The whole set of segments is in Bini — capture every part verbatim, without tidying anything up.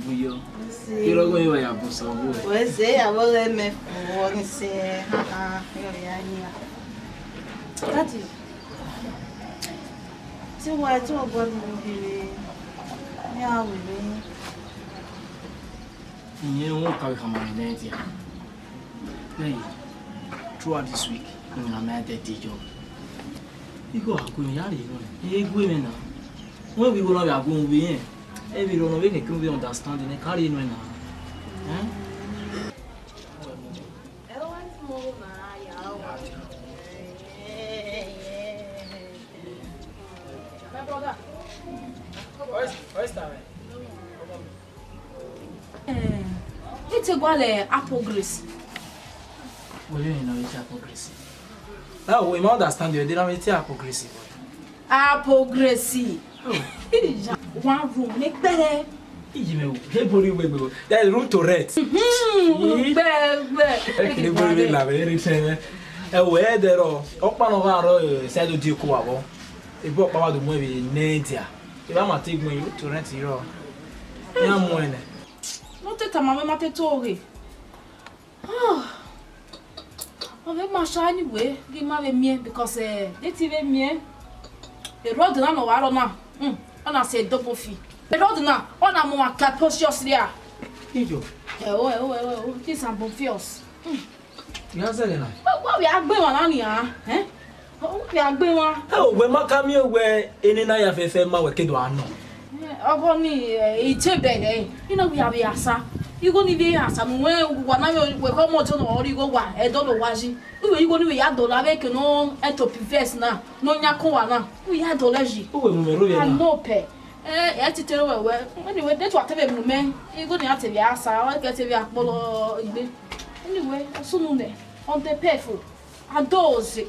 Yo. Kí ló gbé yín wá ya bọ̀ sọ wúrẹ̀? Wẹ́ẹ́ sẹ́, àbọ̀ rẹ̀ mẹ́ fún ọ ní sẹ́, ha ha, yóò rí ayé wa. Daddy, tí wọ́n ẹ tí wọ́n gbọ́ nínú kiri, ní àwìn mi. Ìyẹn wọn kàwé kàmá rẹ̀ lẹ́yìn tí a. Hey, throughout this week, I'm at the day job. Igho a gu mwẹ ya rhie nọ, e gu mwẹ na. Wẹ vbe igho na vbe a gu mwẹ vbe rẹn, e vbe rhie nọ vbe kẹkẹ vbe understanding, ne ka rhie nọ na. Eh? My brother. Where's, where's that? Eh, I te gualọ Apo Grace. Wẹ vbe emwi ne ọ re te Apo Grace? Ẹ o, I ma understand you, de na vbe te Apo Grace, boy. Apo Grace. Oh. One room ne kpẹrẹ. Iji mẹ o, he bori wẹ gbẹ o. That is room to rent. Hmm, gbẹ, gbẹ. Ẹ kiri bori wẹ la vbe re sẹ. Ẹ o, ẹ dẹ rọ, ọkpa nọ gha rọ, eh, side odi ko wa vbọ. Ebe ọkpa wa do mu ẹvbi ne dia. Ebe a ma te gbẹn room to rent rọ. Iran mu ẹnẹ. No te tama mwẹ ma te to ghe. Ọ vbe ma sha anyway, ghi ma vbe miẹn, because, eh, de te vbe miẹn, e road na ne ọ wa rọ na, hmm, ọ na sẹ double fee. E road na, ọ na mu wa capricious ria. Iyo. Ẹ o, ẹ o, ẹ o, ẹ o, this and Bonfios. Hmm. Ya zẹghẹ na. Wa, wa vbe a gbe emwa na nian, eh? Wa vbe a gbe emwa. Ẹ o, wẹ ma ka miẹn wẹ ene na ya fẹfẹ ma wẹ ke do a nọ. Ọgọ ni, eh, I te bẹghe, I na wẹ a vbe a sa. Igho ni vbe a sa, mu wẹ wa na vbe wẹ kọ mọ ọtẹn nọ, ọ rhie igho wa, ẹdọ nọ wa yi. Uwẹ igho ni vbe ya dọlọ avbe ke nọ ẹto pivẹs na, nọ yan kọn wa na. Uwẹ ya dọlọ yi. Uwẹ mu mẹ roro na. A nọ pẹ. Eh, ẹ ti te wẹ wẹ. Anyway, de tu a te vbe mu mẹ. Igho ni a te vbe a sa, ọ ke te vbe a kpọlọ igbe. Anyway, ọ sunu nẹ. On the pay for. Adoze,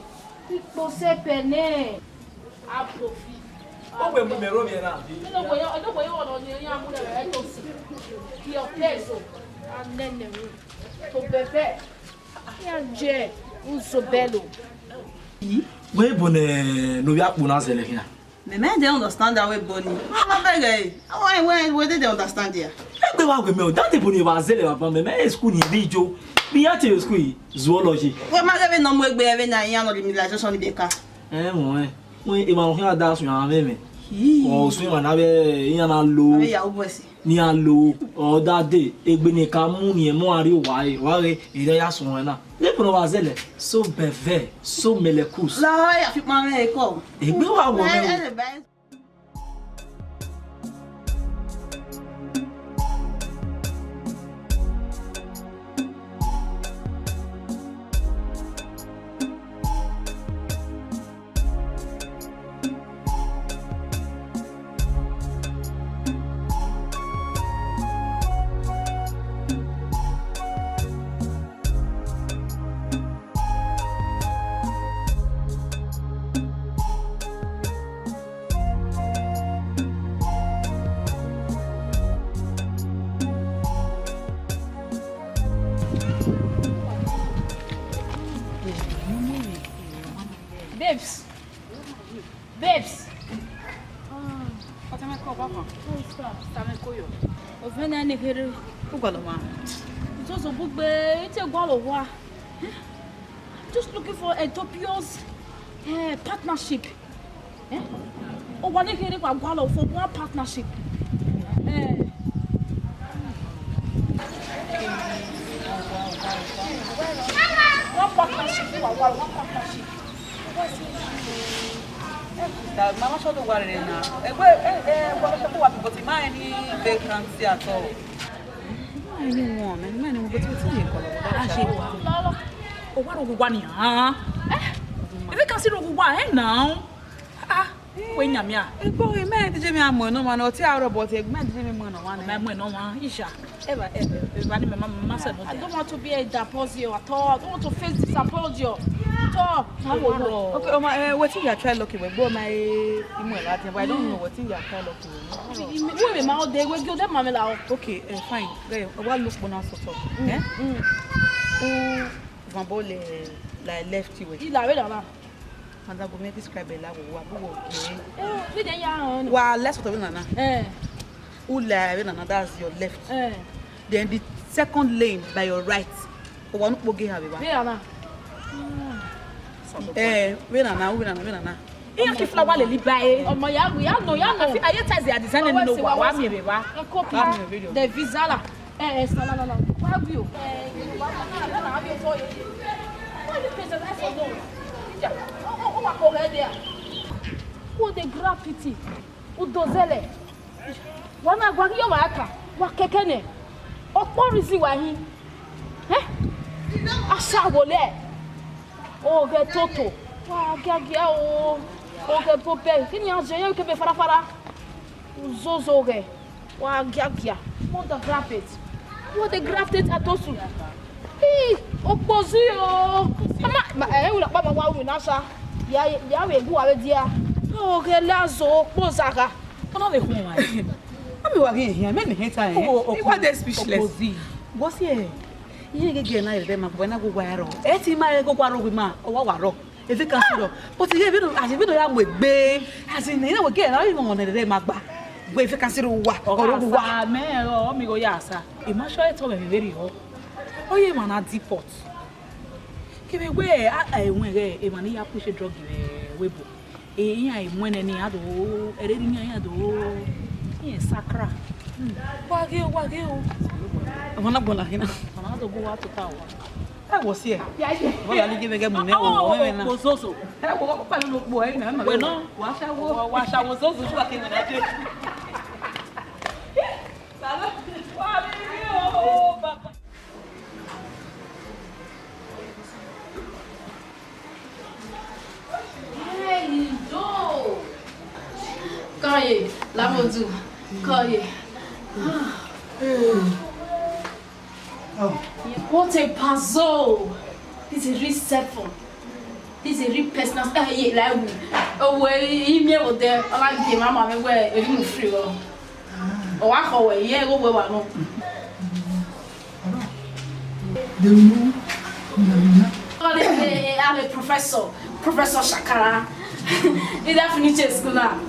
ikpo sẹpẹ nẹ. Apo fi. Ogbe mu mẹ ro vbiẹ na. Ẹdọgbo yọ, ẹdọgbo yọ ọnọ ni iran mu lẹ ẹto si. Iyọ kẹso. Anẹnẹ ru. To bẹbẹ. Iran jẹ uzobẹlo. Wẹ ebo ne, ne ovbi akpo na zẹlẹ khian. Mẹ, mẹ dey understand how ebo ni. Ma bẹghe. Why, why, why they dey understand here? Egbe wa wẹ mẹ o, that ebo ni wa zẹlẹ baba mẹ, mẹ school ni bi jo. Bi ya te school zoology. Wẹ ma ghe vbe nọ mu egbe ẹvbe na, iran nọ realization ni be ka. Ẹ mọ ẹ. Wẹ emwa no khian da sun iran vbe mẹ. Hi. Ọ sun iran na vbe iran na lo. Avbe Yahoo boys. Ni a lo, ọ da de, egbe ne ka mu ni ẹmọ a rrie owa re, wa ghe, erha ya suẹn na. Lẹpẹ ne ọ wa zẹlẹ, so bẹvẹ, so mẹlẹkus. La ya fi kpa mwẹ ekọ. Egbe wa wọ mẹ o. Ẹ, ẹ lè bá ẹ. Babes. Babes. Ah, Fatima, come back, ma. What's that? Fatima, come here. Ovẹn na ne kherhe. Who got the one? Zozo bugbe, ite gualọ owa. Just looking for a dubious, eh, partnership. Eh? Owa ne kherhe wa gualọ for one partnership. Eh. One partnership, wa gualọ, one partnership. Da, ma ma sọ do wa rere na. Egbe, eh, eh, wa ma sọ do wa bi, but ma any vacancy at all. Ma any one, man, ma any one, but wetin dey call am? A ṣe wa. O wa rogho wa ni, ah. Eh? If you can see rogho wa, eh, now. Ah, we nyamia. Egbe, me DJ me amo no man, o ti aro, but me DJ me mo no one. Me mo no one, isha. Eva, eva, eva ni mama, mama sẹ no. I don't want to be a disappointment at all. I don't want to face disappointment at all. Okay, Oma, eh, wetin you are trying lucky with? But my, eh, imo la, but I don't know wetin you are trying lucky with. Who am I? They will give them mamela. Okay, eh, fine. Guy, wa look bona sort of. Eh? Mm. Who Van Bole, like, left you with? Ila, wait, Ila. Mother, go make describe la, wa, wa, okay. Eh, we dey here. Wa, let's talk about na. Eh. Ula vbe nana, that's your left. Eh. Then the second lane by your right. Owa nu kpoge ha vbe ba. Vbe nana. Eh, vbe nana, vbe nana, vbe nana. Iran ki flower leli ba e. Ọmọ ya gu, ya nọ, ya nọ. Aye ta ze a design ni no wa, wa mi vbe ba. Copy. Wa mi vbe ba. The visa la. Eh, eh, sa la la la. Wa gu o. Eh, Yoruba na na na abi oto ye. Why you present us alone? Teacher, o, o, o wa ko he there. Who dey grab pity? Udozẹlẹ, wa na gua ghi ye ọmwa ka, wa kẹkẹ nẹ, ọkpọ rhizin wa hin. Eh? Ashawo lẹ, oghẹ toto, wa giagia o, oghẹ bobẹ, kini a zẹ ye kebe farafara, uzozo oghẹ, wa giagia, mother grab it, what dey grab it atosu. Ih, okpozi o. Ama, ma, eh, ula kpa ma wa ru na sa. Ya, ya we gu wa vbe dia. O ghe la zo okpoza gha. Ọ na vbe khun wa. Ami wa ghi hian, mẹ mẹ hẹn ta ẹ. Oh, oh, I wa dey speechless. Okpozi. What's here? Iye gege na ere ma gbe na gu wa ro. E ti ma e gu wa ro wi ma, o wa wa ro. E vacancy rọ. But iye vbe no, as if no ya mu egbe. As in, na we get na, even on the ma gba. We vacancy ro wa, ọgha ro wa. Sa, mẹ, ọ, mi gho ya sa. I ma sure eto mẹ vbe rri họ. Ọ ye emwa na deport. Kevbe wẹ, a, a, ẹwẹn ghẹ, emwa ni ya push drug vbe webo. E, iran e mu ẹnẹ ni, a do, ẹre ni iran, iran do, iran sakra. Hmm. Wa ghe o, wa ghe o. Emwa na gbọla khin na. Emwa na do gu wa tota wa. Ẹ wo si ẹ. Ya, ya. Wọ́n yà ní jẹ́ mẹ́gẹ́ mú ní ẹ̀wọ̀n, wọ́n mẹ́rin náà. Okpo zozo. Ẹ wo, ó pẹ̀lú ló pọ̀, ẹ nà, ẹ nà. Wẹ̀ náà. Wàá ṣàwó. Wàá ṣàwó zozo, ṣùgbọ́n kí n nà dé. Wàá rí rí o, bàbá. Hey, yo. Kọye, Lamodu. Kọye. What a puzzle! This is real cell phone. This is real personal. Eh, yeah, like, oh, well, he me over there. I like him. I'm a well, you move free. Oh, I call well, yeah, go well, no. They will know. Oh, they, they, I'm a professor, Professor Shakara. He that finish school now.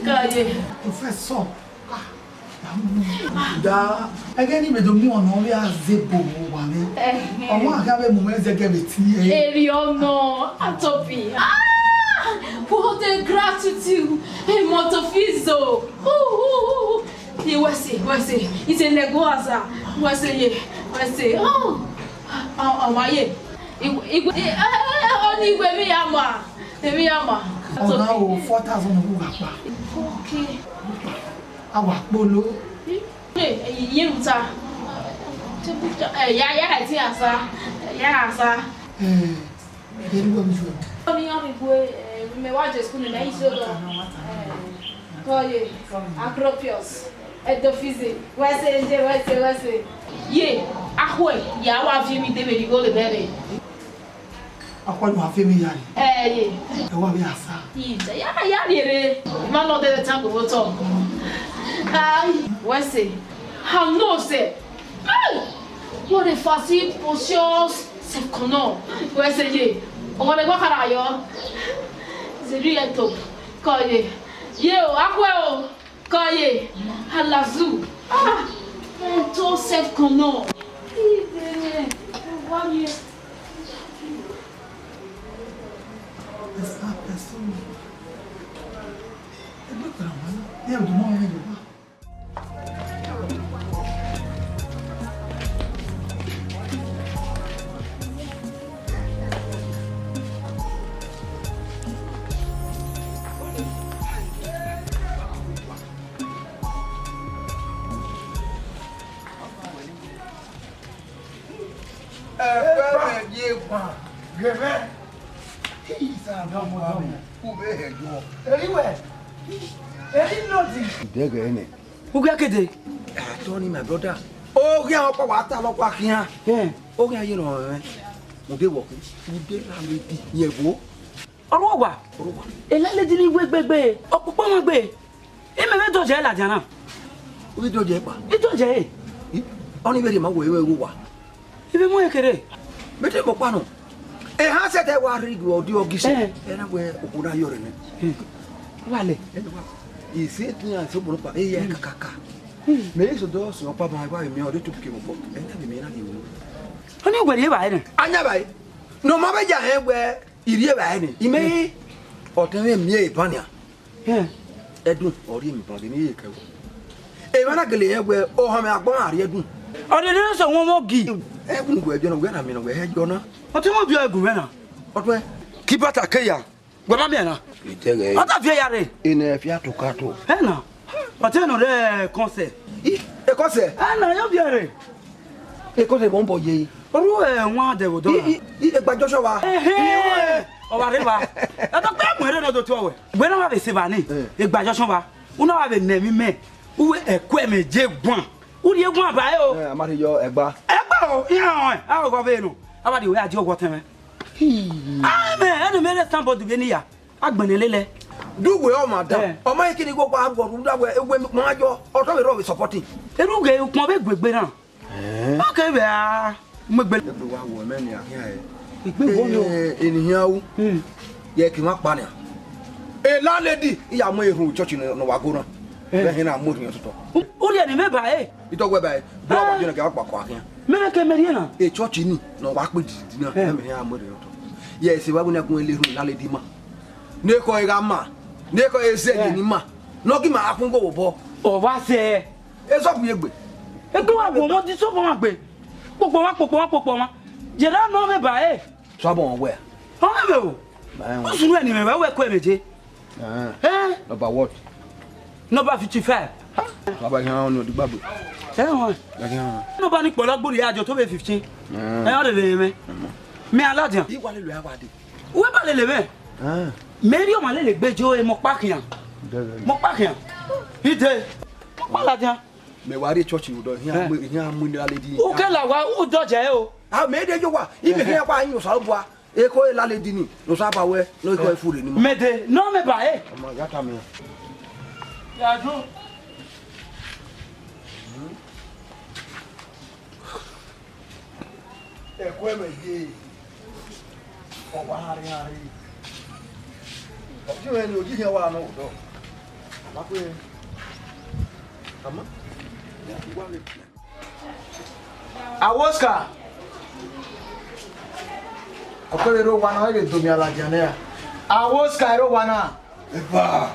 God, yeah. Professor. Da, ẹgẹ ni mẹ do mu ọnọ vbe a ze bo vbe owa mwẹ. Ẹhẹn. Ọmọ a gha vbe mu mwẹ zẹgẹ vbe tie. Eri ọnọ, Atobi. Ah! What a gratitude. Hey, Motofizo. Ooh, ooh, ooh. Ye, wẹ se, wẹ se. It's a lego aza. Wẹ se ye, wẹ se. Oh. Ọ, ọ ma ye. Igwe, igwe, eh, eh, eh, ọ ni igwe mi ya ma. Emi ya ma. Ọna o, four thousand ọghu gha kpa. Okay. A wa kpolo. Eh, eh, ye uta. Eh, ya, ya, ti asa. Ya asa. Eh, ye ni wo mi ju. Oni oni gwe, eh, me wa je school, me isi odo. Eh, Koye, Acropius, Edofize, wẹ se je, wẹ se, wẹ se. Ye, akhue, ya wa vi mi de vbe righo le bẹre. Akhue, wa fi mi ya re. Eh, ye. Ẹ wa vbe asa. Ida, ya, ya rere. Ma nọ de tango vbe otọ. Ai, wẹ se. Ha no se. Ai! What a fancy, precious, self-connor. Wẹ se ye. Ọmọ ne gwa khara yọ. Zeri eto. Koye. Ye o, akhue o. Koye, alazu. Ah, to self-connor. Ẹ sá pẹ̀sùn. Ẹgbẹ́ kan àwọn náà, ní ẹ̀dùn mọ́ ẹ̀yìn wá. Ẹgbẹrẹ ye gban gẹmẹ. Isa dọmọdọmọ, u vbe hẹ yọ. Eriwẹ, eri nọdi. Idẹgẹ nẹ. Ugia kede. Atọ ni, my brother. Oghian ọkpa wa ta lọkpa khian. Hẹn. Oghian ye nọ mwẹ. Ude wọ ku. Ude la me di yẹn vbo. Ọrhuẹ owa. Ọrhuẹ owa. Elaledi ni wẹ gbegbe, ọkpọkpọ wọn gbe. Imẹ vbe dọjẹ ladian na. U vbe dọjẹ kpa? I dọjẹ ẹre. I, ọni vbe rhie ma wẹ, wẹ, wẹ owa. I vbe mu ẹre kere. Mẹ te mọ ọkpa nọ. Ehan sẹdẹ wa rhie igue ọdi ọgisi. Eh. Ẹ na wẹ okhuo na yọrẹ nẹ. Hmm. Wa lẹ. Ẹ na wa. Isi etian esi ogbonokpa, eya kakaka. Mẹ i sẹ odọ sẹ ọkpa ma, wa vbe miẹn ọre to ke mọ bọ. Ẹ na vbe miẹn na ghi wu. Ọ ni wẹ rhie evbare nẹ? Anya vbare. Ne ọ ma vbe ya hẹ wẹ, I rhie evbare nẹ. I mẹ ọtẹn mwẹ miẹn eban nian. Ẹdun, ọ rhie emwi ban ghe ne I ye kẹ wẹ. Emwa na gele hẹ wẹ, ohanmwẹ agbọn a rhie ẹdun. Ọ rhie ne sẹ wọn mọ gi. Ẹdun wẹ biẹ na, wẹ na miẹn na, wẹ hẹ yọ na. Ọ te mọ biẹ ẹgun mwẹ na. Ọtẹn. Ki bata ke ya. Wẹ ma miẹn na. Idẹghẹ. Ọ ta viẹ ya rre. Enẹ fia to ka to. Ẹ na. Ọ te nọ rẹ kọnsẹ. I, ekọnsẹ. Ẹ na, yọ viẹ rre. Ekọnsẹ bọ bọ ye. Oru ẹ wan dẹ vbe odọ na. I, i, i, egba Joshua wa. Ehe. Ọ wa rre wa. Ẹ tọ kpe mu ẹre nọ do tuẹ wẹ. Wẹ na wa vbe se evba ni. Eh. Egba Joshua wa. U na wa vbe nẹ emwi mẹ. U wẹ ẹkuẹ mẹ je guan. U rhie guan ba e o. Eh, a ma rhie yọ ẹgba. Ẹgba o, iran ọnrẹn. A gọ vbe nọ. A wa di wẹ a di ọghuọ tẹn mwẹ. Hmm. A mẹ, ẹne mẹ rẹ somebody vbe ni ya. Agbẹnẹ lele. Du wẹ ọ ma dan. Eh. Ọ ma kini wẹ wa gọ rhunmwuda wẹ, wẹ ma yọ, ọ tọ vbe rọ vbe supporting. Erhughe ukpọn vbe gu egbe na. Eh. Ọ ke vbe a mu egbe. Egbe wa wọ mẹ ni a khian ẹ. Egbe wọ ni o. Eh, eni hian u. Hmm. Ye ki ma kpa nia. E landlady, I ya mu erhunmwu church ne, ne wa go na. Eh. Vbe hẹ na mu erhunmwu totọ. U, u rhie ni mẹ ba e. Itọ wẹ ba e. Bro, wa jọ na kẹ wa kpa kọ a khian. Mẹ ke mẹ rhie na. E church ni, ne wa kpe didi na. Eh. Mẹ hẹ a mu erhunmwu totọ. Yes, wa wẹ na gun le erhunmwu landlady ma. Ne ekhọe gha ma, ne ekhọe zẹ ye ni ma, ne ọ ghi ma gha khuẹn igho vbe obọ. Ọ wa zẹ. Esọp ye egbe. Egbe wa gu ọmọ di sọp ọmwa gbe. Kpokpo ọmwa, kpokpo ọmwa, kpokpo ọmwa. Yẹrẹ nọ mwẹ ba ẹre. Sọp ọmwa wẹ. Ọ mwẹ o. Ba ẹmwẹ. Ọ sunu ẹni mwẹ, wẹ wẹ kue mwẹ je. Eh. Eh? Number what? Number fifty-five. Baba, kí wọn ní odigbagbe. Ẹ wọn. Ẹ kí wọn. Number ni kpọlọ gbori ajọ tó bẹ fifteen. Eh. Ẹ wọn lè lè mẹ. Mẹ aladian. Iwa lè lo awa de. Uwẹ ba lele mwẹ. Ah. Mary ọmọ lele gbe jo e mọ kpa khian. Dẹdẹ. Mọ kpa khian. Ide. Mọ kpa ladian. Mẹ wa rrie church ro dọ, iran mu, iran mu ni landlady. U ke la wa, u dọjẹ o. Ah, mẹ de yo wa. Ibe iran pa yin Osanobua. Eko e landlady ni, ne Osanobua wẹ, ne eko e fure ni ma. Mẹ de, nọ mẹ ba e. Ọmọ ya ta mi. Ya dro. Ẹkue mẹ ye, ọ wa rre arre. Ọ ji mwẹ ne oji khian wa nọ odọ. A ma kue. A ma. Ya, I wa le. Awoska. Ọ kere ro wa na, ọ vbe do mi aladian nẹ ra. Awoska ro wa na. Epa.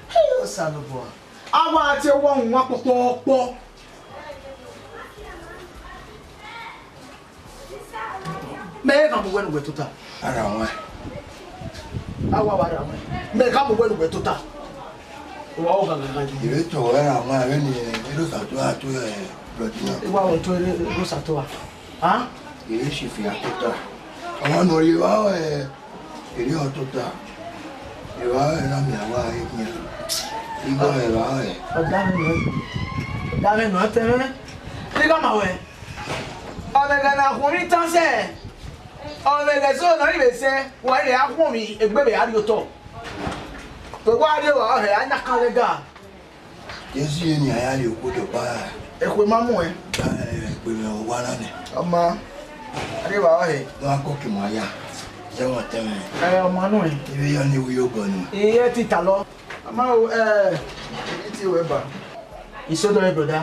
Hello, Osanobua. A wa tie owa wan kpọkpọkpọ. Mẹ gha mu wẹ ne uwẹ tota. Ara wọn. A wa wa ra wọn. Mẹ gha mu wẹ ne uwẹ tota. Wa o gha gha gha. Ire to wẹ ra wọn, ave ni iro sa to a to, eh, brọdi na. Wa o to iro sa to a. Ha? Ire si fi a tota. Ọmọ nọ ye wa, eh, Ere ọtota, evba ọre na miẹn avbe arre khian, igho ẹre evba ọre. Ọ da mwẹ nọ, ọ da mwẹ nọ, ọ tẹn mwẹ. Te I gha ma wẹ, ọmwẹ ẹghẹ ne a khuọnmwi tan sẹ, ọmwẹ ẹghẹ eso ne ọ rhie vbe sẹ, wa rhie a khuọnmwi egbe vbe a rrie otọ. Vbe wa rrie evba ọre, a yan kan vbe ga. Jesu ye ni a ya rrie okhuo dọkpa ra? Ekhue ma muẹn. Egbe mwẹ owa na nẹ. Ọ ma, a rrie evba ọre. Ne a kọki ma ya, zẹ wọn tẹmwẹ. Ẹ, ọ ma nuẹn. Ivbi yọ ni wi obọ nu. Iye ti ta lọ. Ọ ma o, ẹ, I tie ruẹ ba. I sẹ odọ mwẹ, brother.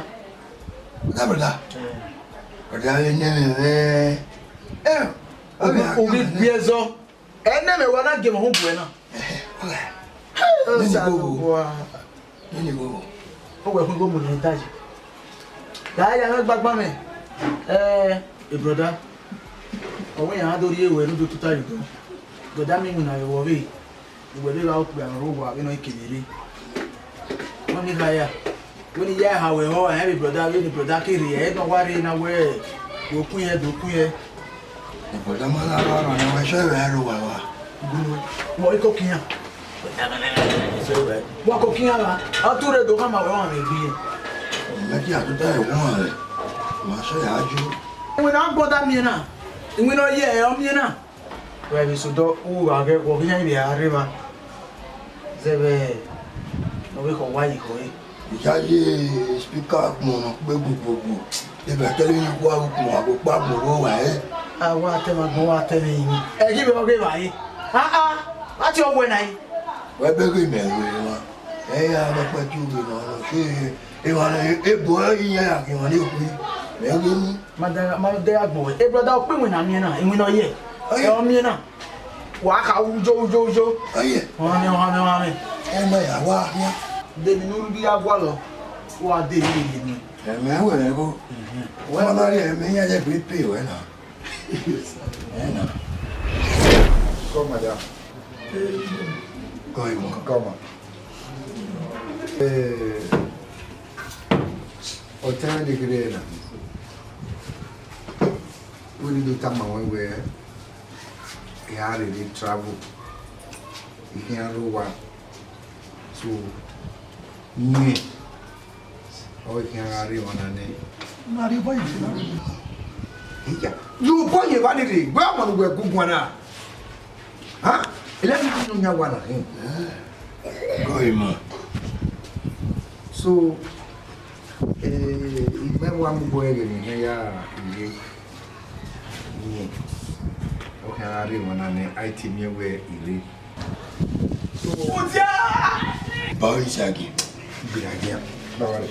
Brother, brother. Ẹ. Brother, vbe nẹ mwẹ mwẹ. Ẹ, u ghi gbe ẹzọ. Ẹnẹ mẹ wa na gie mwẹ uhunmwu buẹ na. Ẹhẹ, ọghe. Nene Osanobua. Nene igho. Ọ wẹ khin igho mu ne da yi. Da ya mwẹ gbagba mwẹ. Eh, e brother. Ọ wẹ iran do rhie ruẹ ne u do tota ye odọ. Brother, mi winna vbe wọ vbe. Uwẹ vbe gha okpia ne ọ rre owa vbene ọ i kevbe rre. Wẹ ni kha ya. Wẹ ni ya eha wẹ họ, ẹ vbe brother, vbene brother ke rre, ẹ nọ wa rre na wẹ, do kun yẹ, do kun yẹ. Brother ma na rọ rọ na, wẹ sẹ vbe aro wa wa. Gun wẹ. Wọ i ko kian. Wa ko kian la. A tu rre do khama wẹ wa vbe gbe. Mẹ ki a tota ẹ wọn rẹ. Ma sẹ ya ju. Iwinna brother miẹn na. Iwinna ọ ye ẹ ọ miẹn na. Wẹ vbe sẹ odọ, u gha ghẹ, wọ khian vbe a rre evba. Zẹ vbe ne ọ vbe khọ wa ye khọe. Iyayi speaker agbọn nọ kpe gbogbogbò. Ebe kẹrẹ ni wa ukpọn agbọn kpa agbọn vbe owa ẹre. A wa tẹ ma gbọn, wa tẹ mwẹ yin. Ẹ ghi vbe ọghe evbare. A a, a tie ọghe na yi. Wẹ bẹghe mẹ ru emwa. Ẹ ya rẹpẹtẹ uwẹ nọ, ọ sẹ emwa ne ebo iran ya ghi emwa ni okhui, mẹ ghi mu. Ma da, ma da ya gbọ wẹ. E brother, okpia iwinna miẹn na, iwinna ọ yẹ. Ọ yẹ. Ẹ ọ miẹn na. Wa kha ujo, ujo, ujo. Ọ yẹ. Ọmwa miẹn, ọmwa miẹn, ọmwa miẹn. Ẹ ma ya wa khian. De emwi ne u rhirhi ya gualọ, wa de emwi ne. Ẹmwẹ wẹ rẹ gho. Wẹ ma na rhie ẹmwẹ iran ye gbe pay wẹ na. Ẹ na. Come, madam. Come, come. Eh, ọtẹn de kere na. Wẹ ni do tama wẹ wẹ, I a rere travel. I khian rre owa. So, yẹn, ọ i khian gha rre emwa na nẹ. Na rhie obọ ye evba na. Iya, rhie obọ ye evba ni rre, wẹ ọmọ ne uwẹ gu guan na. Ha? Ẹlẹdidi ne ọ yan wa na hin. Gọ ima. So, eh, imẹ wa mu obọ ẹghẹ ne imẹ ya rre. Yẹn, ọ khian gha rre emwa na nẹ, a i te miẹn wẹ I rre. Udia! Ba ọre Isagi. Gbera dia, ba ọre.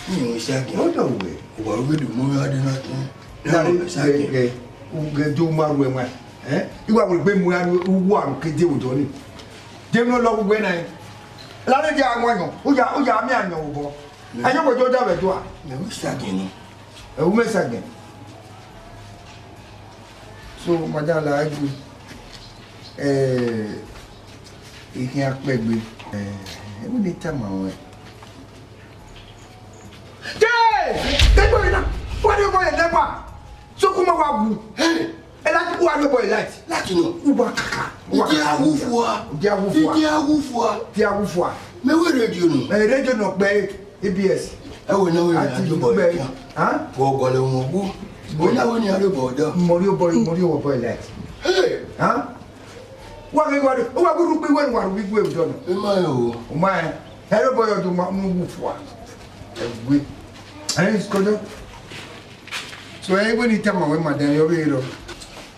Ni ọre Isagi. Ọ dọ wẹ. Uwa ru vbe do mu gha dee na tọn. Na re Isagi. Ghe, ghe, ghe do ma ru ẹmwa. Eh? Iwa wẹ gbe mu gha ru uwa ru ke de odọ ni. De mu lọ gu wẹ na. La ne dia wan yọn. Uya, uya mi a yọn obọ. Ayọn wẹ do da vbe do a. Mẹ ru Isagi nọ. Ẹ, u mẹ Isagi. So, madam, la ẹgu, eh, I khian kpẹgbe. Eh, ẹmwẹ ne I tama ruẹn. Ke! Ke gbe na! Wa rhie obọ ye neighbor! Sokun ma wa wu! Hey! Ẹ la wa rhie obọ ye light! Light nọ! Uwa kaka! Uwa kaka! Ide awufua! Ide awufua! Ide awufua! Ide awufua! Mẹ wẹ radio nọ! Eh, radio nọ kpẹ. A B S. Ẹ wẹ ne wẹ a rhie obọ ye khian. Vbe ọgọlẹ wọn wu. Wẹ na wẹ ne a rhie obọ dọ. Mọ rhie obọ, mọ rhie obọ light. Hey! Wa ghi wa, wa gu rhukpe wẹ ne wa ru igwe vbe odọ nọ. Ima rẹn o. U ma rẹn. Ẹ rhie obọ ye ọdọ ma mu wu fua. Ẹ gbe. Ẹ iskodo. So, ẹ wẹ ne I tama wẹ, madam, ọ vbe rrọọ.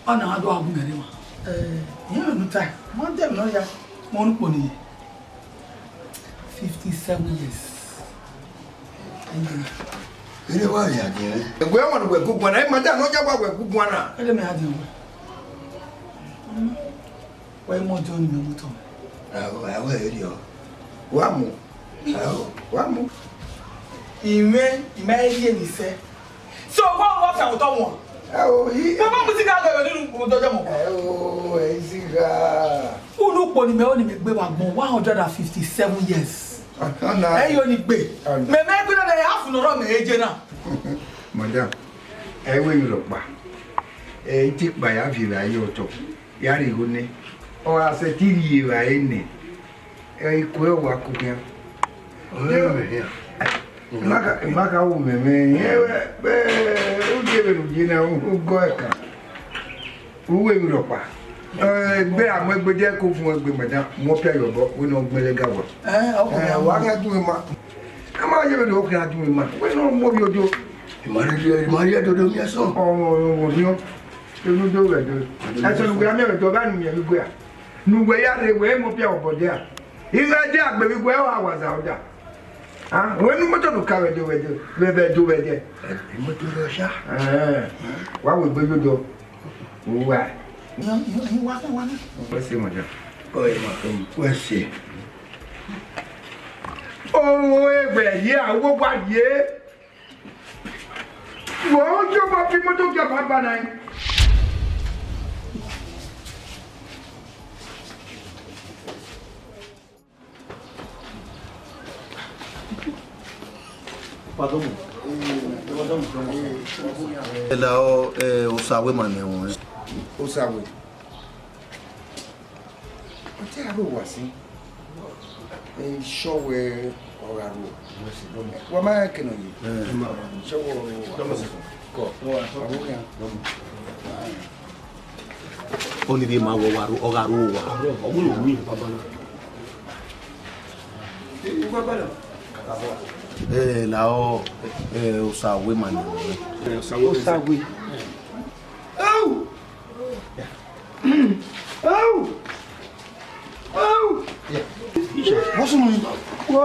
Ọ na do a gu mẹ rre wa. Eh, iran nu ta. Ma dẹ mẹ nọ ya. Mo nu kpo ni. Fifty-seven years. Ere wa ya diẹn? Ẹgbẹ ọmọ ne uwẹ gu guan na, ima da ne ọ ya wa wẹ gu guan na. Ere mẹ ya diẹn wẹ? Wẹ mọ ọjọ ni mẹ mu tọn. Ẹ o, ẹ o, ẹ ri ọ. Wa mu. Ẹ o, wa mu. Imẹ, imẹ rie ni sẹ. So, wa wa fian otọ wọn. Ẹ o, i- Mo ma mu siga gẹgẹ nínú ojoojúmọ́. Ẹ o, ẹ i siga. Unu kpo ni mẹ o ni mẹ gbe wa gbọn one hundred and fifty-seven years. Ọna. Ẹ yo ni gbe. Ọna. Mẹ mẹ gbe na half nọrọ mẹ eje na. Madam, ẹ wẹ yọ rọkpa. Ẹ i te kpa ya viẹ vbe ayé ọtọ. Ya rhie igho nẹ. Ọ gha sẹtin rhie vbe ayé nẹ. Ẹ i kue wa ku khian. Ọmọ mẹ hian. Ima ka, ima ka wo mẹ mẹ, ẹ, ẹ, u die vbene u ye na, u gọ ẹkan. U wẹ emwi rhọkpa. Ẹ, egbe a mu egbe, de ẹko fun egbe, madam, mu ọpia ye obọ, wẹ ne ọ gbẹn lẹga wa. Ẹ, ọkọ mẹ, wa khian dun ima. A ma ye vbene ọ khian dun ima. Wẹ ne ọ mu ovbi ojo. Ima rhie, ima rhie dodo miẹn sọn. Ọ, ọ, ọ, ọ, ọ, enu do vbe do. Ẹsẹ ne uwẹ a miẹn vbe do, ọ gha nu miẹn vbe igue a. Ne uwẹ ya rre, wẹ mu ọpia obọ dia. Ighẹ dia gbe vbe igue, ọ gha wa za ọda. Ah, wẹ ne imoto do ka vbe do vbe do, vbe, vbe do vbe dẹ. Imoto rẹ ọsa. Eh, wa wẹ egbe yo do. Uwa. Yo, yo, yo, wa, wa, wa. Wẹ se, madam. Ọ, ẹ ma, wẹ se. O, egbe ye, a wo wa ye. Wo, yo, ma fi imoto jẹ baba na. Ẹ la ọ, ẹ, Osawe ma nẹ ẹmwẹ. Osawe. Ọ te aro wa sin. Ẹ, Isọwẹ ọ gha ru. Wa ma kẹ nọ ye. Ẹ. Isọwẹ ọ gha ru. Kọ. Ọ gha ru. Ọni rhie ma wẹ ọ gha ru, ọ gha ru owa. Ọ wẹ ne u ru baba na. Ẹ, la ọ, ẹ, Osawe ma nẹ ẹmwẹ. Osawe. Au! Au! Au! What's wrong?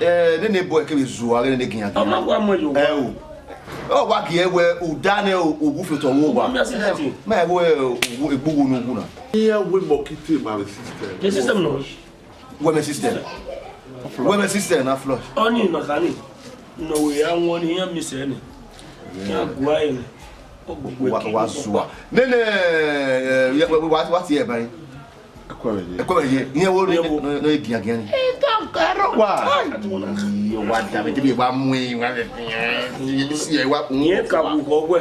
Eh, nene boy kevbe zua ghe nene giangian. Ọ ma wa mu ẹre yo. Ẹ o. Ọ wa gie wẹ uda nẹ o, uwu fi otọ wo wa. Ọ ma si nẹ ti. Ma ẹ wẹ uwu egbughu ne uwu na. Iran wẹ mọ kite ma vbe system. The system nọ. Wẹ mẹ system. Wẹ mẹ system na flush. Ọni nọ khani. Nọ wẹ ya wọn ni iran mi sẹ ni. Iran gua ẹre. Wa, wa zua. Nene, eh, wa, wa, wa tie ẹ ba. Ẹkuẹrẹ ye. Ẹkuẹrẹ ye. Iran wo ne, ne, ne giangian ni. Ẹ tọ kẹrọ wa. Ai, wa da me, te wa mu e, wa le fi ẹ. Si ẹ wa. Iran ka wu kọ wẹ.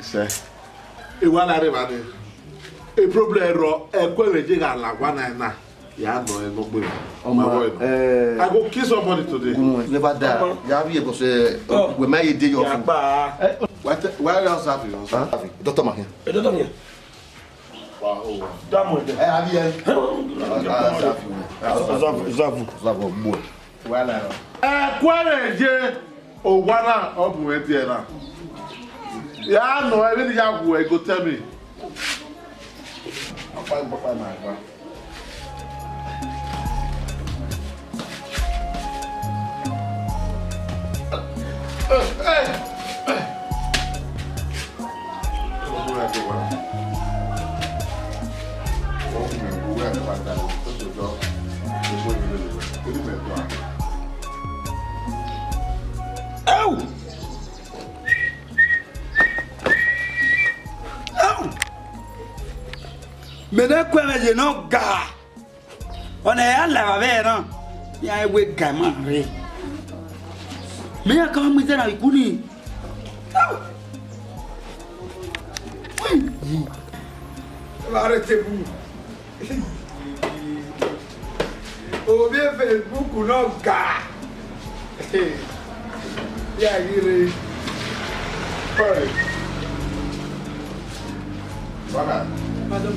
Sẹ. E wa la re ba de. E problem rọ, ẹkuẹrẹ ye gha la wa na na. Ya nọ ẹ nọ gbe. Ọma, eh, I go kill somebody today. Never die. Ya bi e bọ sẹ, we ma ye dey your food. Why, why you serve you? Doctor ma here. Doctor ma here. Damu ẹdẹ. Ẹ, a rí ẹ. Zavu. Zavu. Zavu, gbọ. Ẹkuẹrẹ ye owa na, ọ bu mwẹ tiẹ na. Ya nọ, ẹ vbene ya wu ẹ, go tell me. Ọkpa, ọkpa, ma gba. Au! Au! Mẹ ne ẹkuẹrẹ ye ne ọ ga. Ọna ya la vbe ẹre na, ya wẹ ga ima rre. Mẹ ya ka mu ize na ikun ni. Evba rre table. Ovbi Facebook nọ ga. Ya ghi rre. Sorry. Brother. Pardon?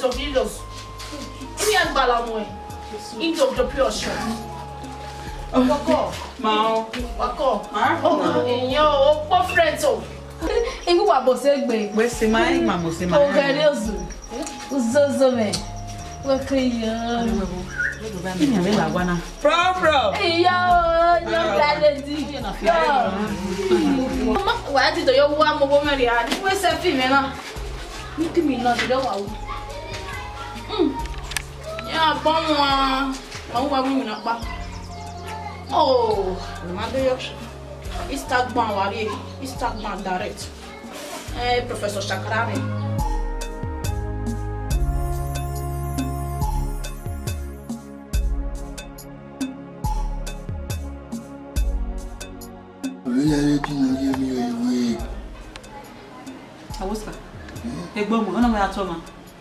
Joseph Idos. Ini agbala mu. Indo do pure shot. Wako. Ma o. Wako. Ma o. Oh, iyo, okpo friend o. Igu wa bo se gbe. We se ma, ma mo se ma. O gari ozu. Uzozo mẹ. Wako yo. Iya vbe la wa na. Pro, pro. Iyo, young lady. Yo. Ma, wa ti do yo wa mo bo mẹ ria. Ni we se fi mẹ na. Ni ki mi na do wa wo. Mm. Ya gbọ wọn. Ma wa wi na pa. Oh, ma do yo. Instagram wa rrie, Instagram direct. Eh, Professor Shakara rre. Ọvbokhan ne ọ ye miẹn iwe. Awosa. Egbe ọmọ, ọna mẹ ya tọ ma.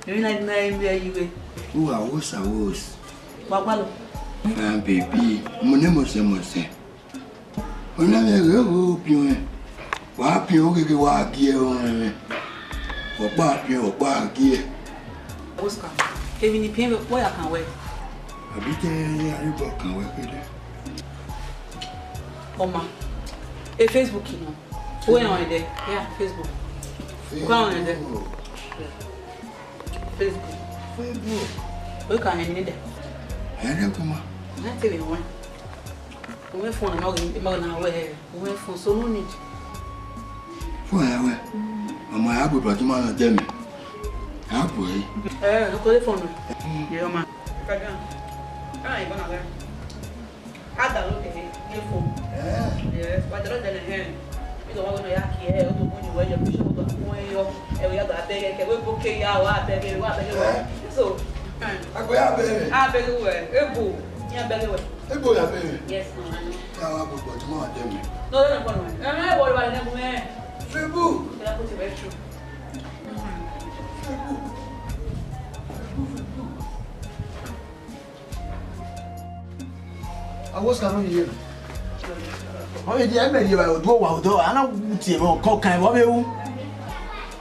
Emwi na, na, emwi ya yi wẹ. Uwa wo sa wo s. Wa gualọ. Fine baby, mo ne mose mose. Ọna mẹ ghe wo piọn. Wa piọn gege wa gie ọmọ mẹ. Ọkpa piọn, ọkpa gie. Oscar, emwi ni piẹn vbe ọkpọ ya kan wẹ. Abi te ya ri bọ kan wẹ kede. Ọma, e Facebook nọ. Wẹ rẹn dẹ, yeah, Facebook. Kọ rẹn dẹ. Facebook. Facebook. Wẹ ka rẹn ni dẹ. Ẹ dẹ kuma. Na te vbe wẹn. Wẹ phone na, ma ghi, ma ghi na wẹ, wẹ phone, so no need. Phone ya wẹ. Ọmọ ya bu Fatima na tẹ mẹ. Ya bu ẹre. Eh, o ko le phone. Ye ọma. Ka dan. Ka ibọ na wẹ. A download the, the phone. Eh. Yes, wa download the hand. Mi do wa wẹ nọ ya kie, o do mu ni wẹ ye, bi so do mu yo. E wẹ ya do abeg, ke wẹ bo ke ya, wa abeg, wa abeg wẹ. Eh. So, eh. A gbe ya abeg. Abeg wẹ, ebo, ya abeg wẹ. Ebo ya abeg. Yes, no, I know. Ya wa gbogbo ọdún mọ́ àdé mi. No, no, no, no. Eh, eh, what about the name? Facebook. Can I put it very true? Facebook. Facebook, Facebook. Awosa no ye. Ọ vbe dia ẹmẹ rhie vbe odọ owa odọ, a na wu tie mwẹ ọkọ kan vbe ọ vbe ru.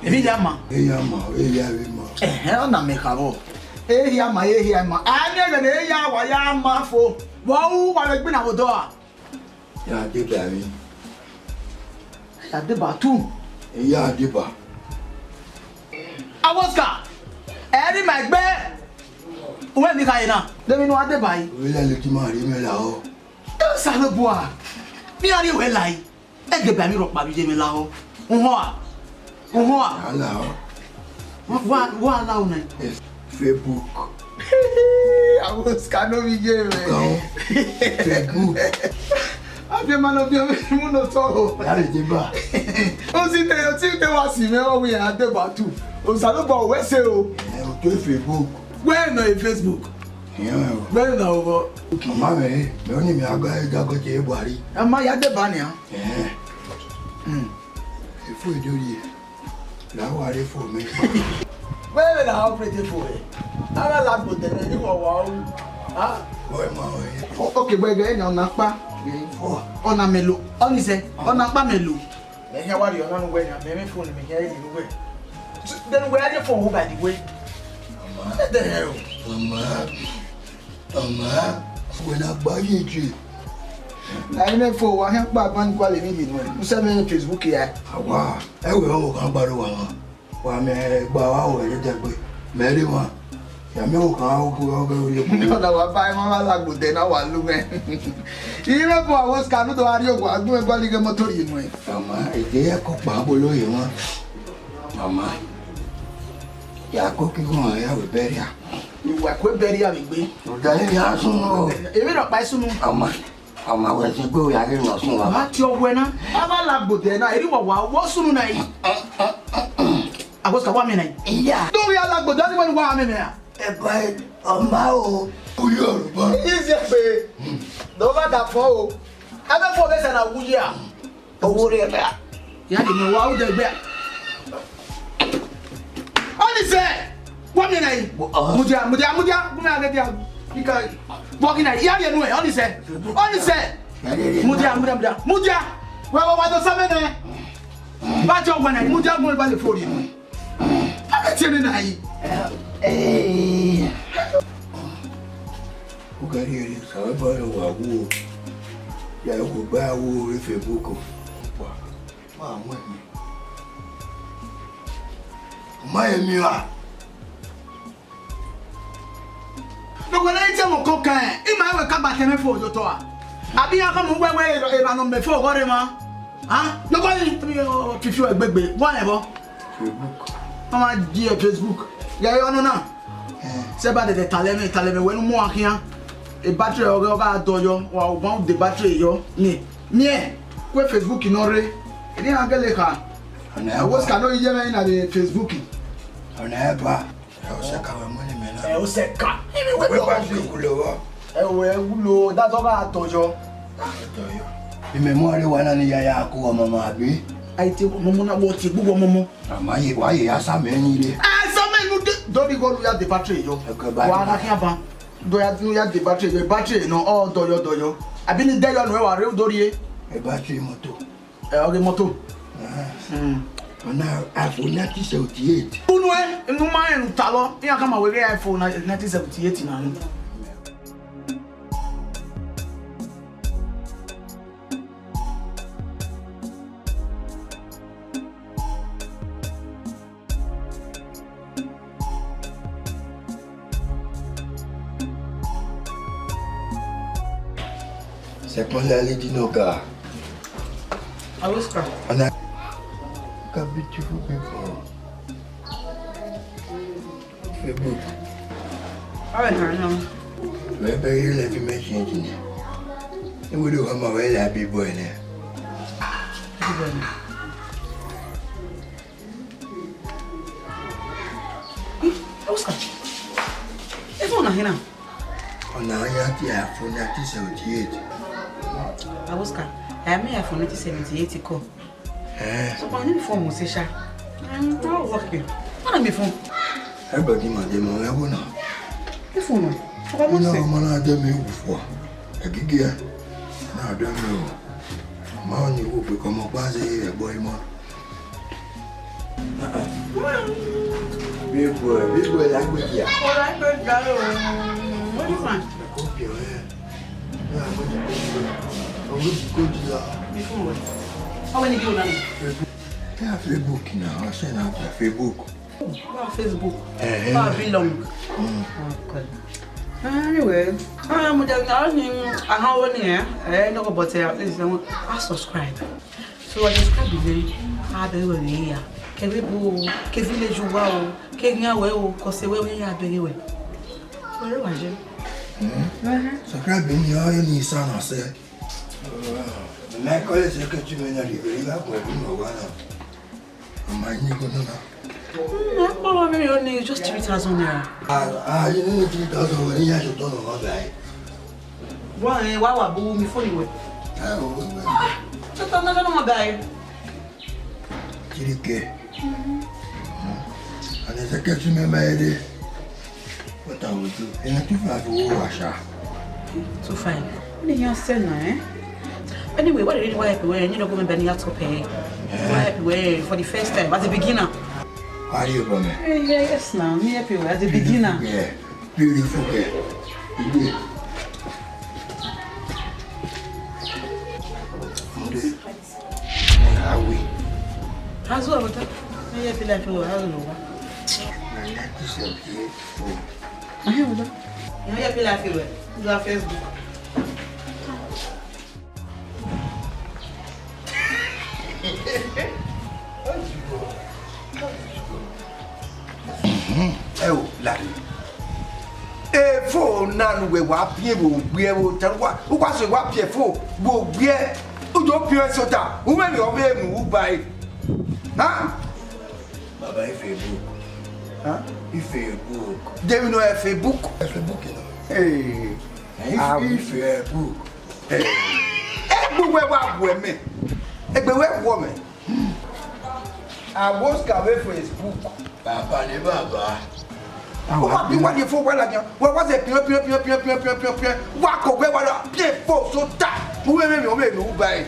Emwi hia ma. Ehia ma, ehia vbe ma. Ẹhẹn, ọ na mẹ kha vbọ. Ehia ma, ehia ma. A miẹn ẹghẹ ne ehia wa ya ma fo. Vbe ọ ru wa vbe gbinna vbe odọ a? Ya deba emwi. Ya deba tu. Ya deba. Awosa, ẹ rhie ima egbe. Uwẹ ni khare na. De emwi ne uwa deba yi? Wẹ la leti ma rhie mẹ lahọ. Osanobua, ne iran rhie wẹ la yi. Ẹ deba emwi rhọkpa vbe iye mwẹ lahọ. Uhọn a? Uhọn a? Ala ọ. Wa, wa, wa la una. Yes. Facebook. Awosa no vbe iye mwẹ. Gan. Facebook. Abiẹma nọ biẹ mu nọ sọ o. Ya vbe deba. O si te, o si te wa si mwẹ, ọ wẹ ya deba tu. Osanobua wẹ sẹ o. Ẹ, o to Facebook. Wẹ nọ e Facebook. Iran o. Wẹ nọ vbọ. Ọma mwẹ, mẹ ọni mẹ a gha ga gọte Buhari. Ọma ya deba nian. Ẹhẹn. Hmm. Efu edo rhie. La wa re fo mẹ. Wẹ vbe la operate fo rẹ. A gha la gbe odẹ nẹ, ni wọ wa ru. Ha? Wẹ ma wẹ. O, okay, gbẹgẹ, ẹnẹ ọna kpa. Ọ. Ọna mẹ lo. Ọni sẹ, ọna kpa mẹ lo. Mẹ hia wa rhie ọna nu wẹ nia, mẹ mwẹ phone mẹ hia rhie nu wẹ. Then wẹ a rhie phone ru by the way. Ọma. Ẹ dẹ hẹ o. Ọma. Ọma, wẹ na gba ye je. Na ene fo wa hẹn kpa ban gua le mi ye nuẹ. Musa mẹ Facebook ya. Awa, ẹ wẹ ọ kan gba ro wa ma. Wa mẹ gba wa wẹ ye dẹgbe. Mẹ re wa. Ya mẹ wo kan o ko o gẹ ori o. Nọ na wa ba ma wa la gbo de na wa lu mẹ. Ire bo Awosa nu do ari o wa gun e gba lighe motor ye nuẹ. Ọma, e je ya ko kpa bolo ye wa. Ọma. Ya ko ki gun ya we bẹria. Uwa kue bẹria vbe egbe. Ọdẹ ya sunu o. Emwi rhọkpa i sunu. Ọma, ọma wẹ sẹ gbe ya ghe ne ọ sunu wa. Wa tie ọwẹ na. A wa la gbo de na, eri wa wa, wọ sunu na yi. Awosa wa mẹ na yi. Iya. Do ya la gbo de, ni wẹ ni wa mẹ mẹ a. Ẹba ọma o. Uyo Yoruba. Izi egbe. Do wa da fo o. Ebe fo vbe sẹ na wu ya. Owó rẹ bá. Ya de mi wa u de gbe. Ọni sẹ, wa mi na yi. Mudia, mudia, mudia, gu mi aghe dia. Ika, wa ki na, ya de nu e, ọni sẹ. Ọni sẹ. Mudia, mudia, mudia, mudia. Wa, wa, wa do sa me nẹ. Ba jọ wa na, mudia gu mi ba le fo ri nu. A ke tie ne na yi. Eh. U ka rhie rhie, sa vbe bọ rẹ wa wu o. Ya ẹ wo gba wu o rre Facebook o. Wa, wa mu ẹmi. Ma ẹmi ra. Nọgọ na ite mo kọkan, ima ẹwẹ ka gba tẹmẹ fo yotọ a. Abi ya kọ mu wẹwẹ erha nọ mẹ fo ọghọrẹ ma. Ha? Nọgọ ni fifi ẹgbegbe, wa ẹvọ. Facebook. Ọ ma die Facebook. Ghe ọnọ na. Eh. Sẹ ba dẹdẹ talẹ mwẹ, talẹ mwẹ wẹ ne u mu a khian. E battery ọghe ọ gha dọ yọ, wa u ban de battery yọ. Ni, miẹn. Wẹ Facebook nọ rre, eni a gele kha. Ọna Oscar no ye mwẹ na vbe Facebook. Ọna ẹba. Ẹ, Oscar wẹ mu ne mẹ na. Ẹ, Oscar. Wẹ wa si kulo vbọ. Ẹ, wẹ wulo, dadọ gha tọyọ. Tọyọ. Imẹ mu ọre wa na ni ya ya ku ọmọ ma bi. Ai te ọmọ na wọ tie gbogbo ọmọ. Ama ye, wa ye ya sa mẹ ni re. Ẹ, sa mẹ nu de. Dori gol ya de battery yọ. Ẹkẹ battery. Wa na khian ban. Do ya, do ya de battery, battery nọ, ọ dọyọ dọyọ. Abi ni dẹyọ nọ, ẹ wa rre u do rrie. Ẹ, battery mọto. Ẹ, ọghe mọto. Ah. Mm. Ọna iPhone nineteen seventy-eight. Unu ẹ, unu ma rẹn ne u talọ, iran khama wẹ ghe iPhone nineteen seventy-eight na nọ. Second lady no ga. Oscar. And I look at beautiful people. Facebook. All right, now. Wẹ bẹghe lẹ fi mẹ change ni. Iwere ọmọ wẹ la big boy nẹ. Big boy nẹ. Oscar, iPhone na hena? Ọna ya ti iPhone nineteen seventy-eight. Oscar, I mean iPhone nineteen seventy-eight kọ. Eh. So, I need phone mo se sha. I'm not working. What am I phone? Everybody ma de mo ẹwo na. Iphone na. Ọkọ mo se. Ọmọ na de mi wufua. Ẹgigi ẹ. Na de mi o. Ma ni wo pe kọmọ pa se ẹgbọ imọ. Big boy, big boy, la gbe dia. Ọ̀rọ̀ ẹgbẹ́ ìgbà rẹ̀ o. What is that? Kò bí ọ̀rẹ́. Ọ̀rẹ́ ti kò di la. Ọwọ́ ni bí o náà ni. Ẹ Facebook na, ọ ṣe na ta Facebook. Wa Facebook. Eh, eh. Wa belong. Mm. Okay. Anyway, ah, mo jẹ na ni ahan wo ni eh. Eh, no go but eh, at least I want I subscribe. So I subscribe ni. A bẹghe wẹ ya. Kevbe ebo, ke village uwa o, ke ghian wẹ o, kọse wẹ wẹ ya bẹghe wẹ. Wẹ wa je. Mm. Mhm. Subscribe ni, ọ ni sa na sẹ. Michael is a catch me na, you have to know one. Am I need to know? Mm, I call me only just three thousand naira. Ah, ah, you need three thousand when you should turn on my guy. Why, why, why, boo, me phone you? Ah, oh, oh, oh. Ah, just turn on my guy. Three K. Mm-hmm. And it's a catch me, my lady. What I will do? And two five oh, Asha. Two five. What did you say now, eh? Anyway, what did you wipe away? You know, go and bend your top, eh? Yeah. Wipe away for the first time as a beginner. How are you, Bome? Eh, yeah, yes, now. Me happy as a beginner. Yeah. Beautiful girl. You do. Awe. Azu awota. Eye pila fi wa azu wa. Na nineteen seventy-eight. Ahe awota. Eye pila fi wa. Azu Facebook. Ẹ o, lare. Efo na ne uwẹ wa biẹ vbe ogbiẹ vbe ota, uwa, uwa sẹ wa biẹ efo vbe ogbiẹ, u do biẹ sota, u mwẹ vbe ọ vbe mu u ba ẹre. Ha? Baba, ife book. Ha? Ife book. David no ife book. Ife book, you know. Hey. Ife, ife book. Hey. Egbe uwẹ wa gu ẹmẹ. Egbe wẹ gu ọmẹ. Awoska vbe Facebook. Baba ne baba. Uwa bi wa ye fo wa ladian. Wa wa zẹ pian, pian, pian. Wa kọ wẹ wa la pian fo sota. Uwẹ mẹ mi, ọ mẹ mi u ba ẹre.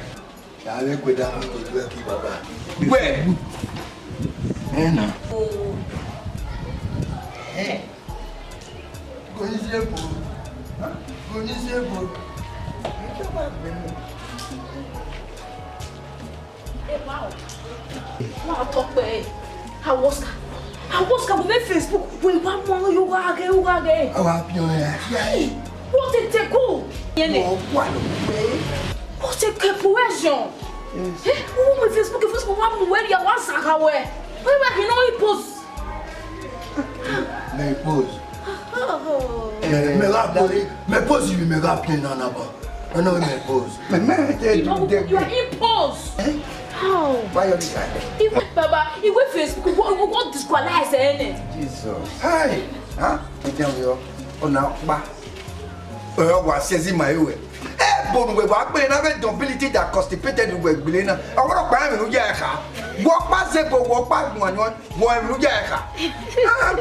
Ya vbe gue da mo to ju ẹki baba. Wẹ. Ẹ na. Ẹ. Kò ní sí èbò. Kò ní sí èbò. Ẹ jẹ́ bá gbé mi. Ẹ wá o. Wọ́n á tọ́ pẹ́ ẹ. Awoska. Awoska, mo fẹ́ Facebook. Wait, wá mọ yóò wá gẹ, yóò wá gẹ. Àwa bí ọ̀rẹ́ àti. What a take o. Yẹn lè. Wọ́n wà ló pé. What a take o, ẹ jọ. Yes. Eh, wọ́n mú Facebook, Facebook wá mú wẹ́rì, àwa sàkà wẹ̀. Wọ́n bá kí n náà post. Me post. Oh. Eh, me ga post. Me post, me ga pin na na ba. No, no, my boss. My man, they You do know, that. You are impose. Eh? How? Why you this kind? Even Baba, even Facebook, what, what disqualifies any? Jesus. Hi. Huh? Ẹ jẹun yọ. Ọna ọkpa. Ẹ wa sẹzi ma ewe. Ẹ bọ nu wẹ wa gbe na vbe nobility that constipated wẹ gbele na. Ọwọ́ ọkpa ẹ mẹ nu ya ẹ kha. Wọ ọkpa zẹ bọ, wọ ọkpa gbọn yan. Wọ emwi ne u ya ẹre kha. Ah,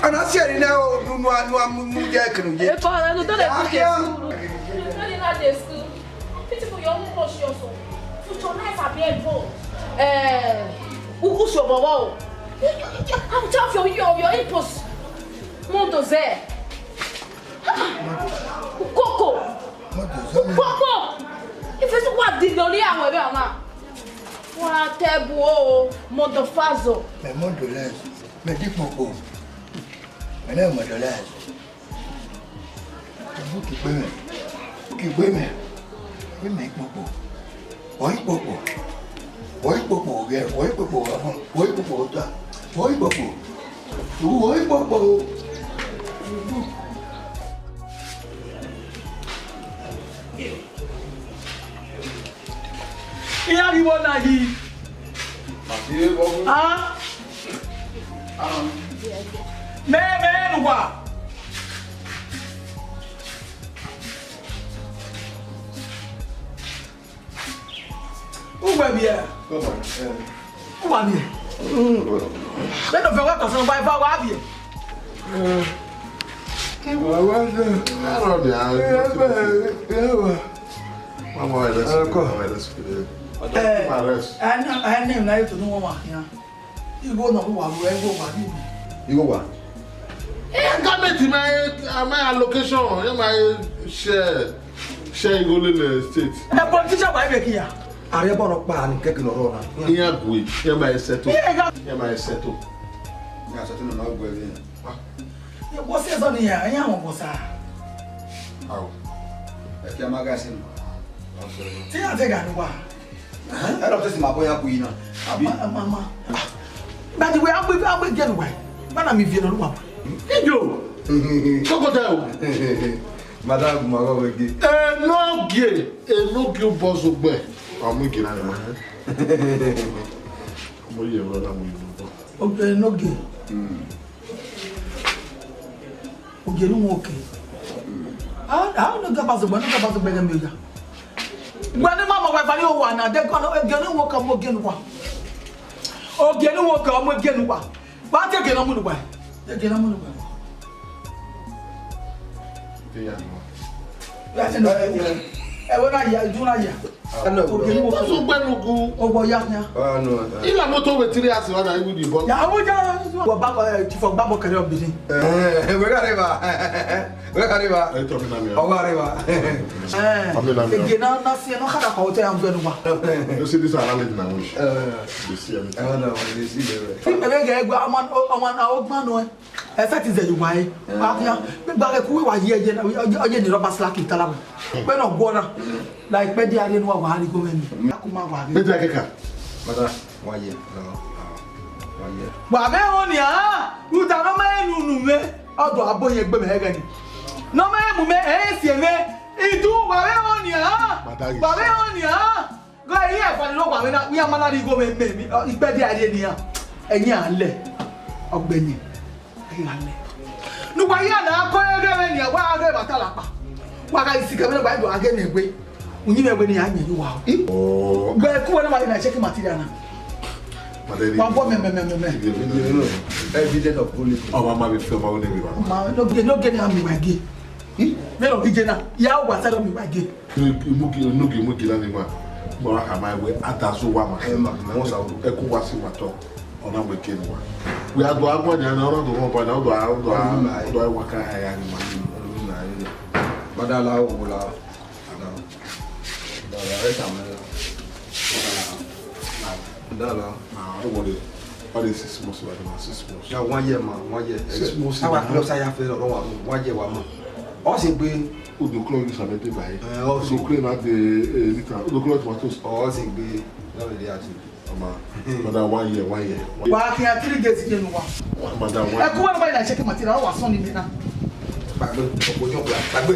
a na si ẹre nẹ o, nu, nu, nu, nu, nu ya ẹre kene u ye. Epa, na do de school. Na de na de school. Beautiful, your own conscious o. Future life abi ebo. Eh, u, u sure bọbọ o. How to have your, your, your impulse. Mondo zẹ. Ah, ukoko. Ukoko. Ife si wa di lori awẹ vbe ọmwa. Wa tẹ bu o, mọdọ fazọ. Mẹ mọdọ lẹ, mẹ di kpokpo. Mẹ nẹ mọdọ lẹ. Uki gbe mẹ. Uki gbe mẹ. Gbe mẹ ikpokpo. Wọ ikpokpo. Wọ ikpokpo gẹ, wọ ikpokpo ọfọn, wọ ikpokpo ọta. Wọ ikpokpo. Wọ ikpokpo. Iran ghi vbo na yi. Ah. Mẹ, mẹ ne uwa. Uwẹ vbiẹ. Uwa vbiẹ. Vbene ọ vẹ wẹ tọsọn gba eva wa vbiẹ. Mama, let's go. Mama, let's go. Mama, let's go. Eh, Mama, let's go. Ẹni, ẹni na ye to nu wọn wa khian. Igho na wa ru ẹgho wa ni. Igho wa. Eh, government ma, ma allocation, ma share, share igho lele state. Ẹ politician wa ibe kiya. Ààrẹ bọ̀rọ̀ pa ni kẹ́kẹ́ lọ́rọ̀ na. Iyan gwe, iyan ma settle. Iyan ma settle. Iyan settle na ma gwe ni. What's the zone here? I am on Bosa. How? Ẹ kí a máa ga sí mi. Tí a ti gà ní wa. Ẹ lọ tẹ̀sí màá bọ́ ya kú yìí náà. Àbí? Mama, mama. By the way, I'm with, I'm with Jenny. Why? When I'm with you, no. Ijo. Kókó tẹ o. Madam, màá bọ̀ wẹ̀ gé. Enogie, enogie bọ́ sọgbẹ́. Ọmọ igi náà ni wọ́n. Ọmọ yìí ẹ̀rọ náà mo yìí lọ bọ́. Ọgbẹ́ enogie. Ogie ne uwa oke. A, a, ne gaba zogbe, ne gaba zogbe ghe mi oya. Gbe ne ma ma wa vani owa na, de ko no, ogie ne uwa oke, ọmọ ogie ne uwa. Ogie ne uwa oke, ọmọ ogie ne uwa. Wa te ogie ne ọmọ ne uwa. Te ogie ne ọmọ ne uwa. Te ya ni uwa. Ya te no. Ẹ wo na ya, ju na ya. Ogie ne uwa oke. Osu gbe nugu. Ogbọ ya ya. Ah, no. Ila moto we three hours, wa na iwu di bọ. Ya wo ja. Wa ba, eh, ti fo gba bọ kẹrẹ obìnrin. Eh, we gha rre evba. We gha rre evba. Ẹ tọ mi na mi. Ọ gha rre evba. Eh. Ọ mi na mi. Ege na, na si, na khada kọ otẹ ya ngbe nuwa. You see this analysis na wish. Eh. You see everything. Eh, no, you see the way. Ebe ghe egbe, ọmọ, ọmọ na ọgbọn nọ. Ẹ fẹ ti zẹ yi wa ẹ. Eh. Wa khian, gba ghe ku wa ye ye na, ọ ye ni rọba slaki tala we. Pe na ọguọ na. La ikpẹ dia rre nuwa wa ni gomẹ ni. Aku ma wa ghe. Ẹ jẹ kẹka. Mada, wa ye. Wa ye. Wa vbe họn nia, uta nọ ma ye nunu mwẹ, ọdọ abo yẹn gbe mẹ ẹghẹ ni. Nọ ma ye mu mẹ, ẹ si mwẹ, idu, wa vbe họn nia, wa vbe họn nia. Gọ, ẹ i ya ẹfua ni nọ wa mwẹ na, wẹ a ma na rhie igho mwẹ, mẹ, mẹ, ikpẹ dia rre nia. Ẹyin a lẹ, ọgbẹni. Ẹ gha lẹ. Ne uwa ya na kọ ẹghẹ mwẹ nia, wa ghe vbe atalakpa. Wa gha isi kẹmwẹ ne wa do a ghe ne we. Uyinmwẹ wẹ ne a yan ye uwa o. Ih. Oh. Gbe ku wẹ ne wa na check material na. Madam, wa bọ mẹ, mẹ, mẹ, mẹ, mẹ. Evidence of bullying. Ọmọ ma vbe fi ọmọ wo ne vbe wa. Ma, no ge, no ge ne a mi wa ge. Ih. Vbene ọ ghi je na, ya wa sẹ do mi wa ge. Enogie, enogie, enogie na ni ma. Ma wa khama wẹ, a da zẹ uwa ma. Ẹ ma, mẹ wọn sa wo. Ẹ ku wa si ma tọ. Ọ na wẹ ke ne uwa. Wẹ a do a guan nia na, ọ na do rhọn ba na, ọ do a, ọ do a, ọ do a wa ka ya ni ma. Madam, la wo la. Madam. Madam, la. Nah, don't worry. All this six months, right now, six months. Yeah, one year, man, one year. Six months. Our close, I have one year, one man. Ọ sẹ gbe. Odò kúrò ní sàmẹ́tì báyìí. Ẹ, ọ sẹ. Odò kúrò náà de, eh, níta. Odò kúrò tomatoes. Ọ sẹ gbe. Náà lè dé àti. Ọmọ, madam, one year, one year. Wa kí a three days yẹn wa. Madam, one year. Ẹ kú wọn bá yà ṣe kí màtí ra wà sọ ni mi náà. Gbàgbé, ọ̀pọ̀ yóò gbà, gbàgbé.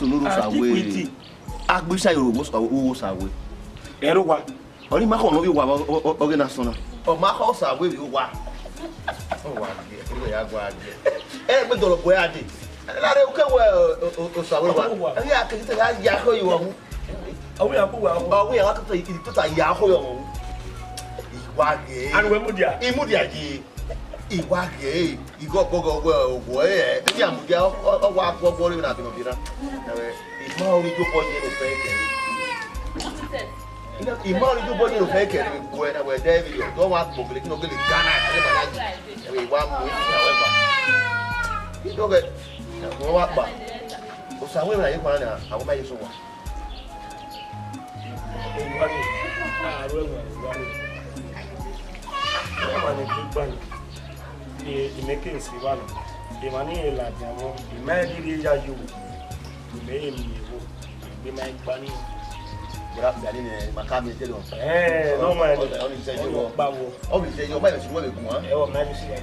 sunu ru Osawe. Agbisa yoro wo Osawe. Ẹrọ wa. Ọni ma khọ ne ọ vbe owa ọghe na sọn na. Ọ ma khọ Osawe vbe owa. Ọ wa giẹ, ọ ya gua giẹ. Ẹ gbe dọlọ bu ẹre dee. Ẹ na rre uke wẹ Osawe wa. Ẹ ya ke te ya ya khọ yi wa wu. Ọ wẹ ya ku wa wu. Ọ wẹ ya wa tota yi tota ya khọ yi wa wu. Iwa giẹ. Anu wẹ mudia. Imudia yi. Iwa giẹ. Igho ọgbọghọ wẹ owo ẹ. Ẹ ya mudia ọ wa gbọgbọ re na bi nọ bi na. Ima ọni jobọ ye ne ofẹn kẹre. Ima ọni jobọ ye ne ofẹn kẹre vbe guẹ na wẹ dẹ vbe yọ. Dọ wa gbọgele kí nọ gele Ghana. Ẹ ma na yi. Ẹ wa mu however. Idọghe wọn wa kpa. Osawe na ye kpa na, àwọn ma ye so wa. Ewa ni, a ru ẹmwẹ ewa ni. Ọmọ ni gbigba ni. Imẹ ke si wa nọ. Emwa ni ladian vbọ, imẹ rhirhi ya yo. Imẹ miẹn vbo, egbe ma gba ni. Bra bia ni nẹ, ma ka miẹn tẹlẹ. Ẹẹ, nọ ma ẹdẹ. Ọni sẹ yo. Ọni kpa vbo. Ọni sẹ yo, ma ẹdẹ si wẹ vbe gun a. Ẹ wọ ma ẹdẹ si wẹ.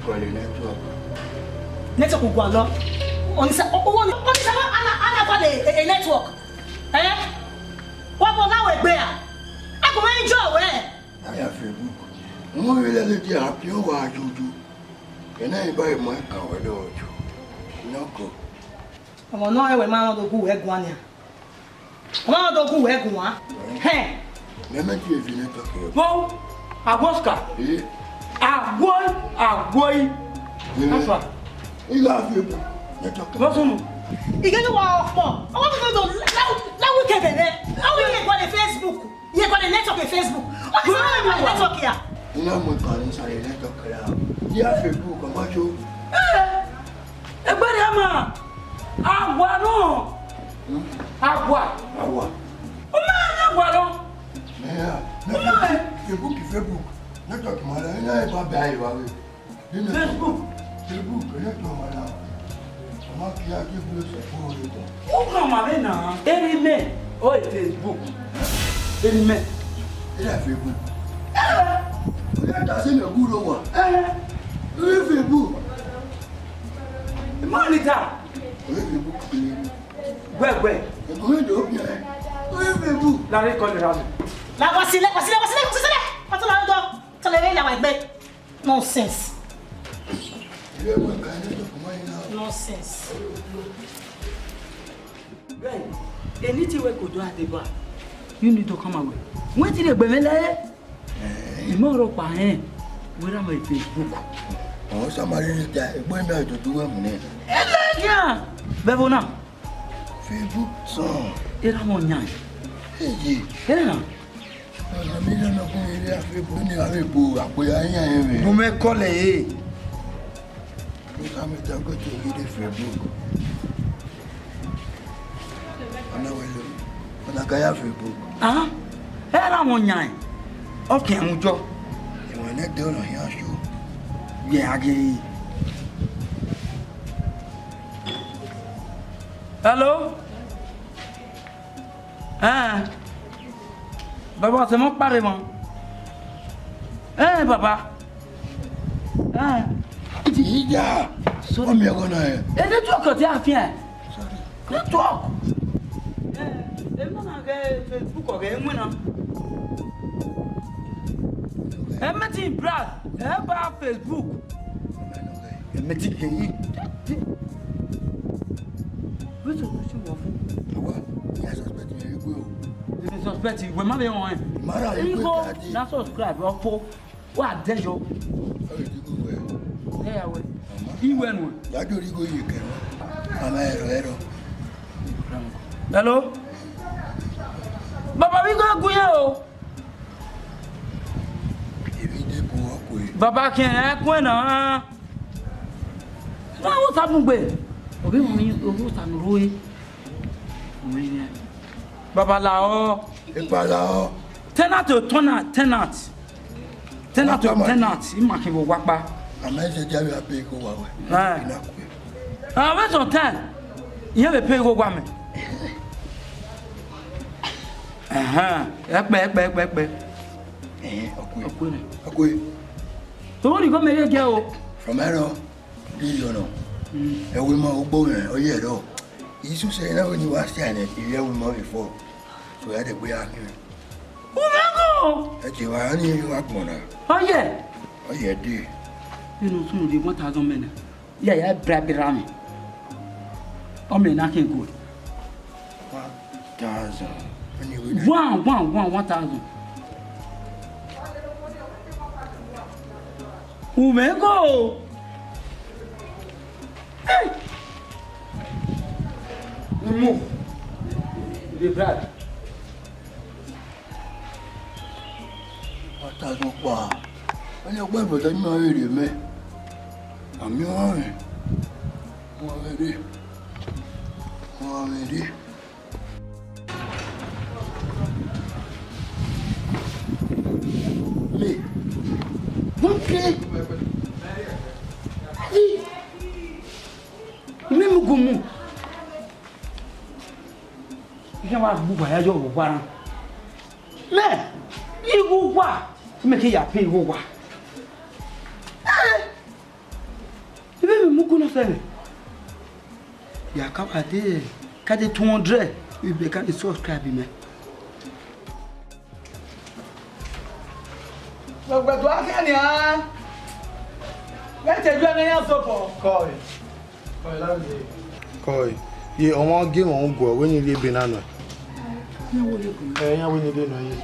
Kọlẹ network. Network gualọ. Onisa, o, o, onisa, ana, ana kọlẹ e, e network. Eh? Wa bọ na wẹ gbe a. A kò mẹ enjoy wẹ. Aya Facebook. Mo vbe lele dia apio wa jojo. Ena iba mo ka wẹ do jo. Nọkọ. Ọmọ nọ ẹwẹ ma rán do gu wẹ guan nia. Ọmọ nọ do gu wẹ guan. Hẹn. Mẹ mẹ ti evi network. Wo, Aguoska. Eh? Aguoi, aguoi. Eh. Afa. Iga Facebook network. Wo sunu. Igene wa ọkpọ. Ọmọ mi do la, la weekend nẹ. La weekend guan Facebook. Ye kọ ne network Facebook. What is wrong with network here? Ina mo kàn ní sàlẹ̀ network ra. Dia Facebook, ọmọ jo. Eh, ẹgbẹ́ rẹ̀ mà. Àwa náà. Hmm? Àwa. Àwa. Ó máa ń àwa lọ. Ẹ, ẹ, Facebook, Facebook. Network mà rẹ̀, ina ẹ bá bẹ̀ ayé wa wẹ̀. Facebook. Facebook, connect to my now. Ọmọ kí a kí blue ṣe fún orí kan. Ó kàn wà mí nà. Eri mẹ, ó ì Facebook. Eri mẹ. Eri Facebook. Ó yà dá sí mi gúrò wà. Eri Facebook. Ìmọ̀ ni ta. Orí Facebook kìí. Gbẹgbẹ. Ẹ̀gbọ́n mi dò ó bí ẹ. Orí Facebook. Lárí kọ́ lè ra mi. Làwọn sílẹ̀, wọ́n sílẹ̀, wọ́n sílẹ̀, wọ́n sílẹ̀. Wọ́n tún lọ rúdọ̀. Tọ́lẹ̀ rẹ̀ làwọn ẹgbẹ́. Nonsense. Nonsense. Well, anything we could do at the bar. You need to come away. Wetin dey gbẹmẹ lẹ? Ìmọ̀ ọ̀rọ̀ pa ẹ̀. Wẹ́rẹ́ àwọn Facebook. Àwọn Samari ní ta ẹgbẹ́ náà tó dúró mú ní. Ẹ lẹ́yìn. Bẹ́ẹ̀ bọ́ náà. Facebook sàn. Era wọn yan. Eyi. Era. Ọ̀nà mi lọ́nà kún eré àfẹ́bù ní àfẹ́bù àpò ayé ayé rẹ̀. Mo mẹ́ kọ́lẹ̀ yìí. Mo sá mi tán kó tó yí dé Facebook. Ọ̀nà wẹ̀ lọ. Ọ̀nà káyà Facebook. Ah, era wọn yan. Ọkẹ́ ẹ̀hún jọ. Ìwọ̀n ẹ̀nẹ́ dé ọ̀nà yẹn aṣọ. Yẹ agẹ yìí. Hello? Eh. Baba, se mo pare mo. Eh, baba. Eh. Ìjà. Sorry. Ọmọ ẹ̀kọ́ náà ẹ̀. Ẹ network ọ̀tí àfihàn. Sorry. Network. Eh, ẹ mọ̀ náà gẹ Facebook ọ̀gẹ̀ ẹ̀ ń wẹ̀nà. Ẹ mẹ́tì brad, ẹ bá Facebook. Ẹ mẹ́tì kẹyìn. Wẹ́tò ló ṣe wọ̀ fún. Àwa, ìyá suspect yẹn rí pé o. Ẹ suspect, ìwé má bẹ wọn ẹ̀. Mara rí pé Igo káàdì. Na subscribe, ọ̀pọ̀. Wa dẹ yọ. Ọ̀rẹ́ ti gbogbo ẹ̀. Ẹ yà wẹ̀. Iwe nu. Yàjọ orí kò yè kẹrọ. Mama ẹ̀rọ ẹ̀rọ. Hello? Baba, we go gun yẹn o. Èmi dé bu ọkọ yìí. Baba kẹrẹ ẹ kún ẹ náà. Wọ́n wọ́n sá mú gbé. Òbí wọn ní owó sànúró yìí. Baba la ọ. Ipa la ọ. Tenant o tenant, tenant. Tenant o tenant, ima khin vbe owa kpa. Àmọ́ ẹ ṣe jẹ́ wíwá pé kó wà wẹ̀. Ẹ. Ina kú. Àwọn mẹ́sàn-án tẹ̀, ìyẹn lè pé owó wa mẹ́. Ẹ̀hẹ́n, ẹ pẹ́, ẹ pẹ́, ẹ pẹ́, ẹ pẹ́. Ẹ̀hẹ́n, ọkùnrin. Ọkùnrin. Ọkùnrin. Tòun nìkan mẹ́rin jẹ́ o. From ẹ̀rọ, bí ìyọ̀nà. Mm. Ẹ wo mọ ogbó rẹ̀, ọyẹ ẹ̀rọ. Ìsúnṣe náà ni wàá ṣe àná, ìrẹ́ wo mọ before. So ẹ dẹ̀ gbé akínrin. Umengo! Ẹ ti wà ní ìlú Agbọ̀nà. Ọyẹ! Ọyẹ dé. Inú tún lè one thousand mẹ́nà. Yẹ, yẹ, bra, bra mi. Ọmọ ẹ̀ náà kí n gò. One thousand. Ẹni ìwé náà. One, one, one, one thousand. Umengo! Hey! Remove. The brad. One thousand pa. Ẹni ọgbẹ́ ìbọ̀dọ̀ ní ọ̀rẹ́ rẹ̀ mẹ́. Àmì ọ̀rẹ́. Wọ́n rẹ̀ dé. Wọ́n rẹ̀ dé. Me. Wọ́n ké. Ayi. Mímu gùn mu. Iye wa gbugba ya yọ wa ran. Mẹ, igho wa, mẹ ke ya pay igho wa. Eh, Uno sẹmwẹ. Ya ka wa de, ka de two hundred, ibe ka de subscribe mẹ. Wẹ, wẹ do akẹ nian. Wẹ te ju ẹmwẹ ya zobọ. Kọe. Kọe, ye ọmwa gie mwẹ uguẹ, wẹ ni rhie ebe na nọ. Iran wẹ ni rhie ebe nọ ye.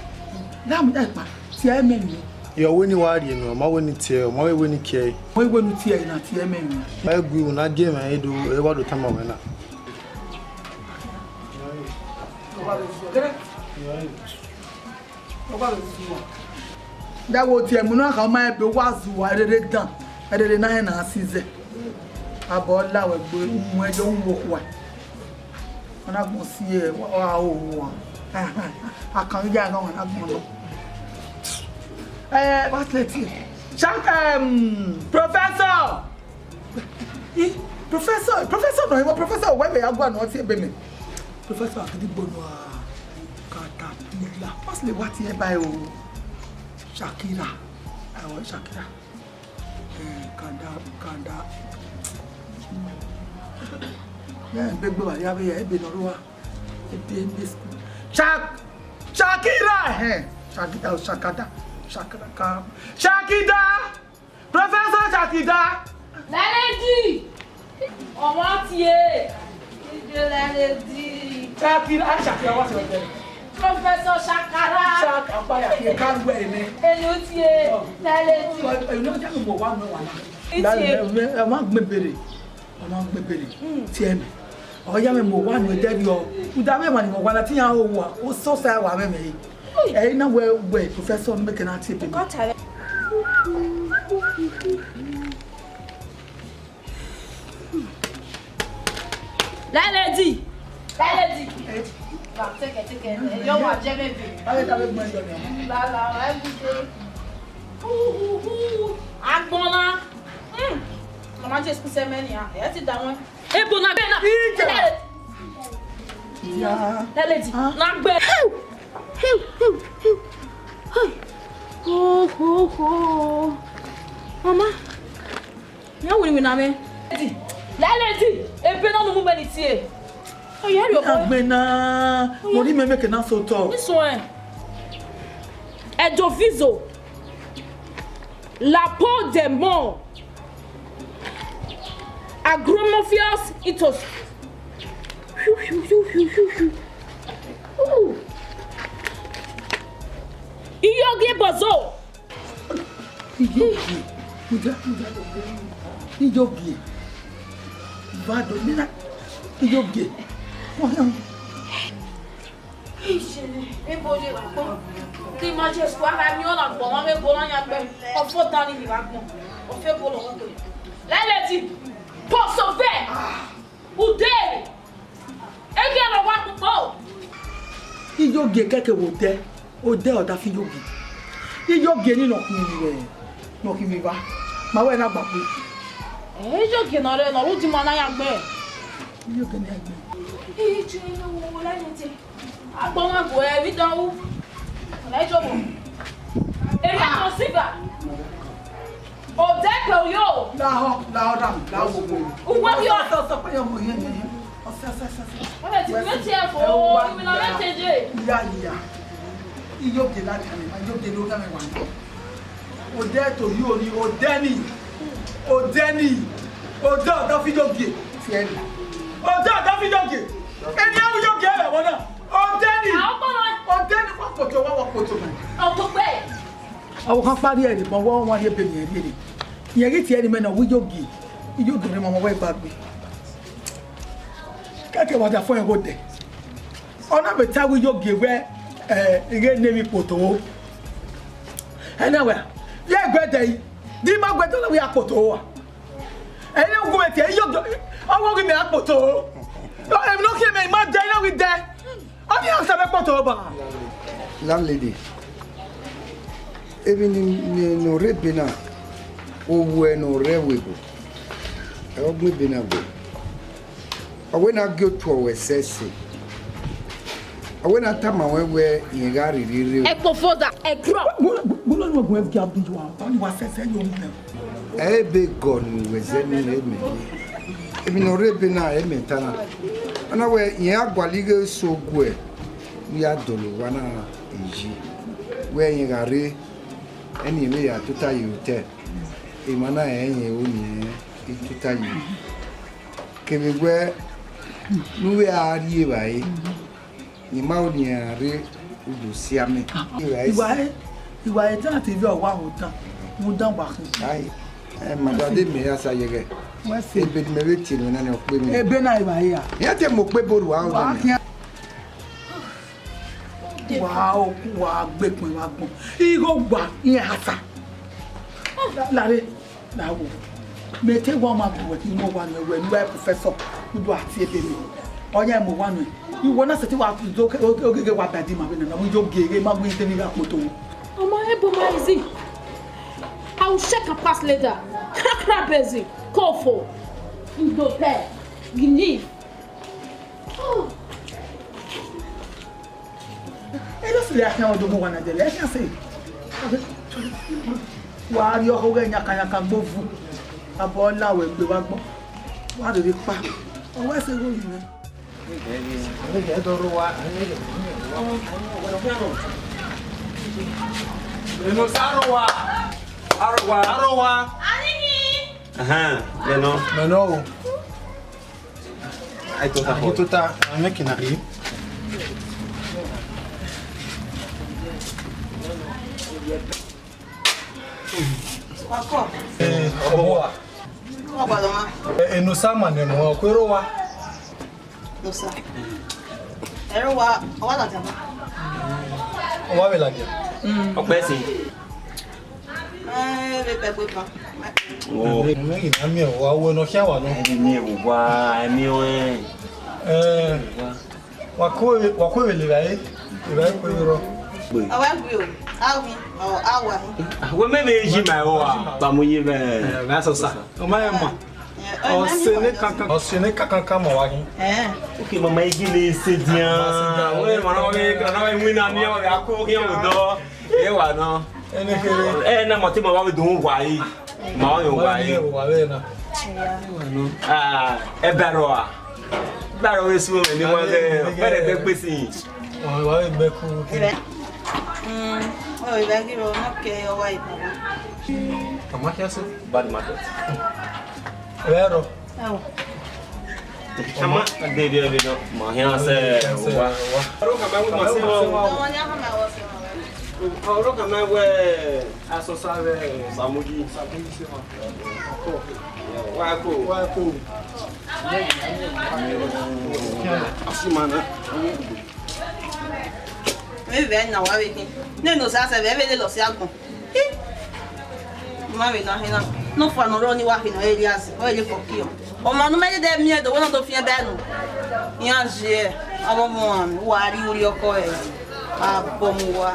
Na mu da kpa, tie mẹ ni. Ye ọ wẹ ni wa rhie nọ, ọ ma wẹ ni tie, ọ ma wẹ wẹ ni kie. Wẹ wẹ ni tie na, tie mẹ ni. Ẹ gui, u na gie mwẹ edo, ẹ wa do tama wẹ na. Da wo tie mu na kha ma ebe wa zu wa rere dan, rere na hẹ na si zẹ. Abọ la wẹ gbe mu ẹjọ mu wo khua. Ọ na gbọn si ẹ, wa, wa, o, wa. Akan ya na, wa na gbọn nọ. Eh, what's late here? Shark, um, Professor! Eh, Professor, Professor nọ, ìwọ Professor, wẹ vbe ya gua nọ tie ebe mẹ. Professor, agidigbo nọ, ah, caterpillar. What's late, what here by o? Shakira. I want Shakira. Eh, kanda, kanda. Yeah, big boy, yeah, yeah, ebe nọ rua. Ebe, ebe. Shak-, Shakira, eh. Shakira, Shakada, Shakada, Shakida. Professor Shakida. Lẹ́lẹ́dì. Ọmọ tiẹ̀. Ìjọ Lẹ́lẹ́dì. Shakira, ah, Shakira, what's your name? Professor Shakara. Shak-, apa ya, you can't wear me. Ẹni ó tiẹ̀. Oh. Lẹ́lẹ́dì. Oh, you know, just go one, no one. Ìtì. Ẹ má gbé bèrè. Ọ ma gbẹbẹrẹ tie mẹ. Ọ ya mẹ mu owa nu ẹdẹ rriọ. Uda vbe emwa ni mwẹ owa na te iran ho owa, osọsa wa mwẹ mẹ re. Ẹ i na wẹ, wẹ professor ne mẹ kẹ na tie ebe. Landlady. Landlady. Take it, take it. Yọ wa jẹ mẹ bi. Aye, ta vbe gbẹn yọ ni. La, la, every day. Agbọn na. Hmm. Mama just put some money, ah. Ẹ ti da wọn. Ebo na gbe na. Ija. Ya. Landlady. Ah. Na gbe. Ho, ho, ho. Mama. Iran winna mwẹ. Landlady, ebe na ne u mu mẹ ni tie. Oya, rhie obọ. Agbọn na, mo ni mẹ mẹ ke na sẹ otọ. This one. Edovizo. La peau de mort. Agromorphous itos. Ooh. Iyogie bozo. Iyogie. Mudia, mudia. Iyogie. Vado, mina. Iyogie. Ebo ye kpọ. Te ima je sua gha miẹn ọna gbọmwa vbe ebo na yan gbe. Ọfọ dan ni vbe agbọn. Ọfọ ebo lọ wẹ. Landlady, post of. Ude! Egie ne ọ wa kpokpo! Iyogie kẹkẹ vbe odẹ, odẹ ọdafi Iyogie. Iyogie ni nọ khin vbe, nọ khin vbe evba. Ma wẹ na gbakun. Eh, Iyogie ne ọ rre, ne ọ ru di ima na ya gbe. Iyogie ne a gbe. Ije ne wo la ye te. Agbọn mwa gu ẹre vbe idan ru. Ọna jọ mọ. Emwi a tọ silver. Odẹ ke u yo. Lahọ, lahọ dam, lahọ gbogbo. Uwe yo. Ọsẹ, ọsẹ, ọsẹ, ọsẹ, ọsẹ, ọsẹ, ọsẹ. Wọ́n bẹ̀ ti gbé tiẹ̀ fò, ìmìnà mẹ́tẹ̀ẹ̀dẹ̀. Ìyá, ìyá. Iyogie la tẹ̀lé, Iyogie ló dá mi wà ní. Odẹ tó yí orí, odẹ ni. Odẹ ni. Odẹ ọ̀dọ́ fi Iyogie. Tiẹ̀ ni. Odẹ ọ̀dọ́ fi Iyogie. Ẹni àwọn Iyogie ẹ̀rọ wọn náà. Odẹ ni. Àwọn ọmọ rẹ. Odẹ ni wọ́n kò tó, wọ́n wọ́n kò tó. Ọ̀pọ̀ pẹ́. Ọ khan kpa rhie ẹre, ma wẹ ọmwa rhie ebe ne irẹn rhie ẹre. Irẹn ghi tie ẹre mẹ ne ọ wẹ Iyogie, Iyogie ne ma wẹ gba gbe. Kẹkẹ wa da fo ẹn gho dẹ. Ọ na vbe ta wẹ Iyogie wẹ, ẹ, I ghe ne emwi kpoto. Ẹnẹ wẹ, ye gbe dẹ yi, di ma gbe dẹ wẹ a kpoto a. Ẹre ugu mẹ tie Iyogie, ọ wẹ ghi mẹ a kpoto. Emwi ne ọ khian mẹ, I ma dẹ, I na ghi dẹ. Ọ ni a sẹ vbe kpoto ba. Landlady, emwi ni, ni, ne ọ rre ebe na, owẹ ne ọ rre ẹvbo ebo, ọ gbẹn ebe na gbe. Ọ wẹ ne a gie otuọ wẹ sẹse. Ọ wẹ ne a tama wẹ wẹ irẹn gha rhirhi rre. Ẹkpo foda, ẹdrọ. Gbọdọ ni ọgbọn ẹvia bi wa, ọ ni wa sẹse yo mu. Ẹ ebe gọ ni wẹ zẹ ni rẹ mẹ. Emwi ne ọ rre ebe na, ẹ mẹ ta na. Ọ na wẹ, irẹn a gualọ ighe eso guẹ, ne I ya dọlọ owa na eyi. Wẹ irẹn gha rre, ẹni vbe ya tota ye otọ, emwa na rẹn irẹn ro ne irẹn tota ye. Kevbe wẹ, ne u vbe a rri evbare, ne ima ro ne iran rre udu si amẹ. Iwa ẹre, iwa ẹre dan te ivbi ọwa ho dan, mu dan wa khin. Ai, ẹ ma da de mẹ ya sa yẹghẹ. Wẹ se. Ebe ne mẹ vbe tie nuẹn na ni ọ kpe mẹ. Ebe na evbare ra? Iran te mu okpe bo rua. Wa khian. Wa oku wa gbekun wa gbọn. Igho wa iran hasa. Lare, la wo. Mẹ te wa ma bu wẹ ki mu owa nuẹn wẹ ne uwa professor, u do a tie ebe mẹ. Ọ ya mu owa nuẹn. Iwọ na sẹtin wa do ke, oge, oge wa badi ma vbe nana, u yo gere ma wi te ni gha kpoto. Ọmọ ebo ma easy. I will shake and pass later. Crack, crack, busy. Kofo. Ndo pẹ. Gini. Ẹ lọ sẹ akhian ọdọ mu wa na dẹlẹ, ẹ khian sẹ. Wa rrie ọkhọ ghẹ yankan yankan gbovu. Abọ la wẹ gbe vbe agbọn. Wa rere kpa. Ọ wẹ sẹ igho yi mwẹ. Enosa, arọhua. Arọhua. Arọhua. Ahan, mẹ nọ. Mẹ nọ o. Ai tota. Ai tota, a mẹ kina rre. Wa kọ. Eh, ọbọ wa. Wa gba lọ ma. Eh, Enosa ma nẹ mọ, ọ kue rre owa. Enosa. Ẹrọ wa, ọ wa ladian ma. Ọ wa vbe ladian. Ọkpẹ si. Ẹ, vbe bẹgbe ban. Wo. Mẹ ghi na miẹn wa, wo ne ọ khian wa nọ. Ẹmi miẹn vbe owa, ẹmi ọnrẹn. Ẹ, wa kue, wa kue vbe le evbare, evbare kue vbe rrọọ. Ọ wa gbe o, a wi, ọ, a wa. Wẹ mẹ vbe yi ma ẹro a, ba mu yi vẹ. Ẹ, vbe asọsa. Ọ ma rẹn ma. Ẹ, ọ Ọsẹ ne kankan, ọsẹ ne kankan ma wa ghi. Ẹ. Oke, mama, igi ne se dian. Wẹ ma na vbe, na vbe win na ni, ọ ya ko ghi odọ. E wa nọ. Ene kere. Ẹ na ma te ma wa vbe dun wa yi. Ma ọ yo wa yi. Wa vbe na. Ah, ẹ baro a. Baro we su ni wa de. Bẹrẹ de pesi. Wa, wa vbe gbe ku. Ebe. Mm, o ibe giro no ke o wa ibe. Ama kia se bad market. Ẹ rọ. Ama de de de no. Ma hia se wa. Aro ka ma we ma se wa. Aro ka ma we asọsa vbe Samuyi. Samuyi se ma. Wa ko. Wa ko. Asimana. Vbe vbe na wa vbe khin. Ne no sa se vbe vbe le lọ si agbọn. Hi. Ma vbe na hina. No fa no ro ni wa hina eri azi. O ele fọkiọ. Ọ ma nu mẹ de miẹn do wẹ na do fiẹn bẹnu. Iran ziẹ. Avọ mọ wa mi. Wa ri uri ọkọ ẹ. Abọ mu wa.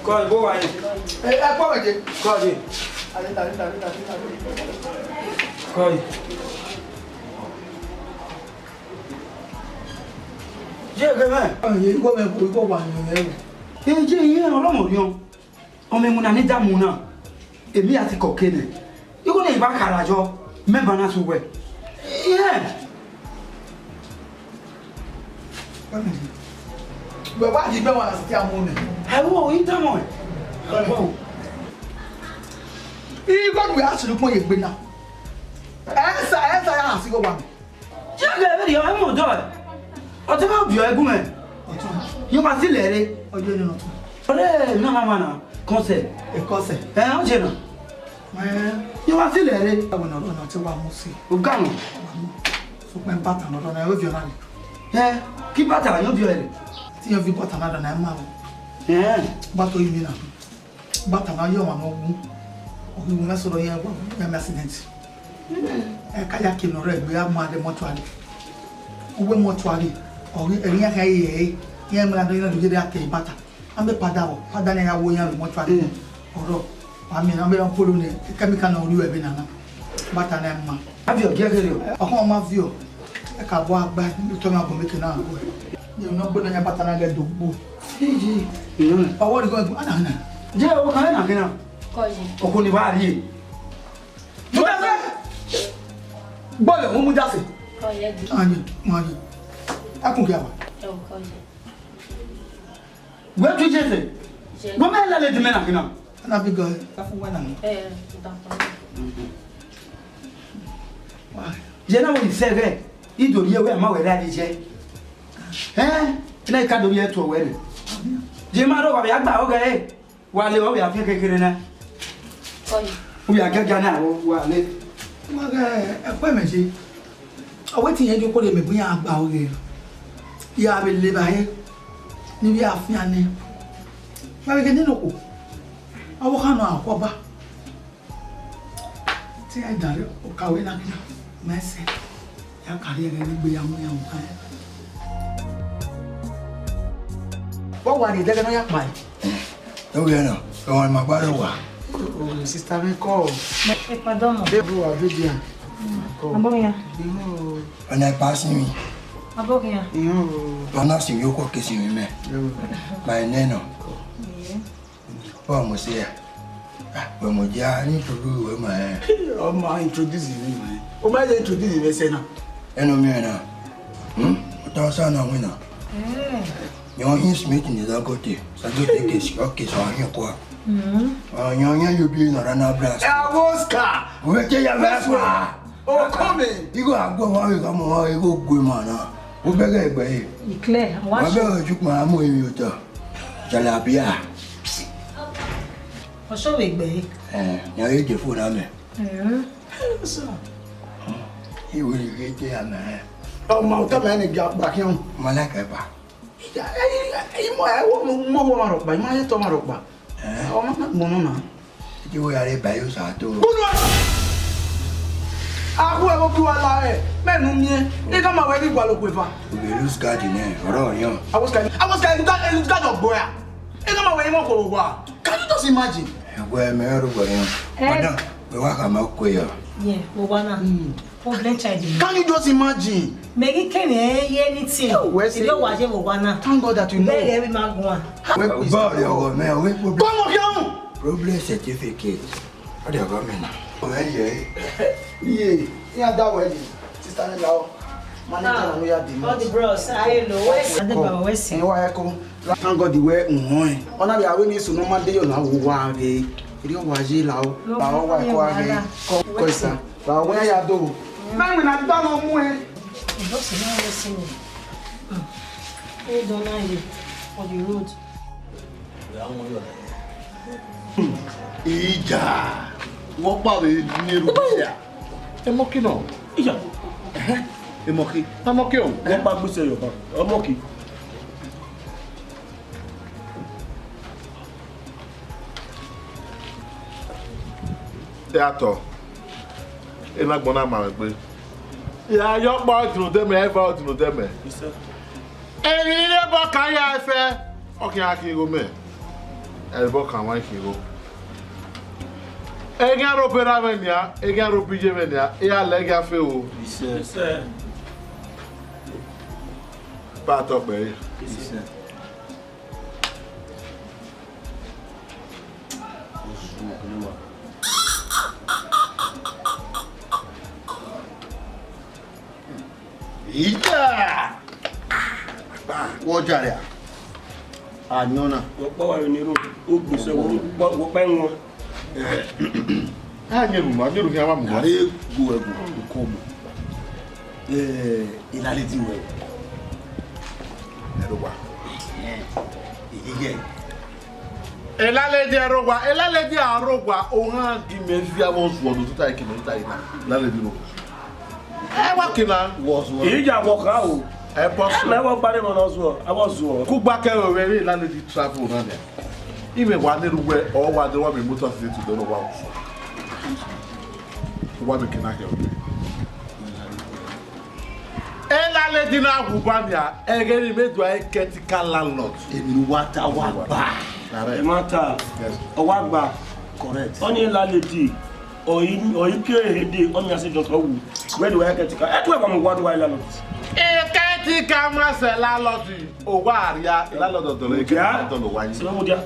Kọ ibo wa ye. Ẹ, ẹ kpọ mẹ je. Kọ ye. Kọ ye. Ye ghe mẹ. Ẹ, ye igho mẹ, igho wa ni mẹ. Ẹ, je iye ọlọmọ riọn. Ọ mẹ mu na ni da mu na. Emi a ti kọ ke nẹ. Igho ne I ba khara yọ, mẹ ba na su wẹ. Ẹ. Wẹ wa yi gbe wa na siti amu nẹ. Ẹ wo, I tama ẹ. Ẹ wo. Igho ne a sunu kpọn ye gbe na. Ẹ sa, ẹ sa ya ha si igho wa mẹ. Jẹ ghe vberriọ, ẹ mu odọ ẹ. Ọ te ma viọ ẹgu mẹ. Ọtun. Yọ ma si lẹ re. Ọjọ nínú ọtun. Ọrẹ na ma ma na, kọsẹ. Ẹ kọsẹ. Ẹ, ọ jẹ na. Ẹ. Yọ ma si lẹ re. Ẹ wẹ na, ọna te wa mu si. O ga mọ. Sokpẹn bata na ọdọ na, ẹ viọ na re. Ẹ, ki bata yọ viọ ẹ re. Ti yọ vi bata na ọdọ na, ẹ ma o. Ẹ. Bata oyi mi na. Bata na yọ ọmwa ne ọ wu, ọ ghi wu mwẹ sẹ ọrọ, iran wa ya mẹ accident. Ẹ ka ya ke ne ọ rre egbe, a mu a rre mortuary. Uwu mortuary, ọ ghi, ẹre iran kha ye ẹre, iran mu a rre, iran do ye rre a ke bata. A mẹ pada vbọ, pada ne a ya wo iran rre mortuary. Ọrọ, wa miẹn, a mẹ polo ne chemical na ọ rri ẹvbo na na. Bata na ma. A viọ giẹ ghe rriọ? Ọkhọn ma viọ. Ẹ ka bọ agba, ne otọ na bọ mẹ ke na gọ. Ye ne ọ gbe na ya bata na ghe do gbo. Iji. Ọwọ ni gọ, ana na. Je, o kan na ke na. Kọ yi. Ọkọ ni ba rrie. Gbọdọ mu mu dase. Kọ ye di. Aye, ma ye. Akun kia wa. Ẹ o, kọ ye. Wẹ tu Jesu. Wẹ mẹ lele di mẹ na kina. Ana bi gọ. Ka fu wa na. Ẹ, da kọ. Ye na wẹ sẹ ghẹ. Ido ye wẹ a ma wẹ ra di je. Ẹ, na ka do ye tu wẹ re. Ye ma ro wa ya gba oghe re. Wa le, ọ vbe a fian kekere na. Ọye. U ya gaga na, wa le. Wa ghe ẹkpẹ mẹ je. Ọ wẹ te irẹn di okhuo rhie mẹ bu iran gba ọghe. Ya vbe le evbare ne ivbi a fian nẹ. Wa vbe ghe nene okhuo. Ọvbokhan nọ a khuọba. Te iran da rre, oka wẹ na kina, mẹ sẹ. Ya ka rhie ẹghẹ ne egbe ya mu iran oka ẹn. Vbe ọ wa rhie ẹdẹghẹ ne ọ ya kpae? Ovbi ẹre na, ọmwa ma gba rre owa. Oh, sister mwẹ kọ. Ẹ padọ mọ. Ẹ bu wa vidian. Abọ khian. Ọna pass mi. Abọ khian. Ọna si yo ko ke si mi mẹ. Ma nẹ nọ. Ọ mose ya. Ah, wẹ mọ dia ni introduce wẹ ma ẹ. Ọ ma introduce mi ma ẹ. Ọ ma ye introduce mi ẹsẹ na. Ẹnu mi na. Hmm? Ọ ta sa na wina. Yọn hin Smith ni Dangote. Dangote ke si, okay, so ahin kwa. Hmm. Ah, yọn yan yo bi na rana bras. Ẹ wo ska. Wẹ ke ya bra kwa. O kọ mi. Igo agbo wa we ga mo wa igo gbe ma na. Wo bẹghe egbe he. Iclear, wa wa sure. Bẹghe oju kpa mo emi otọ. Jalabia. Ọ sọ vbe egbe he. Eh, ya ye je fo na mẹ. Mm. Iwe ni ghe te ya mẹ. Ọ ma otọ mẹ ni gba kpa khian. Ma la kẹ ba. Imọ ẹ wo mo wo ma rọkpa, imọ ẹ tọ ma rọkpa. Eh? Ọ ma gbọnọ na. Iti wo ya re ba yo sa to. Unu a. A hu ẹ wo ki wa la ẹ, mẹ nu miẹn. I ka ma wẹ ghi gualọ okhuo eva. U be lose guard nẹ, ọrọ yan. I was kind, I was kind, I lose guard ọgbọ ya. I ka ma wẹ imọ kho wa. Can you just imagine? Ẹgbẹ mẹ ro gbọ yan. Eh. Madam, we wa ka ma ko yo. Yeah, we wa na. Hmm. Problem child ni. Can you just imagine? Mẹ ghi kẹmwẹ ye anything. Yo, wẹ se. Ẹ wa ye vbe owa na. Thank God that you know. Bẹghe vbe ma guan. Wẹ bọ ọrẹ ọghọ mẹ, wẹ problem. Bọmọ khian. Problem certificate. Ọ dia gọ mẹ na. Ọ mẹ ye. Iye, iran da wẹ yi. Sister ni lao. Manager na no ya di. All the bros, I know. Wẹ se. Ade baba, wẹ se. Ẹ wa ẹ ko. Thank God wẹ uhọn ẹ. Ọ na vbe aro ni sunu ma de yo na wo wa ghe. Iri ọ wa ye lao. Lao wa ko a ghe. Ko, ko isa. Ra wẹ ya do. Na mi na da no mu e. Just now listen me. Hey, don't mind you for the road. Ija. Wọ́n pàwé ní Rúbíà. Ẹ mọ́ kí náà. Ija. Ẹ mọ́ kí. Ẹ mọ́ kí o. Wọ́n pa gbèsè yọ̀bá. Ẹ mọ́ kí. Te a tọ, ena agbọn na ma mwẹ egbe. Ya yọ ọkpa ọdunudẹ mẹ, eva ọdunudẹ mẹ. Emwi ne bọ kan ya ẹfẹ, ọ khian khin igho mẹ. Ẹ bọ kan wa khin igho. Eghian rre obọ erha mwẹ nian, eghian rre obọ iye mwẹ nian, I ya lẹ eghian fe o. Ba tọ kpẹre. Ija! Wọ jare a? Ayọn na. Wọ kpa wa ni ro, o gbese wọ, wọ kpa ẹwọn. A yẹn ru ma, a yẹn ru khian wa mu wa. Are gu ẹgu ko mu. Eh, Ilaledi wẹ. Ẹrọwa. Eh, iye. Ilaledi Ẹrọwa, Ilaledi Arọwa, ohan gi mẹ vi avọ zuọ do tuta iki mẹ tuta ina. Ilaledi Ẹrọwa. Ẹ wa kina. Wọ zuọ. Ija wọ kha o. Ẹ bọ. Ẹ mẹ wọ gbare mọ nọ zuọ, avọ zuọ. Kugba kẹ wẹ vbe Ilaledi travel na nẹ. Imẹ wa ne ru wẹ, ọ wa de wa mẹ motor accident today, no wa. Wa mẹ kina kẹ wẹ. Ilaledi na wu ba nia, ẹghẹ ne mẹ do a caretaker landlord. Emwi ne uwa ta wa gba. Ẹ ma ta. Yes. Ọ wa gba. Correct. Ọni Ilaledi, ọ i, ọ i ke he de, ọni a se jọ tọ wu. Where do I caretaker? Ẹ tu ẹ ba mu wa do wa landlord. E caretaker ma sẹ landlord, o wa ria, landlord ọdọ rẹ, e caretaker ọdọ wa yi. Sẹ mu dia.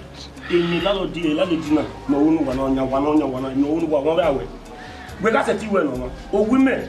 Eni Ilaledi, Ilaledi na, nọ unu wa, nọ yan wa, nọ yan wa, nọ unu wa, wọn vbe awẹ. Wẹ gha sẹtin wẹ nọ wan. Owu mẹ,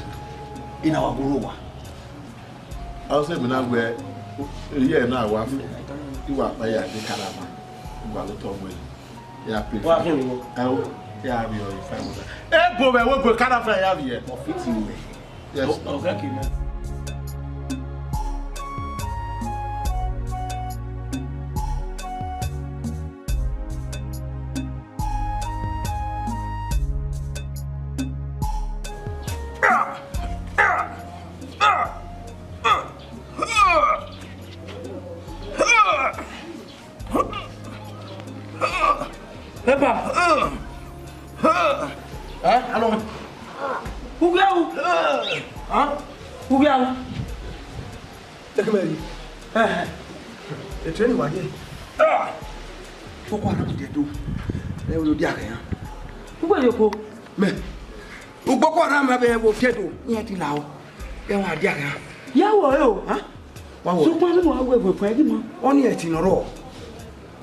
I na wa gu rre owa. Ọ sẹ mẹ na wẹ, iye na wa fo, I wa kpa ya de karama, I wa lotọ wẹ, ya pay. Wa khin vbo? Ẹ o, ya vbiẹ ọre five hundred. Ebo vbe ẹvbo ebo, karama ya vbiẹ. Ọ fit wẹ. Yes. Ọ, ọ gha khin nẹ. Epa. Eh, alo. Ugia u. Ah? Ugia u. Teke mẹ yi. Eh. Etu ni wa ye. Ah. Boko Haram dia do. Ẹ wo dia kẹ ya. Ugbe yo ko. Mẹ. U Boko Haram ma vbe wo dia do. Iran ti la o. Ẹ wa dia kẹ ya. Ya wo yo. Ha? Wa wo. Sokpan ni wa wo ebo fẹ gi ma. Ọni ẹtin nọ rọ.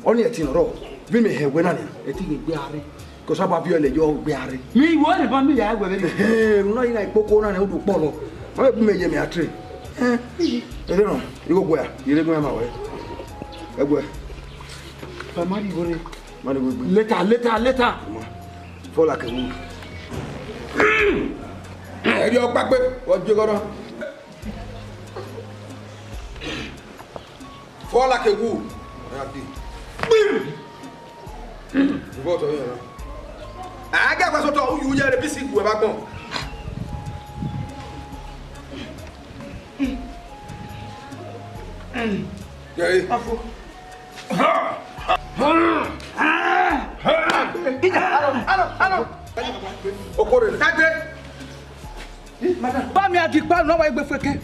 Ọni ẹtin nọ rọ. Vbe mẹ hẹ wẹ na nia. Ẹtin ghi gbe a rre. Kọsa ba viọ lẹ yọ gbe a rre. Mi wo ne ba mi ya wẹ vbe. Ehe, no ina ikpoko na ne u do kpọlọ. Ma vbe bu mẹ ye mẹ a tre. Eh, ere nọ, igho gua, ire gbe ma wẹ. Ẹgbẹ. Ba ma ri igho re. Ma ri igho gbe. Later, later, later. Ma. Fall like a wood. Ẹ ri ọkpa gbe, ọ je gọrọ. Fall like a wood. Ọya de. Gbim! Ìwọ ọ̀tọ̀ yẹn rán. Àágẹ́ àgbàsọ́tọ̀, ó yù ú yẹ rẹ bí sí ìgbù ẹ̀ bá gbọ̀n. Yẹ̀rì. Ọ̀fọ̀. Ìjà, àlọ́, àlọ́, àlọ́. Okòrè. Tàgbé. Ba mi a di ikpa ne ọ wa egbe feke.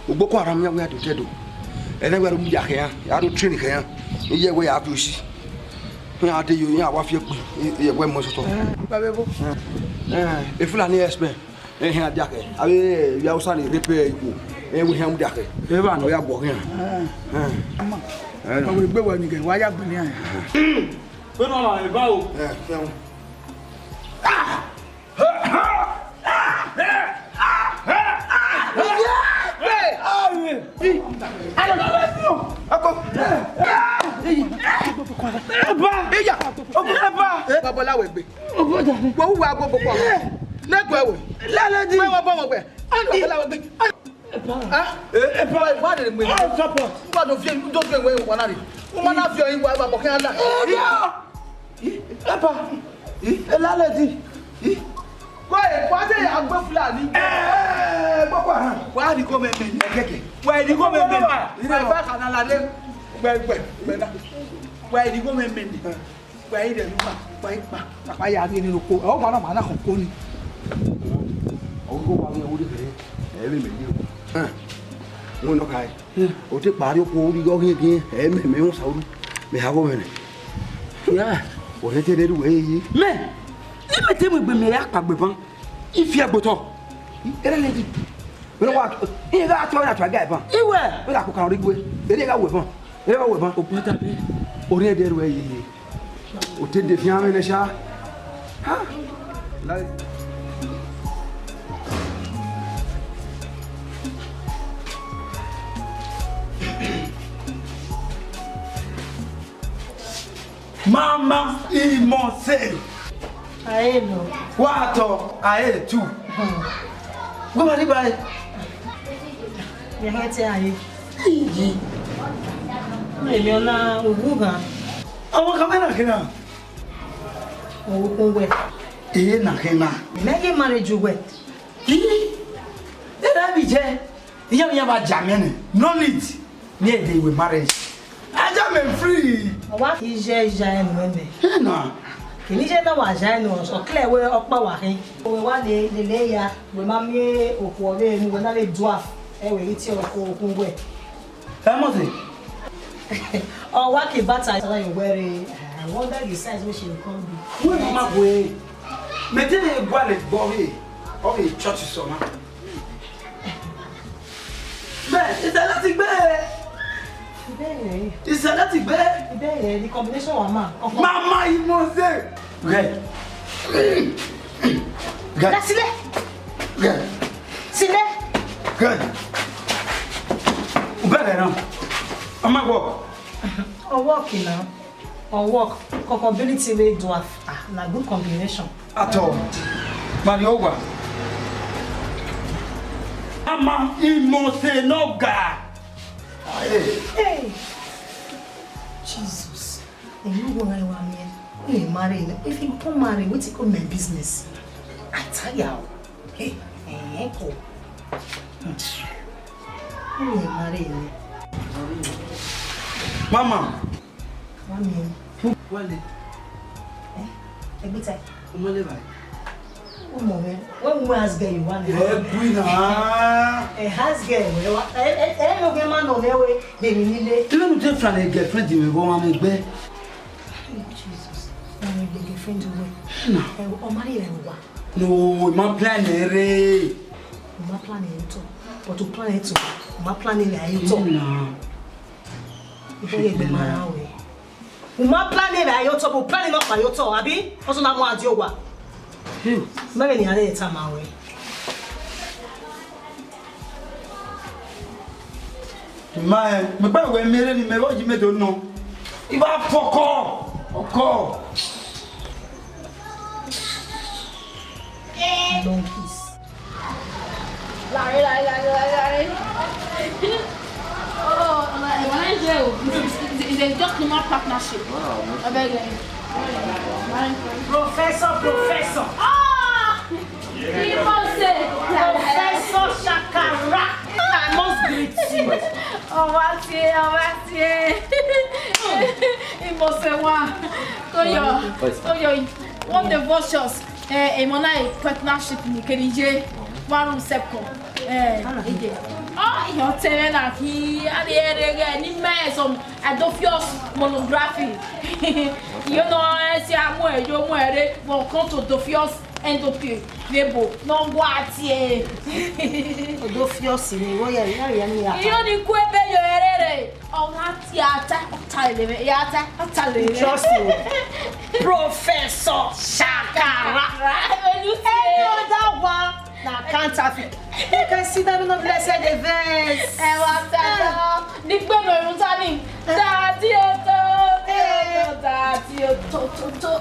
Boko Haram ya wẹ a do tẹ do. Ẹnẹ wẹ a do mudia khẹ ya, a do train khẹ ya. Iye wẹ ya fi osi. Iran de yo, iran wa fi ẹkpi, iye wẹ mọ sọtọ. Ba vbe bo. Eh, e Fulani expert. Eh, iran dia khẹ. Avbe, eh, ya Hausa ni rape ikhuo. Eh, wẹ iran mudia khẹ. Eva nọ ya gbọ khian. Eh. Ọmọ. Eh, no. Ọmọ egbe wẹ ni gẹ, wa ya gbẹ ni an. Pe no ma eva o. Eh, fẹn. Babalawegbe. Wo wu wa go boko. Nẹgbẹ wẹ. Lálẹ́ di. Wẹ wọ bọ wọ gbẹ. Babalawegbe. Ah, eh, eh, pa, pa, de mẹ. Ah, support. Ngba do fi, do fi wẹ wa na re. Uma na fi oyin wa, wa bọ kẹ ala. Eh, yeah. Epa, eh, lálẹ́ di. Eh. Wẹ, wa de ya gbe Fulani. Eh, Boko Haram. Wa di ko mẹ mẹ ni. Kẹkẹ. Wa di ko mẹ mẹ ni. Wa fa kana la de. Wẹ, wẹ, wẹ na. Wa di ko mẹ mẹ ni. Wẹ yi rẹ numa, wa yi kpa, wa ya rhie nene oko. Ọ wa na ma na khọn oko ni. Ọ ghi wa vbe ẹvbo rre, ẹ vbe mẹ ye o. Ẹn, wọn nọ ka ẹ. O te kpa rhie oko rhie igho ghiẹn ghiẹn, ẹ mẹ mẹ wọn sa ru. Mẹ ha gho mwẹ nẹ. Ya, ọ rhe te rre ru ẹ ye. Mẹ, imẹ te mu egbe mẹ ya kpa gbe ban. Ifi ẹgbotọ. Ere lady. Wẹ wa, iye gha tọ na tọ ga ban. Iwẹ. Wẹ gha kpokaro rre igbe. Ere gha wẹ ban. Ere gha wẹ ban. Ogun ta be. Orhiẹn ẹdẹ ru ẹ ye ye. Te de fian mwẹ nẹ sha. Ha. Like. Mama Imose. Aye nọ. Wa tọ, aye tu. Hmm. Go ma di ba e. Ye he te aye. Iyi. Emi ọna uwu ghan. Ọmọ kan mẹ na khin na. Uwu kun wẹ. Iye na khin na. Mẹ ye marriage wẹ. Ii. Era bi je. Iye mi ya ba ja mẹ nẹ. No need. Ni e de we marriage. Aja mẹ free. Ọ wa khin iye iye enu ẹmẹ. Ena. Kini iye na wa ja enu ọ clear wẹ ọkpa wa khin. Wẹ wa le lele ya, wẹ ma miẹn okhuo vbe enu, wẹ na vbe dwarf. Ẹ wẹ ghi tie okhuo okhuo wẹ. Ẹ mọ se. Ọ wa ke bata sara yo wẹ re. I wonder the size wey she will come be. Wẹ ma ma gbe. Mẹ te ne gualọ ẹgbọ vbe, ọ vbe church sọ na. Mẹ, ìsẹ̀lẹ̀ ti gbé. Ìbẹ̀rẹ̀. Ìsẹ̀lẹ̀ ti gbé. Ìbẹ̀rẹ̀, the combination wa ma. Mama Imose. Gẹ. Gẹ. Dasile. Gẹ. Sile. Gẹ. Ubẹrẹ na. Ọmọ ẹgbọ. Ọwọ kìnnà. Ọ work, compatibility wey dwarf, ah, na good combination. At all. Mari owa. Ama Imose no ga. Aye. Hey. Jesus. Ẹ, you go right one here. Hey, marry. If you come marry, wetin come my business? I tire o. Hey, eh, ko. Hmm. Hey, marry. Mama. Wa miẹn. Wale. Eh? Ẹgbẹta. Ọmọ le ba. Ọmọ mwẹ. Wẹ mu house girl wa nẹ. Ẹ gui na. Eh, house girl wẹ wa. Eh, eh, eh, no ge ma nọ mwẹ wẹ. De mi nile. Even you take friend girlfriend mi go ma mu gbe. Jesus. Na mi gbe girlfriend wẹ. Na. Eh, ọmọ rẹ wa. No, ma plan ere. Ma plan ere to. But to plan it to. Ma plan ere aye to. Na. Ibo ye gbe ma ra wẹ. U ma plan vbe a ye otọ, but u plan nọ kpa ye otọ, abi? Ọsọ na mu a di owa. Mẹ vbe ne iran rre tama ruẹ. Ma, mẹ kpa wẹ mẹ rre ne mẹ vbe ọji mẹ do nọ. I vba fọkọ, ọkọ. Long kiss. Larry, Larry, Larry, Larry, Larry. Oh, oh, oh, oh, oh, oh. It's, it's, it's a just normal partnership. I beg you. Professor, professor. Ah! He must say, Professor Shakara, I must greet you. Oh, what's here? Oh, what's here? He must say, wow. Go your, go your, what the vultures? Eh, emọ na re partnership ni kere iye, one room second. Eh, ije. Oh, iyo tẹmwẹ na khin, a de rre ghẹ ne ima some Adolphus monography. Iyo nọ, eh, si a mu ẹ yo mu ẹ rre, vbe ọ kan to Adolphus Endope, vbe ebo, nọ gua tie. Adolphus ni, wo ya, ya, ya, ya. Iyo ni ku ebe yo ẹre rre. Ọ gha tie ata, ọ ta lele mwẹ, ya ta, ọ ta lele mwẹ. Trust me. Professor Shakara. Any other one na counterfeit. You can see them in the blessed events. Ẹ wa ta lọ. Ni gbe no irun ta ni. Dadi o to, to, to, dadi o to, to, to.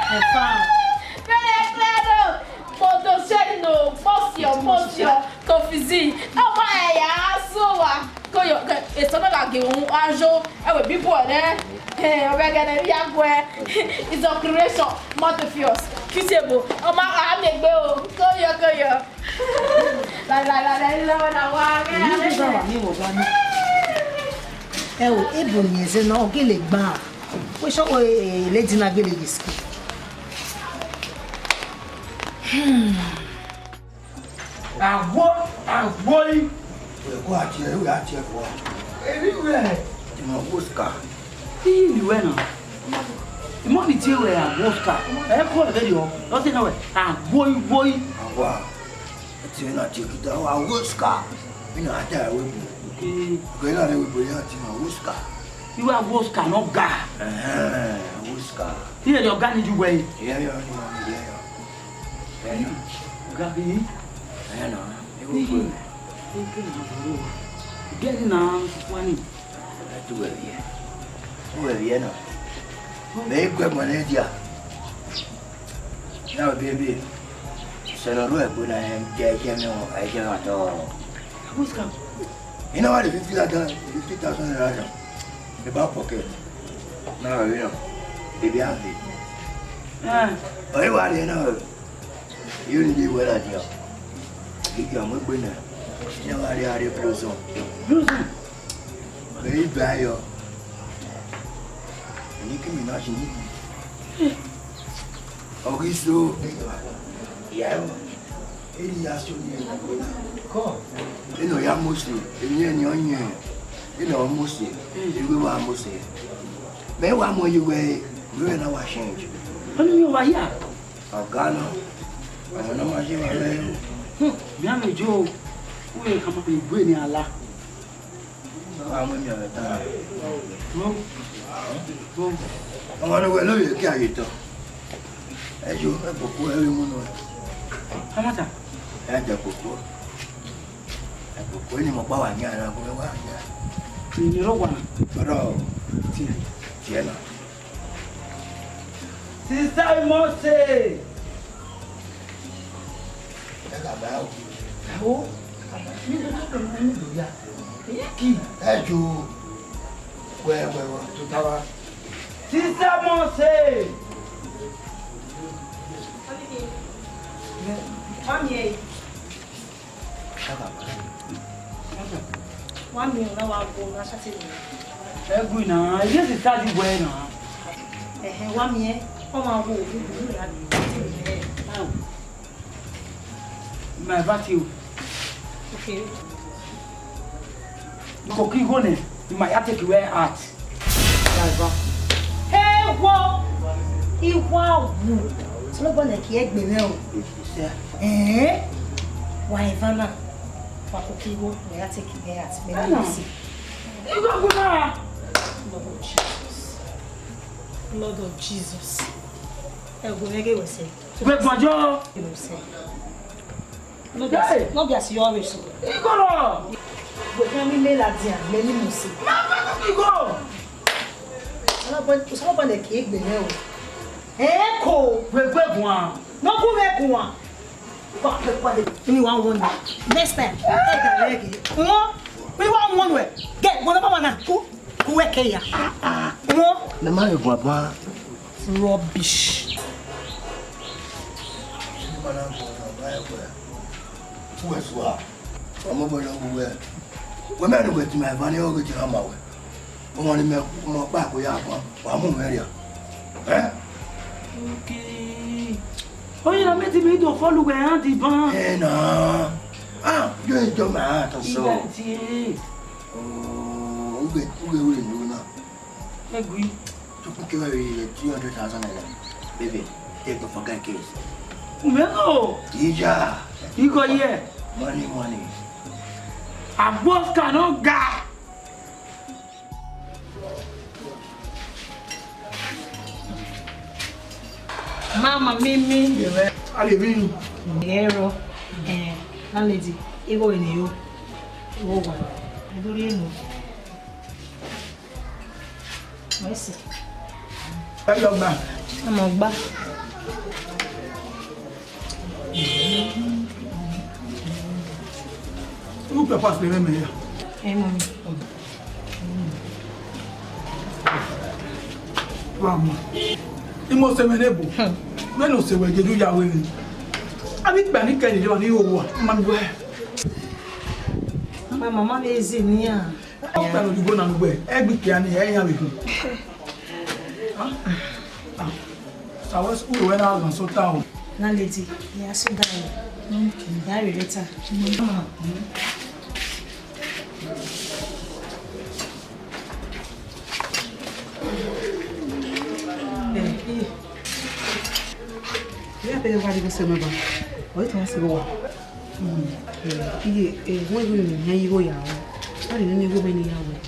Confirm. Bẹ́ẹ̀ ni, bẹ́ẹ̀ ni. Mo do se no, mo fi ọ, mo fi ọ. Kofizi, ọmọ ẹ̀yà sọ wa. Koyo, ke, eso na gha gie uhunmwu ajo, ẹwe Bible nẹ. Eh, ọmọ ẹghẹ ne vbe ya guẹ. Is a creation, Morpheus, Kitiebo, ọmọ a miẹn egbe o. Koyo, koyo. La, la, la, la, la, la, wa, wa, wa. Ẹ o, ebo ni ẹzẹ na, ọ gele gba. Wẹ sọ, eh, lady na gele ye school. Hmm. Agbo, agbo yi. Wẹ ko a tie, wẹ a tie ko. Eri wẹ. Ti ma wo ska. Iyi ni wẹ na. Imọ ni tie wẹ agbo ska. Ẹ ko ẹvẹ yọ. Lọ tie na wẹ. Agbo yi, gbo yi. Awa. Ti na tie kita wa wo ska. Ina ata we bu. Ke na re we bu ya ti ma wo ska. Iru Awoska ne ọ ga. Ẹhẹn, Awoska. Iye ne ọ ga ni ju wẹ. Iye yọ, iye yọ, iye yọ. Iye yọ. Ọ ga ghi. Ẹhẹn na, ewu Iye. Gẹdẹ na, wani. Ẹ tu wẹ vbiẹ. Tu wẹ vbiẹ na. Mẹ i gu ẹgbọn ne dia. Na bebe. Sẹ ne ọ ru ẹgbe na, ẹ jẹ, ẹ jẹ mẹ, ẹ jẹ mẹ atọ. Awoska. I na wa rhie fifty thousand, fifty thousand naira dan. Eba pocket. Na rhie na. Ebi a ve. Ah. Ọ i wa rhie na. Iyoni ye wẹ ladian. Gigi ọmọ egbe na. Ina wa rhie a rhie Blossom. Blossom. Mẹ i ba yọ. Nicki Minaj ni. Ọ ghi so. Iya ẹvbo. Eni ya so ni. Ena ọ ya mose. Eni ẹni ọ yẹn. Ena ọ mose. Iwe wa mose. Mẹ wa mọ ye wẹ. Mẹ na wa change. Ọni mi wa ya. Ọga nọ, ọmọ ne ọ ma ye vbe aro. Hmm, mẹ a mẹ jo, u ye khama egbe ni ala. Ọ gha mu emianmwẹ ta. Bro, bro. Ọmọ ne wẹ ne ovbi ẹki a ye tọ. Ẹ yo, ẹ kpokpo ẹ vbe mu nọ. Amata. Ẹ jẹ kpokpo. Ẹ kpokpo ni mọ kpa wa yan ra ko wa yan. Ni ro wa. Ọrọ. Tie. Tie na. Sista Mose. Ẹ gha ba o. Ẹ wo. Ní gbogbo ọ̀dọ̀ ni mo nílò ya. Èyí kì í. Ẹ jọ. Wẹ, wẹ, wẹ, tó tá wa. Sista Mose. Mami ẹ. Wa miẹn ọna wa gu na sate ni. Ẹ gu na, iye si sa di wẹ na. Ẹhẹn, wa miẹn, ọ ma wo ogun gburu ya bi. Ao. Ma va tie o. Okay. Ko ki go ne, ma ya take wẹ out. Ewo! Iwa wu! Sọlọbọ nẹ ki ẹgbẹ mwẹ o. Ẹẹn! Wa eva na, wa koko igho, mẹ ya take care at mẹ ni si. Igho gu na! Blood of Jesus. Blood of Jesus. Ẹ gu mwẹ ghe wẹ sẹ. Wẹ gbọjọ! Ẹ wẹ sẹ. No be as, no be as you always so. Igoro! Wẹ khan mi mẹ ladian, mẹ ni mu si. Ma gbe ku ki go! Sọlọbọ, Sọlọbọ nẹ ke egbe nẹ o. Ẹ ko! Wẹ gbe guan. No gu wẹ guan. Kwa, kwa, kwa. Ni wa won. Next time, ẹ da rẹ ghe. Won, ni wa won wẹ. Get, won ba na. Ku. Kuwẹ ke ya. Wọ. Mẹ ma vbe guan ban. Rubbish. Uwẹ sua. Ọmọ bọ yọ wẹ. Wẹ mẹ ni wẹ ti ma eva ni ọghe ti hama wẹ. Ọmọ ni mẹ ọmọ kpa ko ya guan. Wa mu mẹ ria. Eh? Okay. Oye na mẹ ti mi do follow wẹ hand ban. Eh na. Ah, you enjoy my heart so. Ibe tie. Oh, u ghe, u ghe wẹ enu na. Egui. Tuku ke wẹ three hundred thousand naira. Baby, take to forget case. Umelo. Ija. Igho ye. Money, money. Agbọska no ga. Mama, Mimi. A lè rí i. Ẹ̀rọ, eh, landlady, igho ene yo. Igho wa. Ẹ dórí èlò. Mercy. Ẹ lọ gbà. Ẹ mọ̀ gbà. Irú peppers lè rẹ mẹ ya. Ẹ mọ̀ mi. Wa ma. Imo se mẹ nebo. Hmm. Mẹ no se wẹ jeju ya wẹ ni. A bi kpẹ ni kẹ ni wa ni wo wa. Ma mi wẹ. Ma mama mi ezi ni a. Ọ kpẹ no ju go na nu gbẹ. Ẹ gbi kia ni, ẹ ya vbe hu. Ah, ah. Sa wẹ, u wẹ na ghan sota o. Landlady, ya sit down. Mm, da re later. Mm. Eh, eh. Ya pega vale você, meu pai. Oi, então, assim, boa. Mm. Eh, eh, wọ́n yóò ní ayé wọ́n yà wọ́n. Wọ́n lè ní owó bẹ́ẹ̀ ni yà wọ́n.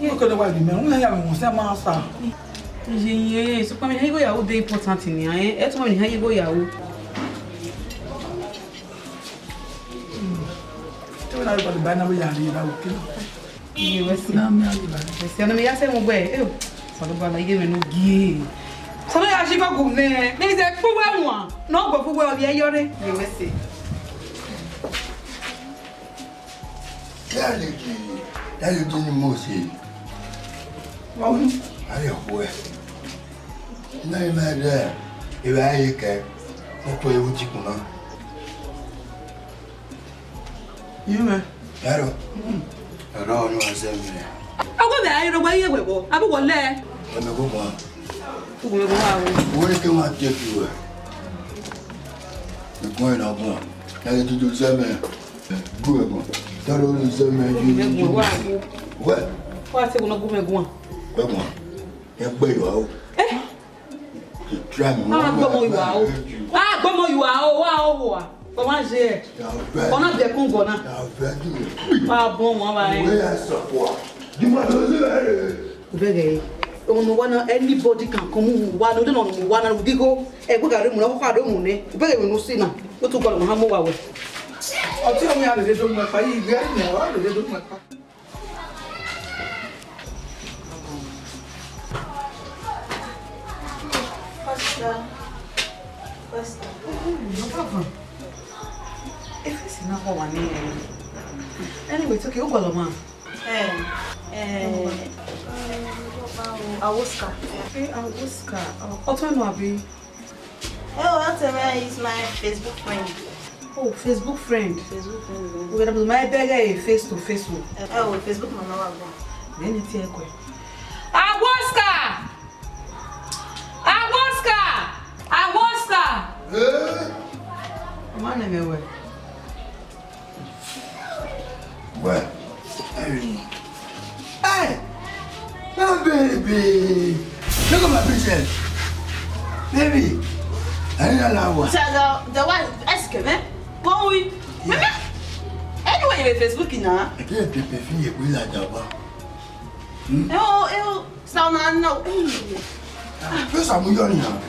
Iye kene wa di mẹ, u ya ya mẹ wọn sẹ ma sa. Iye, iye, sokpan mẹ, igho ya ru de important ni, eh? Ẹ tuma mẹ, igho ya ru. Te wẹ na ri body ba na, wẹ ya ri ra oke. Iye wẹ si. Na mẹ a ri ba. Wẹ si, ọna mẹ ya sẹ mu gbe. Eh, Osanobua na ye mẹ no gie. Osanobua ya si ko gu mẹ. Mẹ zẹ kpu wẹ wan. No go fu wẹ ọ vbe yọ re. Iye wẹ si. Ya lele, ya lele ni Mose. Ọvbi, a rẹ ọkhuẹ. Nọ ima rẹ evba ẹre kẹ, ọ kue vbe utikun na. Iyẹn mwẹ. Ẹrọ. Ẹrọ ọni wa zẹ mẹ. Ọgọ mẹ a rọ wẹ iye wẹ vbọ, a bu wọ lẹ. Ẹmẹ koko. Ugbẹn vbọ wa o. Wẹ ke wa tie fi wẹ. Ikun ẹre na bọ. Ẹ ghi tutu zẹ mẹ. Gu ẹguọn. Tọrọ ru zẹ mẹ yi. Gu ẹguọn wa o. Wẹ. Wa se gu na gu mẹ guan. Ẹguọn. Ẹ gbẹ yọ o. Eh? Try me. A gbọmọ yua o. A gbọmọ yua o, wa o wa. Kọ ma je. Ọna bẹkun gọ na. Wa bọ wọn wa. Wẹ ya sọ fua. Di ma do se bẹrẹ. Vẹghẹ, ọmọ wa na, anybody can come mu wa, no de nọ mu wa na, udigho, ẹgbẹ gha rre mu na, ọkọ do mu nẹ, vẹghẹ mu si na, o tu gọlọ ma ha mu wa wẹ. Ọtí ọmọ ya rere do mu ẹkpa, yi igbe ẹre nẹ, ọ rere do mu ẹkpa. Pastor, Pastor. Efesi na kọ wa ni. Anyway, it's okay, o gọlọ ma. Eh, eh, Awoska. Eh, Awoska. Ọ, ọtẹn nọ abi? Eh, oh, that time, eh, is my Facebook friend. Oh, Facebook friend. Facebook friend, yeah. We gonna be my beg face to face o. Eh, oh, Facebook mama wa gba. Then it's here kwe. Awoska! Awoska! Awoska! Eh? Come on, Emewe. Well, hey, my baby, look at my pictures, baby. I need a lot of. So the the one ask me, go with. Anyway, you Facebook now. I can't pay for you, we like that one. Hmm? Oh, oh. Sa ọna na o. First, I'm yawning now.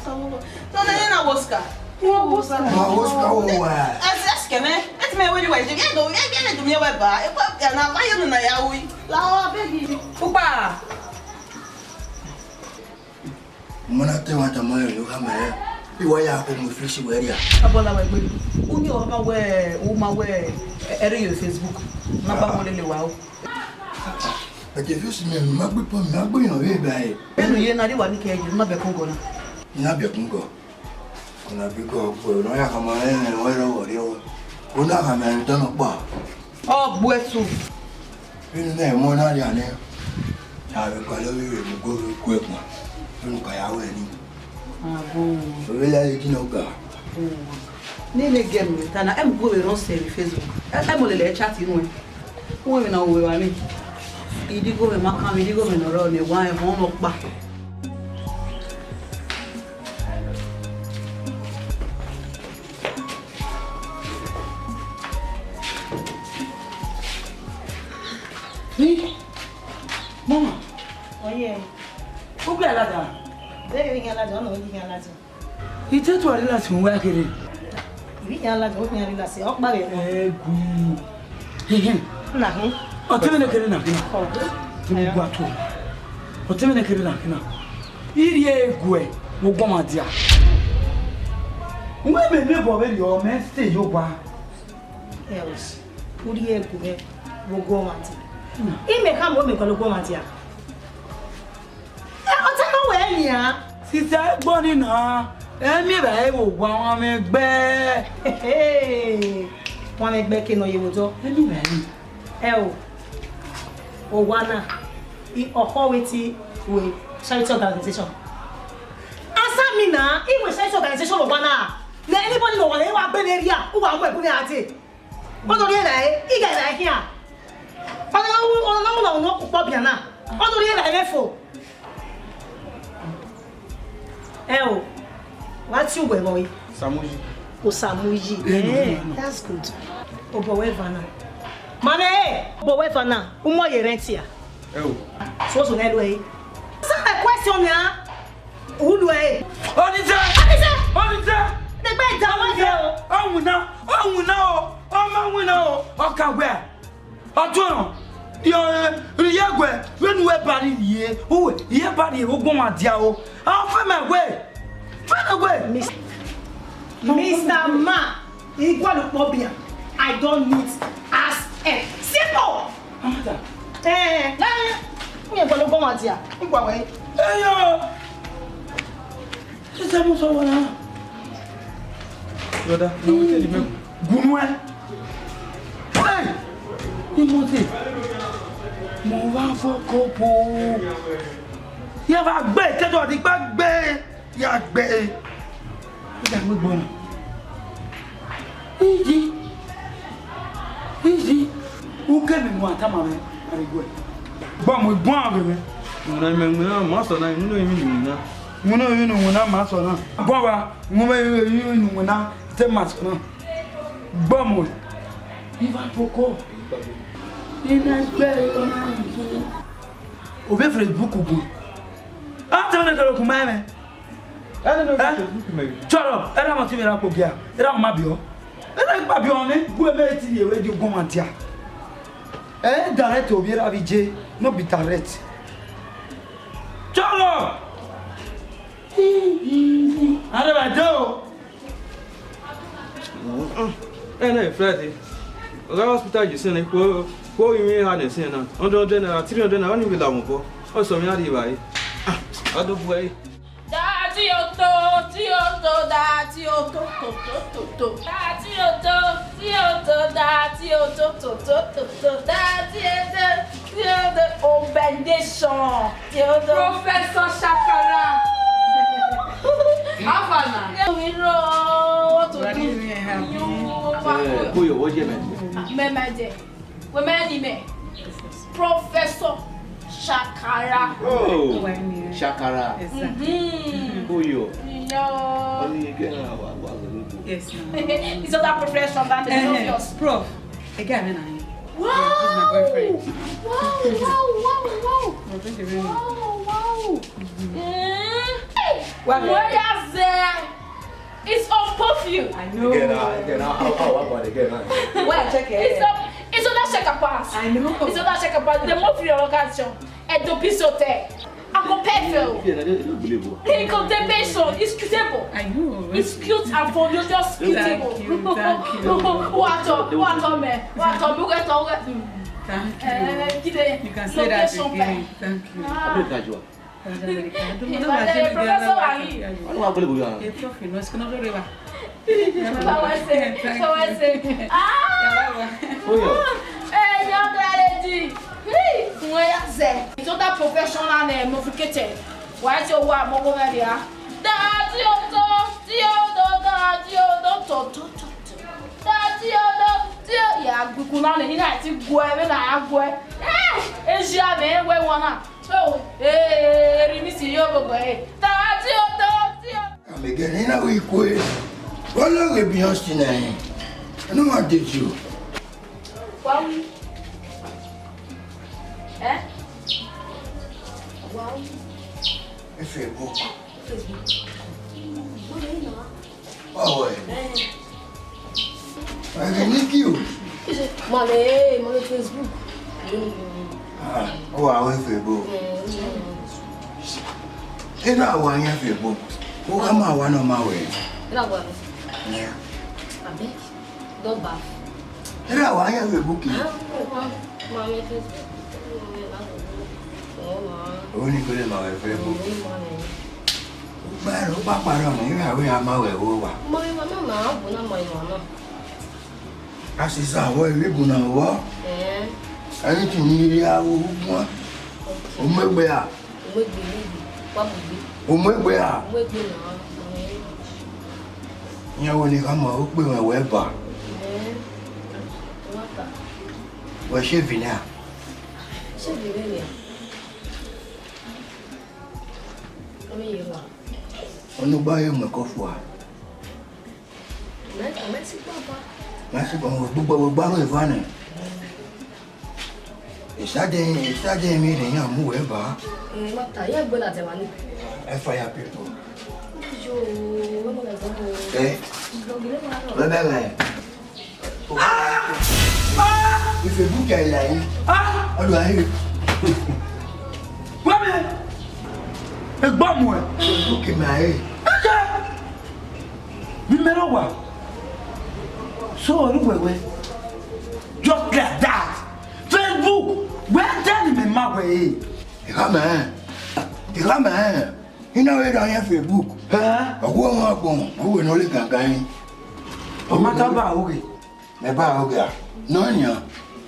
Sa ọna na Awoska. Awoska. Awoska, oh, wow. As, as keme. Let me wait, wait. You don't, you don't do me a weba. Ya na, why you na ya wi? La o, baby. Upa. Mo na te wa tama yo yo kamera. Iwa ya ko mo fi si weria. Abola wa gbe. Uni o ma we, o ma we, ẹ, ẹ rre yo Facebook. Na ba mo lele wa o. Ẹ te fi si mi, ma gbe pọ, ma gbe yan vbe ba e. Ẹnu ye na ri wa ni ke ye, ma bẹkun gọ na. Na bẹkun gọ. Ọna bi gọ gbe, ọna ya ka ma rẹn rẹn wẹ rọ wọ rri o. Ọna ka ma rẹn tọn nọ kpa. Ọ gbe ẹsu. Vbene imẹ mọ na ria nẹ, a vbe gualọ vbe rre mu gbe ovbe ku ẹkpan, vbene u ka ya wẹ ni. Agbọn. Ovbe la ye dina ọga. Nene game ne ta na, em gu vbe rọn sẹ vbe Facebook. Em lele chat nuẹn. Uwẹ vbe na wo vbe evba ni. Idigho mwẹ ma kan, idigho mwẹ ne ọ rrọọ ne wa ẹmwẹ ọnọkpa. Ni, mama. Oye. U gbe alada? Bẹghe vbe iyan alada, ọnọ vbe iyan alada. Ite tu a relax mu wa kere. Vbe iyan alada, vbe iyan relax, ọ kpa vbe ẹmwẹ. Ẹ gui. Hehe. Na hin. Ọtẹn mwẹ ne kere na kina. Ọ. Ni gua tu. Ọtẹn mwẹ ne kere na kina. Irri eguẹ, wo gbọmwa dia. Uwẹ mẹ ne bọ vberriọ, mẹ se yo wa. Ẹ o, u rhie ẹguẹ, wo gu ọmwa dia. Imẹ khama wẹ mẹ gualọ gu ọmwa dia. Ẹ, ọtẹn nọ wẹ nian. Sisa ẹgbọn ni na, ẹ miẹn evbare vbe owa, wan mwẹ gbẹ. Wan mwẹ gbẹ ke ne ọ ye vbe odọ. Ẹ miẹn evbare. Ẹ o, owa na, I, ọkhọ wẹ te wẹ charity organization. Asa mi na, I wẹ charity organization owa na. Ne anybody ne owa na, I wa gbe ne area, u wa mu ẹbu ne a dee. Ọ do rhie rae, I gha rae khian. Ọ na wu, ọ na wu na unu ọkpọkpọ bian na. Ọ do rhie rae vbe fo. Ẹ o, wa tie uwẹ vbọ yi? Samuyi. O Samuyi. Eh, eh, no, no. That's good. Obọ wẹ eva na. Mama, eh, but wait for now. Umo ye rent here. Ẹ o. So, so, na lu ẹre. Answer my question now. Who do I? Ọnịcha! Ọnịcha! Ọnịcha! Degbe da wa yo. Ọ winna, ọ winna o, ọ ma winna o, ọ ka wẹ. Ọtuẹn, rhie ẹguẹ, vbene uwẹ ba rhie, uwẹ, rhie ba rhie, ugbọnmwa dia o. A fẹ mẹ wẹ. Fẹ mẹ wẹ. Mis-, Mister Ma, igualukpọbian, I don't need ask help. Simple. Amada. Eh, na, mi igualukpọbian dia, igua wẹ. Eyo. Sisa mu sọ wala. Brother, na wetin remain? Gunu ẹ. Hey! Imọte. Mo wa fọ kopo. Ya va gbe, kẹdọ di gba gbe. Ya gbe. Ya gbe gbọna. Iji. Iji. Uke mi mu atama mẹ. Arigwe. Gba mu gba gbe mẹ. Mo na mẹ, mo na ma sọ na, mo na mi ni na. Mo na mi ni mo na ma sọ na. Gba wa. Mo mẹ yọ yọ inu wẹ na te ma sọ na. Gbọmọ. Ivan Poko. Ina gbe ọna. Ovbi Facebook gun. A te ne kero kuma mẹ. Ẹ ne no Eh? Facebook mẹ. Shut up. Era mo ti vera ko gia. Era mo ma biọ. Era gba biọ ni. Gu me ti ye we di gun ma dia. Eh, direct ovbi era vi je. No be direct. Shut up. Are ba do. Ẹnẹ Friday, ọ gha hospital ye sẹn ne khuo, khuo rinmwian eha nẹ sẹn na, hundred hundred naira, three hundred naira, ọni vbe la wọn obọ, ọ sẹ ọmwa rhie evbare. Ah, a do bu ẹre. Da ti oto, ti oto, da ti oto, to, to, to, to. Da ti oto, ti oto, da ti oto, to, to, to, to. Da ti oto, ti oto, obendation. Professor Shakara. How far now? We know what to do. Eh, Koyo, what you meant? Me, me, je. We, me, ni me. Professor Shakara. Oh, Shakara. Exactly. Mm-hmm. Koyo. Yeah. Only you can have a, a, a, Yes, ma'am. It's not that profession, that is Eh, obvious. Prof, again, I mean, Wow! He's my boyfriend. Wow, wow, wow, wow. No, thank you very much. Wow, wow. Mm. Hey, What? Where is there? It's on perfume. I know. Again, uh, again, uh, how, how about again, uh? Where I check it? It's on, it's on that shaker pass. I know. It's on that shaker pass. The more for your location. Edo Peace Hotel. I go pay for. Yeah, I don't, I don't believe you. He go the patient. It's cutable. I know. It's cute and for you just cutable. Thank you, thank you. What on, what on me? What on me? What on me? Thank you. Eh, kí lẹ You can say that location again. Bẹ́ẹ̀. Thank you. Ah. Abẹ́rẹ́ ká jọ. Ìbàdàn professor wa yìí. Wọ́n ní wàá gbọ́dọ̀ gbọ́dọ̀ àwọn. Ètò ìfìnà ṣe kí wọ́n lóore wa. Power say, power say. Ah! Oyo. Hey, young lady. Hey, where is it? It's not that professional and modified. Why is your wa mo go there? Da ti oto, ti oto, da ti oto, to, to, to, to. Da ti oto, ti o. Ya gbiku na ni na ti gwe, me na ya gwe. Eh, Asia me we wana. So, eh, eri mi si yo gbogbo eh. Da ti oto, ti oto. Amegẹ ne na wẹ ikue, wẹ lọ ghe Beyonce na ẹn, ne ma deju. Wa wi. Eh? Wa wi. Facebook. Facebook. Wẹ rẹ na. Wa wẹ. Eh. Ẹgẹ ne I gie o. Male, male Facebook. Ah, ọ wa wẹ Facebook. Erha wa yan Facebook. U gha ma wa ne ọ ma wẹ. Erha wa. Yeah. Abeg, don't baff. Erha wa yan Facebook. Ah, ma, ma, ma, Facebook. Oni kele ma wẹ Facebook. Gba ẹre ọkpa kpa rẹ ọmọ, erha wẹ a ma wẹ vbe owa. Ma, ma, ma, ma, a bu na ma, ma, ma. Asesa vbọ, ivbi bu na vbọ. Eh. Anything ne I rhie aro ru guan. U mu egbe ra? U mu egbe, u mu egbe. Wa mu egbe. U mu egbe ra? U mu egbe na. Iran wẹ ne I khama, u kpe mwẹ wẹ ba. Eh. Wa ta. Wẹ shave nẹ ra? Shave nẹ nia. Ọni ye wa. Ọni u gba ye mu ẹko fua. Mẹ, mẹ si gbọgbọ. Mẹ si gbọgbọ, gbogbo, gbogbo aro eva nẹ. Esadẹn, esadẹn emwi ne iran mu wẹ ba. Eh, mata, iran gbe na tẹ wa ni. Eh, fire people. Yo, wẹ mo lẹ gbọmọ. Eh. Vlog ne ma rọ. Vẹ bẹ ghẹ. Ah! Ah! Ife bu kẹ la yi. Ah! Ọdọ ayi. Wẹ mi. Egbọmọ ẹ. Ife bu kẹ ma yi. Ẹjẹ. Vbe imẹ rre owa. So, ọ rre uwẹ wẹ. Just like that. Facebook, wẹ dẹ ne imẹ ma wẹ re. Ighama ẹn, ighama ẹn, I na vbe rhan iran Facebook. Hẹ? Ọ wu ọmwa agbọn, ọ wẹ ne ọ le gangan rin. Ọ ma ta ba aro ghe. Mẹ ba aro ghe a? Nọ nian,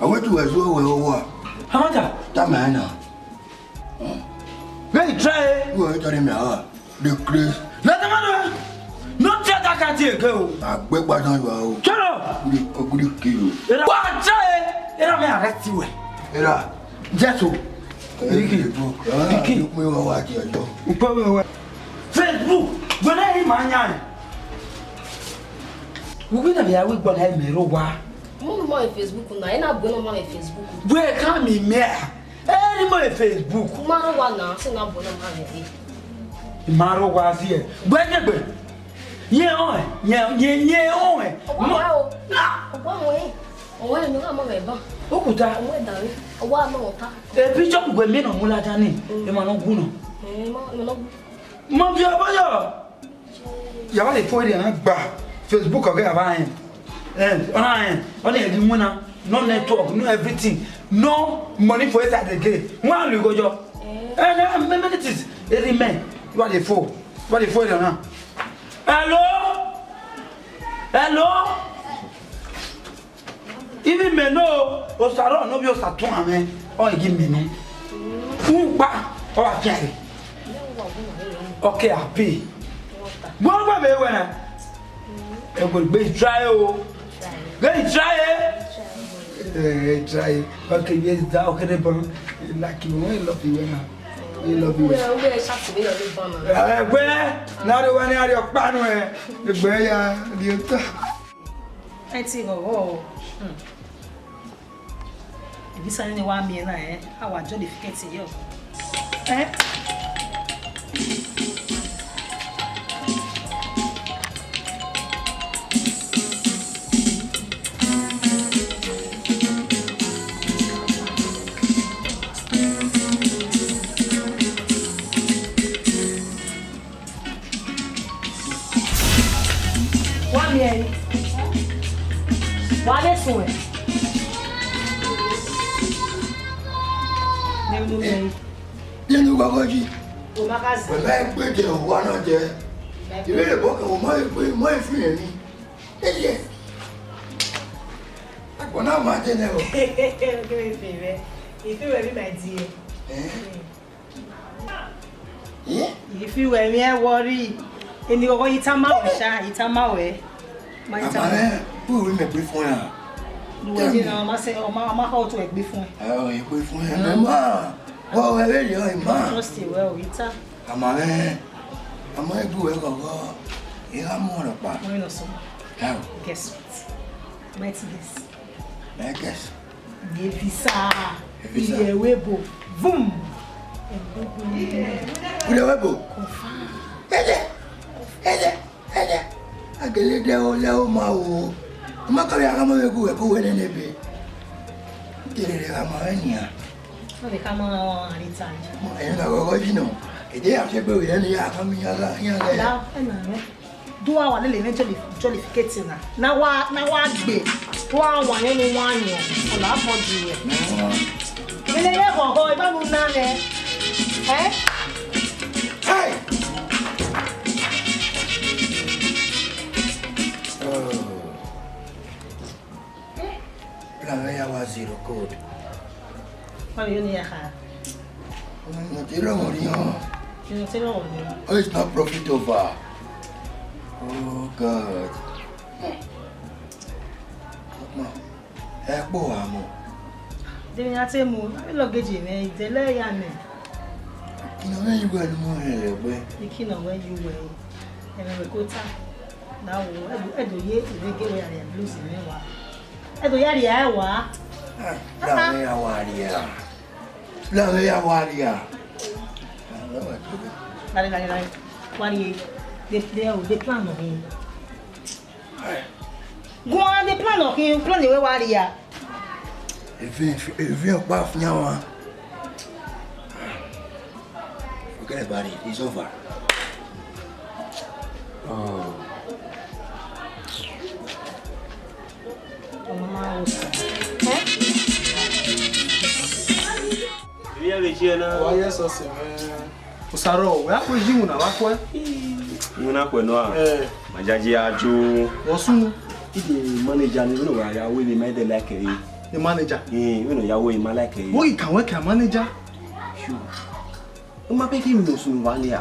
ọ wẹ te uwẹ zẹ uwẹ owa. Hamada. Tama ẹn na. Vbe I try e? Uwẹ ọre tọrọ mẹ a? The craze. Let them know. No try that kind thing again o. Agbẹkpa dan you are o. Shut up. Good, good kill you. Era. Wa try e. Era me arrest you. Era. Yes o. Ricky. Ricky. Ricky. Upe we wa jẹ ọjọ. Upe we wa. Facebook. Wẹ na i ma yan. Ubi na vbe a wi gbọ na mẹ rre owa. Mu ma Facebook na, ena bu no ma mẹ Facebook. Wẹ ka mi mẹ. Eni mo e Facebook. Ma rọ wa na, sẹ na bu na ma rẹ. Ma rọ wa viẹ. Gbẹdẹgbẹ. Yẹn ọnrẹn, yẹn, yẹn, yẹn ọnrẹn. Ọwa wa o. Na. Ọwa wa o. Ọwa ni ma ma mẹ ba. Okuta. Ọwa da re. Ọwa ma ọta. E picture gbe mi na mu lada ni. Mm. E ma no gu no. Eh, ma, ma no gu. Ma fi ọbọ yọ. Ya wa le fo ere na gba Facebook ọghe ava rẹn. Eh, ọna rẹn, ọna rẹn ghi winna, no network, no everything, no money for inside again. Wan lu igho yọ. Eh, eh, many things. Eri mẹ, wa le fo, wa le fo ere na. Hello? Hello? Ivbi mẹ no, Osaro ne ovbi Osa tọn amwẹ, ọ i gi mẹ nẹ. Ukpa, ọ wa fian re. Ọ ke happy. Gbọgbọ vbe wẹ na. Ẹgbẹgbe try o. Ghe try e. Eh, try. Okay, yes, that okay, the bomb. Like you, I love you, man. I love you. Uwẹ, uwẹ, ṣáàtì mi lọ ló bá ma. Ẹgbẹ́, náà ló wá ní àárẹ̀ ọ̀pá nù ẹ̀. Ẹgbẹ́ ya, di o tọ́. Ẹ ti rọ̀rọ̀ o. Hmm. Èmi sáré ni wàá mi ẹ náà ẹ, a wà jọ lè fi kẹ́tì yọ. Ẹ. Wa miẹn ẹre. Wa vbe suẹn. Nene u miẹn ẹre. Nene u gọgọ yi. O ma ka zẹ. Wẹ ma egbe de owa na jẹ. Ìbéèrè bọ́ kẹ, o ma egbe, o ma efi yẹn ni. Ẹ yẹ. Agbọn na ma jẹ nẹ o. Kí ló fi rẹ? Ìfẹ́ rẹ bí màá di ẹ. Ẹ? Ifi wẹ emwi ẹvbo rri, eni ọghọ ye tama wẹ sha, ye tama wẹ. Ma ye tama. Ama mwẹ, wẹ wẹ mẹ gbe fun ra? Nuwẹ je na, ma sẹ, ọ ma, ọ ma hot wẹ gbe fun. Ẹ, ọ ye gbe fun, ẹ, mẹ ma. Ọ, ẹ vbe rhie ọre ma. Trust you well, ye ta. Ama mwẹ, ama mwẹ gbe wẹ ghọghọ. I gha mu ọrọkpa. Wẹ nọ sọ. Ẹ o. Guess what? Mighty guess. Mẹ guess. Evisa. Evisa. Ilẹ̀ Ewebo. Vum. Ilẹ̀ Ewebo. Confirm. Ẹdẹ. Ẹdẹ. Ẹdẹ. Agele dẹ o lẹ o ma o. Ma ka ya ka ma vbe gu ẹko wẹ nene be. Kere re ka ma vbe nian. Ọ vbe ka ma rita. Ẹn na gọgọ yi nọ. Ẹdẹ ya se gbe wẹ ni ya ka mi ya ga ya ga. Da, ẹ na mẹ. Do a wa lele ne jolly, jollificate na. Na wa, na wa gbe. Wa wa yẹn nu wa yẹn. Ọla fọ ju rẹ. Ele ye họhọ, eba nu na nẹ. Eh? Hey! Oh. Plan wẹ ya wa zero code. Wọ́n yóò ní ẹ̀ka. Ọmọ ìmọ̀ tí lọ́wọ́ rí hàn. Ìmọ̀ tí lọ́wọ́ rí hàn. Oh, it's not profit over. Oh, God. Ọmọ, ẹ kpọ wa mọ. Dèmi àti emu, àbí lọ́gẹ̀jì mi, ìdẹ́lẹ̀ ya mi. Kí ni ọmọ yìí wẹ̀ ni mo rẹ̀ rẹ̀ pẹ́? Ìkìlọ̀ wẹ̀ yìí wẹ̀ o. Ẹ̀rẹ̀ rẹ̀ kó ta. Na wo, ẹdọ, ẹdọ ye ìrẹgẹ wẹ ariẹ blues mẹ wa. Ẹdọ ya ria ẹwa. Lavbe ya wa rria. Lavbe ya wa rria. Lare, lare, lare. Wa rrie. De, de, de plan nọ hin. Guan, de plan nọ hin, plan ne wẹ wa rria. Even, even ọkpa fian wa. Forget about it. It's over. Oh. Ivbi ẹvbo ejiẹ na. Wa ye ẹsọsi mwẹ. Osaro, wẹ a kue yi iwinna vbe a kue? Iwinna kue nọ a? Eh. Ma jaji a ju. Wọ sunu. Ide manager ni, vbene wa ya wẹ emwi ma de like ẹre. The manager? Eh, vbene ya wẹ emwi ma like ẹre. Wọ ghi kan wẹ kan manager? Sure. Ọ ma bẹghe emwi ne ọ sunu vba nia.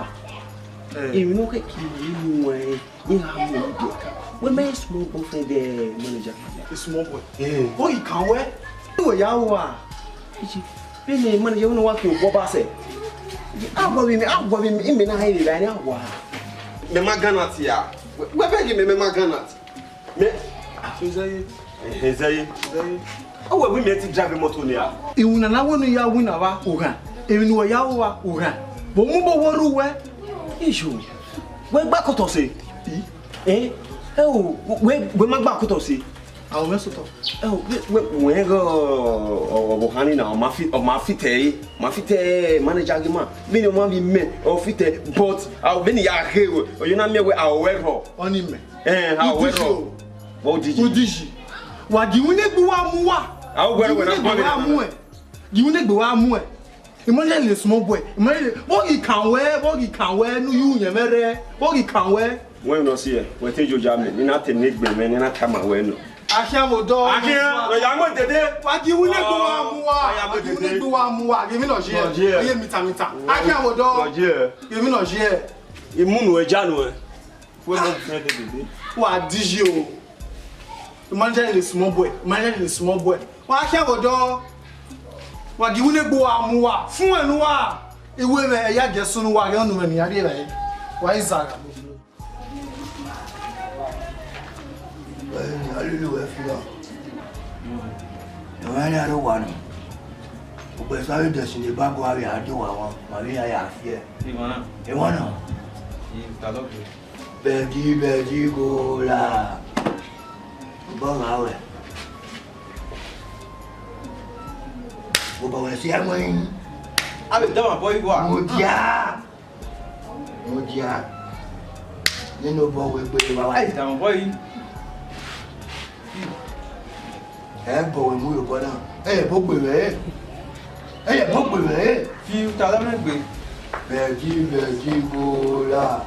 Eh. Emwi ne ọ khẹke emwi ne uwẹ, iran mu ẹre dẹ ka. Wẹ ma small boy friend, eh, manager. A small boy. Eh. Ọ ghi kan wẹ. Wẹ ya ru a. Vbene manager wẹ ne wa ke obọ ba sẹ. A gua vbe, a gua vbe, imẹ na hẹ vbe ba ne a gua. Mẹ ma gan na tie a. Wẹ, wẹ bẹghe mẹ, mẹ ma gan na tie. Mẹ, Zẹye. Ẹhẹn, Zẹye. Zẹye. Ọ wẹ wẹ mẹ ti drive motor nia. Iwinna na wẹ ne u ya winna vba, u ghan. Emwi ne uwẹ ya ru vba, u ghan. Vbe mu obọ wẹ rre uwẹ? Ijo. Wẹ gba kotọ sẹ? I? Eh? Ẹ o, wẹ, wẹ ma gba kotọ sẹ? A, u mwẹ sotọ. Ẹ o, wẹ, wẹ, wẹ ghe ọ, ọ, ọ, ọvbokhan ni na, ọ ma fi, ọ ma fitẹ ẹre, ọ ma fitẹ manager ghi ma. Vbene ọ ma vbe mẹ, ọ fitẹ, but, a, vbene I ya ghe, ọ, ọ ya na miẹn wẹ, a, ọ wẹ rhọ. Ọni mẹ. Eh, a wẹ rọ. Udiji o. Vbe udiji? Udiji. Wa gie iwinna egbe uwa mu uwa. A wẹ rọ, wẹ na. Gie iwinna egbe uwa mu ẹ. Gie iwinna egbe uwa mu ẹ. Imagine the small boy. Imagine, vbọ ghi kan wẹ, vbọ ghi kan wẹ, ne u yu yẹn mwẹ rẹ. Vbọ ghi kan wẹ. Wẹ nọ si ẹ, wẹ te joja mẹ, ne I na te ne egbe mwẹ, ne I na tama wẹ nọ. Akhian vbe odọ. Akhian, wẹ ya mu dede. Wa gie iwinna egbe uwa mu uwa. Wa gie iwinna egbe uwa mu uwa. Gie emwi nọ ye. Nọ ye. Gie emwi ta, emwi ta. Akhian vbe odọ. Nọ ye. Gie emwi nọ ye. I mu unu ẹja nuẹn. Wẹ mọ friend dede. Wa di yi o. Imagine the small boy. Imagine the small boy. Wa khian vbe odọ. Wa gie iwinna egbe uwa mu uwa. Fun ẹn ne uwa. Iwe mwẹ, ẹ ya gie ẹsọn ne uwa, ghẹ ọnumwẹ ne I ya rhie rae. Wa i zagha. Ẹ, a lele uwẹ fi ra. Emwa ne a rre owa nọ. Ugbẹn sa vbe dẹsin ne eba gua vbe a do wa wan, ma vbe iran ya fiẹ. Emwa na. Emwa na. I ta lọgbe. Bẹdi, bẹdi, gola. Obọ gha wẹ. Obọ wẹ si ẹmwẹ. A vbe dama bọ igua. Mudia. Mudia. Nene obọ wẹ gbe wa wa. Ai, dama bọ yi. Ẹ bọ wẹ mu obọ na. Ẹ bọ gbe wẹ. Ẹ bọ gbe wẹ. Fi uta la mẹ gbe. Bẹdi, bẹdi, gola.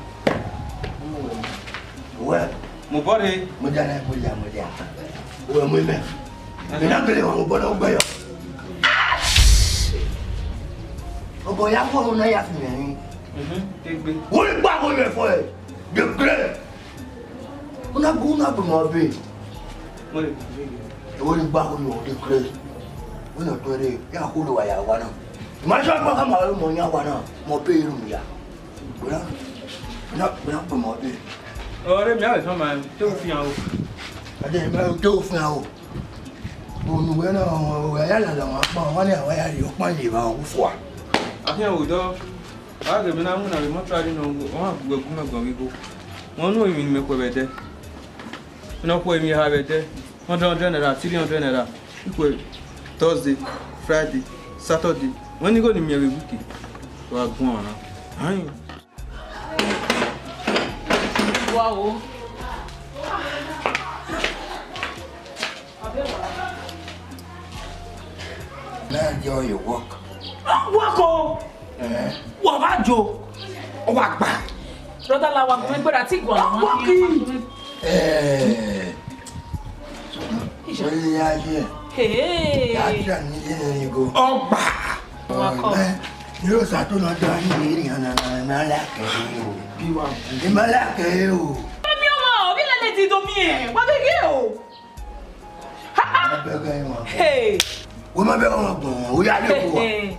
Wẹ. Mo bọ re. Mo dia na, mo dia, mo dia. Wẹ mu mẹ. Mẹ na gele wa mo bọ na gbẹ yọ. Obọ ya fọ na ya fi mẹ rin. Mhm, te gbe. Wo ni gba ko ye fọ ẹ. De kre. Una bu, una bu mo be. Mo le. Wo ni gba ko yo de kre. Wo na to re. Ya ko lo wa ya wa na. Ma so pa ka ma lo mo ya wa na. Mo be ru ya. Bra. Bra, bra, bra, mo de. Ọre mi a vbe sọ ma, te u fian o. Ade, ma te u fian o. Onu wẹ na, ọ ya la la wan kpa, wan ni a wa ya ri ọkpa ye ba u fua. Akhian wo dọ. A ghe mi na mu na vbe mọtuari nọ, ọ ma gbe gu mẹ gọn vbe igho. Wọn nu emwi ne mẹ khuẹ vbe ẹdẹ. Ne ọ khuẹ emwi eha vbe ẹdẹ. Hundred, hundred naira, three hundred naira. Ikhuẹ Thursday, Friday, Saturday. Wẹ ni igho ni miẹn vbe week. Wa guan na. Ain. Wa o. Now enjoy your work. Work o. Eh? Wa ba jo. Wa gba. Brother la wa gbẹn gbẹra ti gua. Work. Eh. Oye ya ye. Hey. Ya try ni ye ni go. Ọgba. Wa kọ. Eh, yóò sá tó lọ jọ ayé mi rí hàn náà, ẹ máa lákẹ́ yìí o. Bí wa. Ẹ máa lákẹ́ yìí o. Omi ọmọ, omi lẹ́lẹ̀ ti domi ẹ̀, wọ́n bẹ gé o. Ha, ha. Wọ́n bẹ gẹ́ wọn. Hey. Wọ́n máa bẹ wọn gbọ̀n wọn, ó yá lè kó wa. Hey, hey.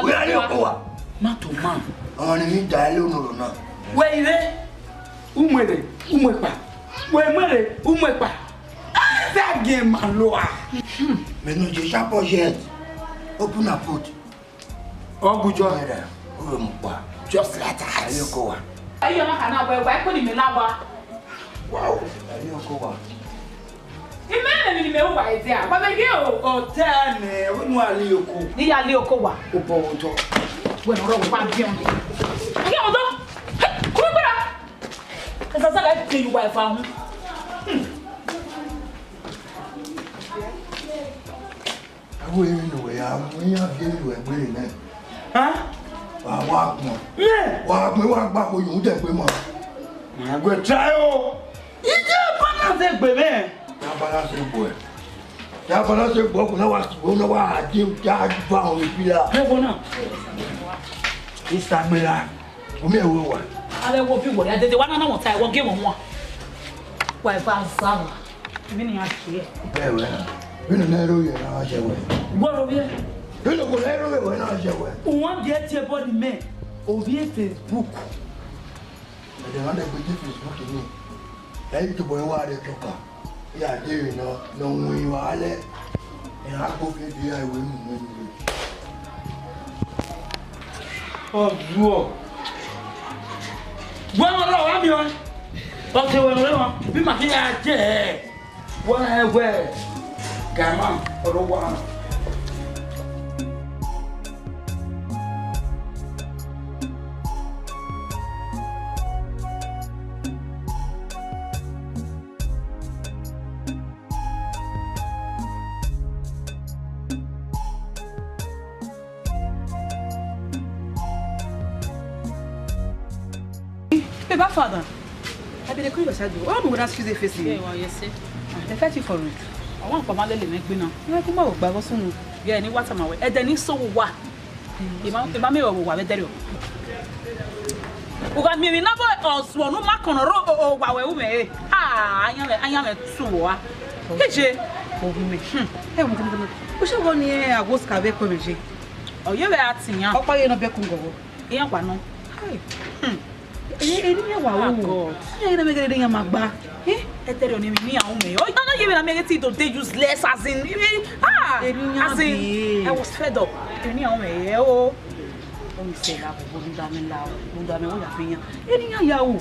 Ó yá lè kó wa. Má tó máa. Àwọn ni mi dá ẹ lónìí ọ̀rọ̀ náà. Wẹ ire. Umwere, umwekpa. Wẹ mwere, umwekpa. Ẹzẹ gẹ ma lo a. Vbene ọ ye sharp yet, open her foot. Ọ gu jọ. Brother, u vbe mu kpa. Just like that. Ẹre oko wa. Ẹyọ na ka na wẹ, wa ẹko ni mẹ la wa. Wow, ẹre oko wa. Imẹ ne mi ni mẹ wa ẹdẹ a, wa mẹ ye o. Ọ tẹ nẹ, wẹ nu a li oko. Ni ya li oko wa. O bọ otọ. Wẹ nọ rọ wa bi ọnde. Ẹyẹ ọdọ. Kúrò gbẹdẹ. Ẹsẹ sẹ ẹ ti yu wa ẹfa hun. Ẹvbo emwi ne uwẹ ya mu, iran viọ emwi ne uwẹ gbere nẹ. Hẹn? Wa, wa gbọn. Mẹ? Wa gbọn, wa gba ko yu dẹ gbe ma. Ma gbẹ try o. Ije balance egbe mẹ. Ya balance egbe. Ya balance egbe, ọkùnrin náà wá sí, òun náà wá dé, ya ju àwọn ibi la. Ẹvbo na. Isa gbera. Omi ẹ̀wọ̀ wa. Avbe wo bi wẹ ya dede wa na na wọn ta ẹwọ ge wọn wọn. Wa eva zara. Vbene iran ye. Ẹwẹ na. Vbene ne ro ye na wa ye wẹ. Wo ro ye. Vbene wo ne ro ye wẹ na ye wẹ. Uwan die tie body me. Ovie Facebook. Ẹdẹ na de gbe die Facebook ni. Ẹ yi tobọ wa re tọka. Ya de na na wọn wa lẹ. Ẹ ha gbo ke di ya wẹ mu mu. Ọ zuọ. Wẹ wọn lọ wa miẹn. Ọ te wẹ lọ wọn. Bi ma ke ya je. Wẹ wẹ. Gama ọdọ wa. Baby, how far now? I be dey call you, I said, oh, no, that's Tuesday facing. Yeah, well, you see. Ah, they fight you for it. I want to come out lele me gbina. You come out, but what's on? Yeah, ni wata ma we. E de ni so wa. Ima, ima mi o wa we derio. U gha miẹn emwi na vbe ọzuọ ne u ma kọnọ rre o, o, wa wẹ u mwẹ re. Ah, ayan mwẹ, ayan mwẹ tu ua. Eje. Ovbi mwẹ. Hmm. Ẹ wo, wo, wo. U sẹ vbọ ne Awoska vbe ẹko mwẹ je? Ọ ye vbe a tian. Ọkpa ye nọ bẹkun gọghọ. Iran kpa nọ. Hai. Hmm. Eni, eni iran wa wo. Ah, God. Iran na mẹ gele iran ma gba. Eh? Ẹtẹrẹ ọni mi ni ahun mẹ. Ọ na ye vbe na mẹ gele ti do dey useless as in. Ah, eni iran as in, I was fed up. Eni ahun mẹ ye o. Ọ mi sẹ la, gbogbo rhunmwuda mwẹ la o, rhunmwuda mwẹ wẹ ya fe iran. Eni iran ya o.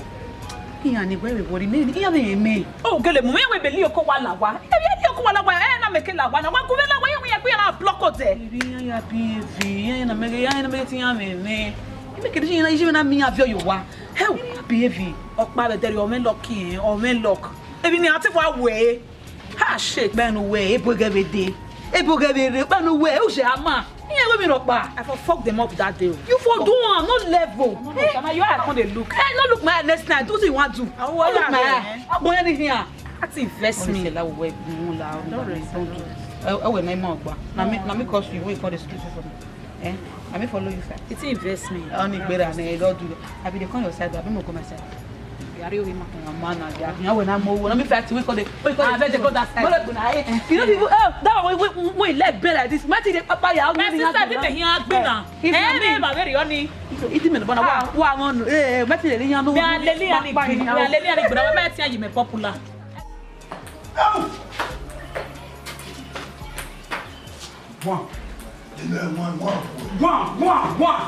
Iran ni wẹ vbe worry me, iran vbe rẹn mẹ. O gele mu, iran wẹ beli oko wa la wa. Iran beli oko wa la wa, ẹ na mẹ ke la wa na. Wa gu vbe la wa, iran wẹ ya gbe iran na block odẹ. Eni iran ya bi evi, iran na mẹ ghe, iran na mẹ ghe te iran mwẹ mẹ. Imẹ kede iran, iran na miẹn iran viọ ye owa. Hell, iran ya bi evi. Ọkpa vbe dẹrriọ, ọ mwẹ luck ẹn, ọ mwẹ luck. Emwi ne a te wa wẹ. Ha, shit. Kpẹn ne uwẹ, ebo ghẹ vbe de. Ebo ghẹ vbe rre, kpẹn ne uwẹ, u sẹ a ma. Iran wẹ mi rhọkpa. I for fuck them up that day. You for do am, no level. No, no, Shama, your eye come dey look. Hey, no look my eye next time. Do what you want do. No look my eye. Don't anything. That thing vex me. Don't rest, don't do. Ẹ wẹ na ima ọgba. Na me, na me cause you, wey call the school for me. Eh? Na me follow you, sir. It vex me. Only better, I don't do. I be dey come your side, I be mo come my side. Yari orí ma. Ọmọ náà yà. Ìyàwó náà mo wo. Let me fight. We call the. We call the. Abeg, dey go that side. Mo lè gbóná ayé. You know people. Oh, that one we we we leg bend like this. Mati dey papa ya. My sister, this thing here gbóná. Eh, me ma very honey. Iti mi bana wa wa mo. Eh, mati le yan no. Ya le le ani gbóná. Ya le le ani gbóná. Ma ti ayi me popular. One. One, one, one. One, one, one.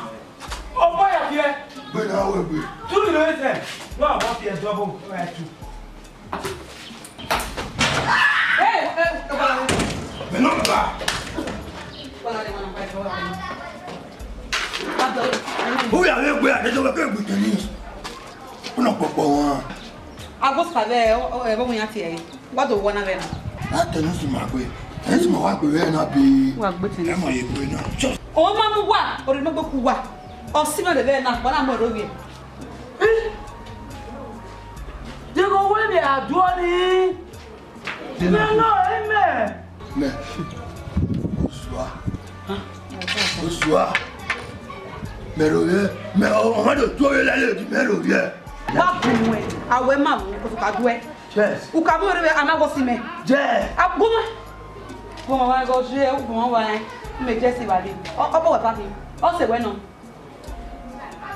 Ọgbọ ya fiẹ. Gbé náà wẹ̀ gbé. Two zero eight seven. Wọ́n àwọn fiẹ dọ́bù right two. Hey, hey, hey, hey. Mẹ náà bá. Who ya wẹ̀ gbé àdéjọ́ wẹ̀ kẹ́ gbé tennis? Ó nà pọ̀pọ̀ wọn. Agbósùkà bẹ́ẹ̀ ẹ bọ́ mu yan tiẹ̀ yìí. Wa do wọ na vbe na. A tennis ma gbe. Tennis ma wa gbe vbe na bi. Wa gbe tennis. Ẹ ma ye gbe na. Just. O ma mu wa, o ri ma gbe ku wa. O si ma de vbe na, wa na mo ro vbe. Dego we mi aduọ ni. Dina. Me no, amen. Mẹ. Osua. Osua. Mẹ ro ye. Mẹ o ma do tuo ye lale di mẹ ro ye. Wa kun we, a we ma mu, ko ka duẹ. Yes. U ka mu ere a na go si mẹ. Yes. A gu ma. Gu ma wa go je, gu ma wa. Me je si ba de. O, o bo wa pa ki. O se we no.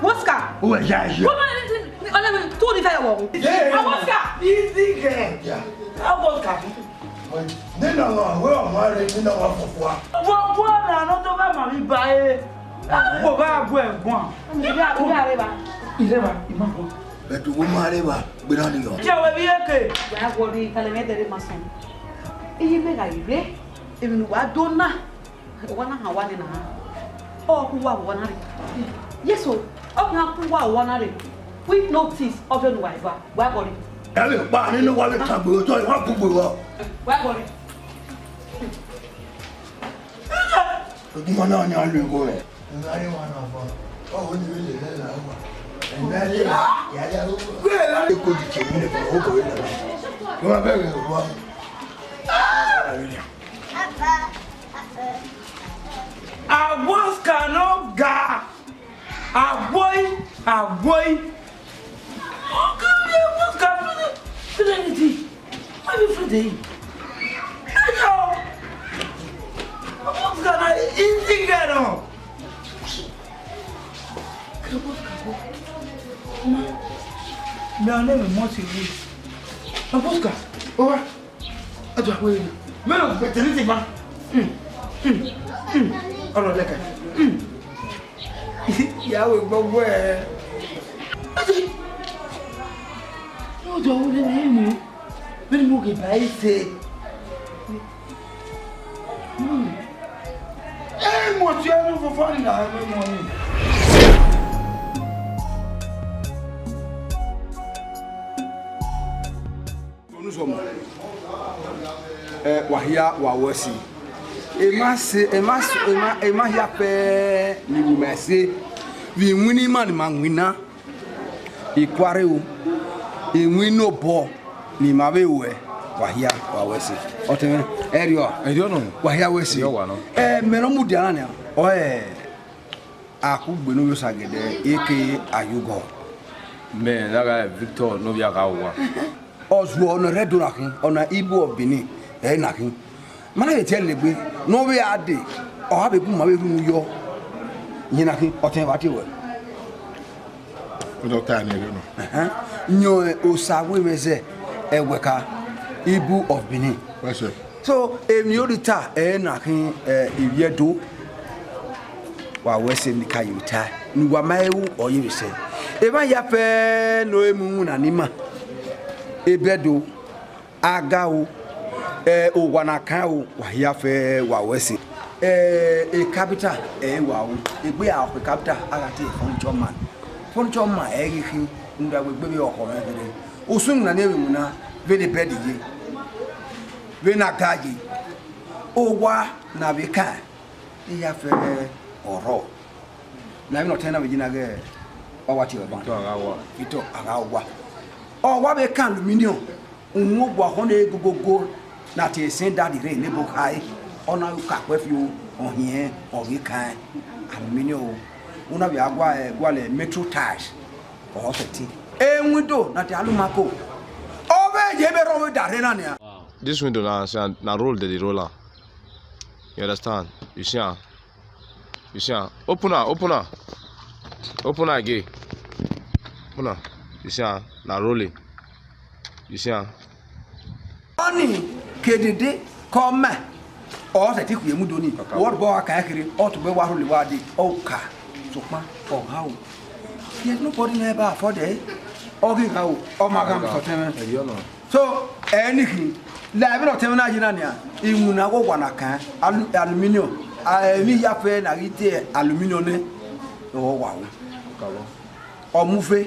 Oscar. O we ya je. Gu ma ni, ni, ni, tu ni fe wo. Yes. A Oscar. Easy girl. Yeah. A Oscar. Nena wa, wẹ ọmwa rre, nena wa fọfua. Vbe ọgua na ne ọ do vbe ma vbe ba ẹre, a kpo vbe a gu ẹguae. Ira, ira rre ba. Ira ba, ima bọ. Bẹt uwu ma rre ba, gberra ni yọ. Jẹ wẹ vbe iyeke. Wa gha worry, talẹ mwẹ dẹrẹ ma sọn. Iye mẹ gha ghi rre, emwi ne uwa do na, uwa na han uwa nena. Ọ khu uwa vbe uwa na rre. Yes o, ọ ghi khu uwa vbe uwa na rre. Quick notice, ọ vbe ne uwa eva. Wa gha worry. Ẹ vbe kpa nene uwa vbe tagbe otọ, wa kugbe vbọ. Wa gha worry. Oduma na ni a lu igho rẹ. Ẹ ma rre wa na fọ. Ọ wo ni vbe lele la wa. Ẹ ma rre, ya ya ro. Wẹ la ko di che ni ko ko la. Ko ma bẹghe wa. Agbọnska ne ọ ga. Agboi, agboi. Ọ ga, agbọnska, feel anything. Why you feel the heat? Ayo. Agbọnska na easy girl nọ. Agbọnska, ma. Mẹ ọnẹ mẹ mọ ti wu. Agbọnska, ọ wa. Ajo akpere ni. Mẹ no gbẹtẹ ni ti ma. Hmm, hmm, hmm. Ọlọ lẹkẹ. Hmm. Ya we gbọgbọ ẹ. Ati. Yóò jọ wo lele mu. Bẹ́ẹ̀ ni mo kì í bá yín ṣe. Hmm. Ẹ mọ̀ tí ẹ ló fọfọ́ ni là ń mọ̀ ni. Onusọmọ, ẹ, wa hia, wa wẹ ẹse. Ẹ ma se, ẹ ma se, ẹ ma, ẹ ma hia pẹẹ ne I ru ma ẹse. Vbe iwinna ima ne ima winna, ikuare o, iwinna obọ ne ima vbe ruẹ, wa hia, wa wẹ ẹse. Ọtẹn mwẹ, ẹrriọ a? Ẹrriọ nọ. Wa hia wẹ ẹse. Ẹrriọ wa nọ. Ẹ, mẹ ne ọ mudia na nian, ọ ẹ, Akhugbe ne ovbi Osagẹdẹ, eke Ayugọ. Mẹ ne a gha Victor ne ovbi Aghaowa. Ọ zuọ ne ọ rre Ẹdo na khin, ọna Ibu of Benin, ẹ na khin. Ma na vbe tie ẹre egbe, ne ọ vbe a dee, ọ gha vbe gu ma vbe rhunmwuda yọ. Iyẹn na khin, ọtẹn vbe a tie ruẹ. Ọ ta ẹre nọ. Ẹhẹn. Yọn Osawe mwẹ zẹ, Ẹwẹka, Ibu of Benin. Wẹ sẹ. So, emwi ne ọ rhie ta ẹre na khin, eh, ivbi Ẹdo. Wa wẹ ẹse ne I ka ye vbe ta, ne uwa ma he ru, ọ ye vbe sẹ. Emwa hia fẹẹrẹ ne ọ mu iwinna ne ima, ebe Ẹdo, Aga o, eh, owa ne a kan o, wa hia fẹẹrẹ, wa wẹ ẹse. Eh, capital, eh, wa o, egbe a ọ khẹ capital, a gha tie furniture man. Furniture man, ẹ i ghi khin, rhunmwuda wẹ egbe vbe ọkhọ mwẹ gele. Usun na ni emwi winna, vbene bed ye, vbene aga ye, owa ne a vbe kan, I ya fẹ ọrhọ. Ne avbe ne ọ tẹn na vbe yi na ghẹ, ọ wa tie ọba. Victor Aghaowa. Victor Aghaowa. Ọ wa vbe kan aluminium, uhunmwu owa ọkhọ ne gogogo, ne a tie standard rre ne ebo khare, ọ na ka kpẹ fi o, ọ hiẹn, ọ vbe kan aluminium o. U na vbe a gua, eh, gualọ metro tiles, ọ thirteen. E window ne a tie alumako, ọ vbe ye vbe rrọọ vbe da rre na nian. This window na, na roll dem dey roll am. You understand? You see am? You see am? Open am, open am. Open am again. Open am. You see am? Na rolling. You see am? Ọni kedede kọ ma, ọ sẹ te khuye mu do ni. Word bọ wa kan kere, ọ tugbe wa rule wa de, ọ ka, sokpan, ọ gha o. There's nobody never afford it. Ọ ghi gha o, ọ ma gha mu sọtẹn mwẹ. Ẹyọ nọ. So, ẹnighi, la vbene ọtẹn mwẹ na ye na nian, iwinna ọghe owa na kan, alu-, aluminium, a, emwi hia fẹẹrẹ ne a ghi tie aluminium nẹ, ọ wa ru. Ọ mu ufe,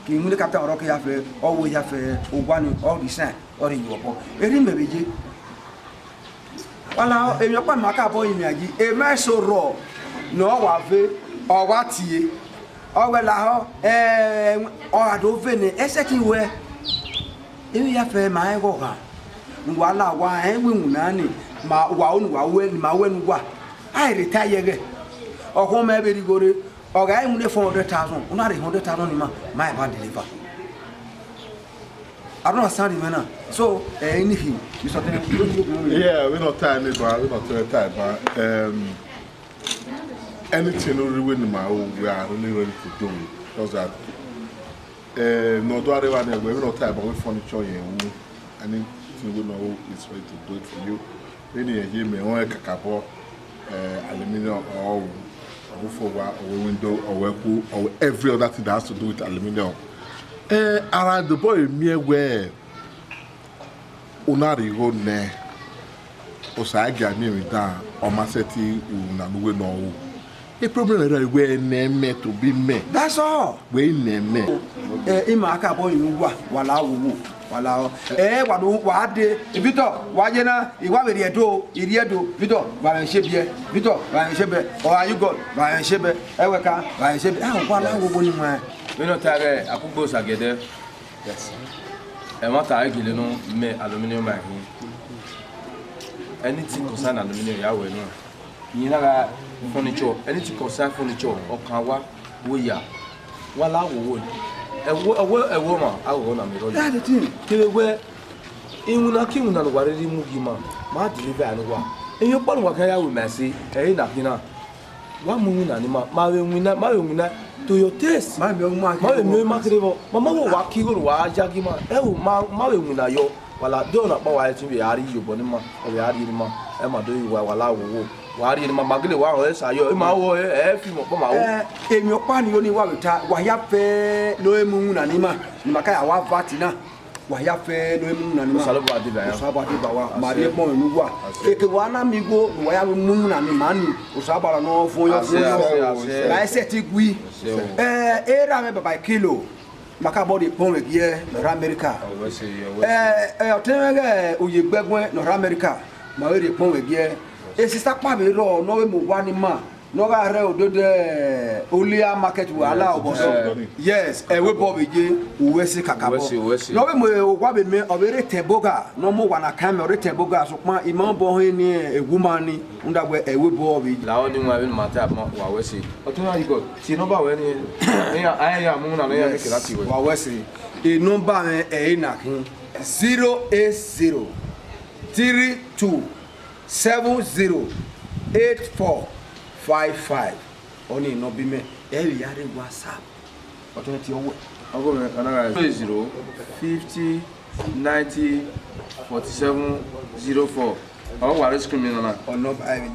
ke iwinna capital ọre ọ ke hia fẹẹrẹ, ọ ru hia fẹẹrẹ, owa ni, ọ ghi sign, ọ rhie ye obọ. Erha imẹ vbe ye. Wala, emwi ọkpa ma ka bọ yin mẹ a yi, emwa eso rrọọ ne ọ wa ve, ọ wa tie. Ọ wẹ lahọ, ẹ, ọ gha do vene, ẹsẹtin wẹ, emwi hia fẹẹrẹ ma rẹn ghe ọghan, ne uwa la owa rẹn winna na ni, ma, wa ru ne uwa wẹ, ne ima wẹ ne uwa. A i rhe ta ye ẹghẹ. Ọkhọ mẹ vbe rhie igho rre, ọ gha re iwinna four hundred thousand, u na rhie hundred thousand ne ima, ma i ba deliver. I don't understand him now. So, eh, anything, Mister Tene, yeah, we not tie anybody, we not tie tie, but, um, anything we really need, we are really ready to do it. Because that, eh, no do areva ne we not tie, but we furniture here. We, I mean, Nowhere is ready to do it for you. Vbene irẹn ye mẹ, ọ kakabọ, eh, aluminium, or roof over, or window, or ẹku, or every other thing that has to do with aluminium. Eh, ara the boy miẹn wẹẹ, u na rhie igho nẹ, Osa i gia miẹn emwi dan, ọ ma sẹtin ru na ne uwẹ ne ọ ru. E problem ẹre wẹẹ, nẹ mẹ tobọ imẹ. That's all. Wẹ i nẹ mẹ. Eh, ima kakabọ yin uwa, wa la wowo, wa la ọ. Eh, wa do, wa de, Victor, wa ye na, I wa vbe rhie do, I rhie do, Victor, wa vbe se biẹ, Victor, wa vbe se biẹ, ọ, are you God, wa vbe se biẹ, ẹwẹ ka, wa vbe se biẹ. Ah, wa la wowo ni wan. Vbene ọ ta ghẹ, a kugbe Osa giẹdẹ. Yes. Ẹmwata i gele nọ mẹ aluminium ma hin. Anything concern aluminium, ya wẹ nọ. Iyẹn na gha furniture, anything concern furniture, ọ kan wa, wo ya. Wa la wowo. Ẹwọ, ẹwọ, ẹwọ ma, a wowo na mi rọ. That's the thing. Kevbe wẹ, iwinna ke iwinna ne uwa rhirhi mu gie ima, ma deliver ẹre ne uwa. Emwi ọkpa ne uwa khian ya ru ma ẹse, ẹ i re na khin na. Wa mu iwinna ne ima, ma vbe winna, ma vbe winna to your taste. Ma vbe winna, ma vbe miẹn ima kherhe vbọ. Ma ma wo wa ke igho ne uwa ya gie ima. Ẹ o, ma, ma vbe winna yọ. Wa la dọ na kpa wa ẹtin vbe a rhie iyobọ ne ima, ọ vbe a rhie ne ima. Ẹ ma do yi wa, wa la wowo. Wa rhie ne ima, ma gele wa rẹn sa yọ. Ima wo ẹ, ẹ fi mọ kpọ ma wo. Eh, emwi ọkpa ni oni wa vbe ta, wa hia fẹ ne ọ mu iwinna ne ima. Ne ima ka ya wa va ti na. Wa hia fẹ ne ọ mu iwinna ne ima. Osanobua deba ya. Osanobua deba wa. Ma rhie ẹgbọn ne uwa. Eke wa na miẹn igho, ne uwa ya mu iwinna ne ima ni. Osanobua nọ vuọn yọ, vuọn yọ. Ase, ase, ase. Ra ẹsẹ ti gui. Ase o. Eh, erha mwẹ Baba Ikilo. Ma ka bọ rhie kpọnmwẹ giẹ ne ọ rre America. Ọwẹ se, ọwẹ se. Eh, eh, ọtẹn mwẹ ghẹ Oyegbẹguẹn ne ọ rre America. Ma vbe rhie kpọnmwẹ giẹ. Esisa kpa vbe rrọọ, ne ọ vbe mu owa ne ima. Ne ọ gha rre odede Olia market vbe a la obọ nọ. Yes, ẹvbo obọ vbe ye, uwẹ se kakabọ. Uwẹ se, uwẹ se. Ne ọ vbe mu owa vbe mẹ, ọ vbe rre Tẹboga, ne ọ mu owa na kan mẹ, ọ rre Tẹboga, sokpan ima obọ họn ni, ewu ma ni, rhunmwuda wẹ ẹvbo obọ vbe ye. La ọ ni wan vbene ima ta ma wa wẹ se. Ọtẹn na yi gọ, tie nọmba wẹ ni, ne a ya mu na, ne a ya make na tie wẹ. Wa wẹ se. E nọmba mwẹ ẹre na khin, zero eight zero three two seven zero eight four five five. Ọni nọ bi mẹ, ẹ vbe ya rre WhatsApp. Ọtẹn tie ọwẹ. Ọgọ mẹ, ọna gha zero fifty ninety forty seven zero four. Ọ wa rre screen mi nọ na. Ọ nọmba ẹre.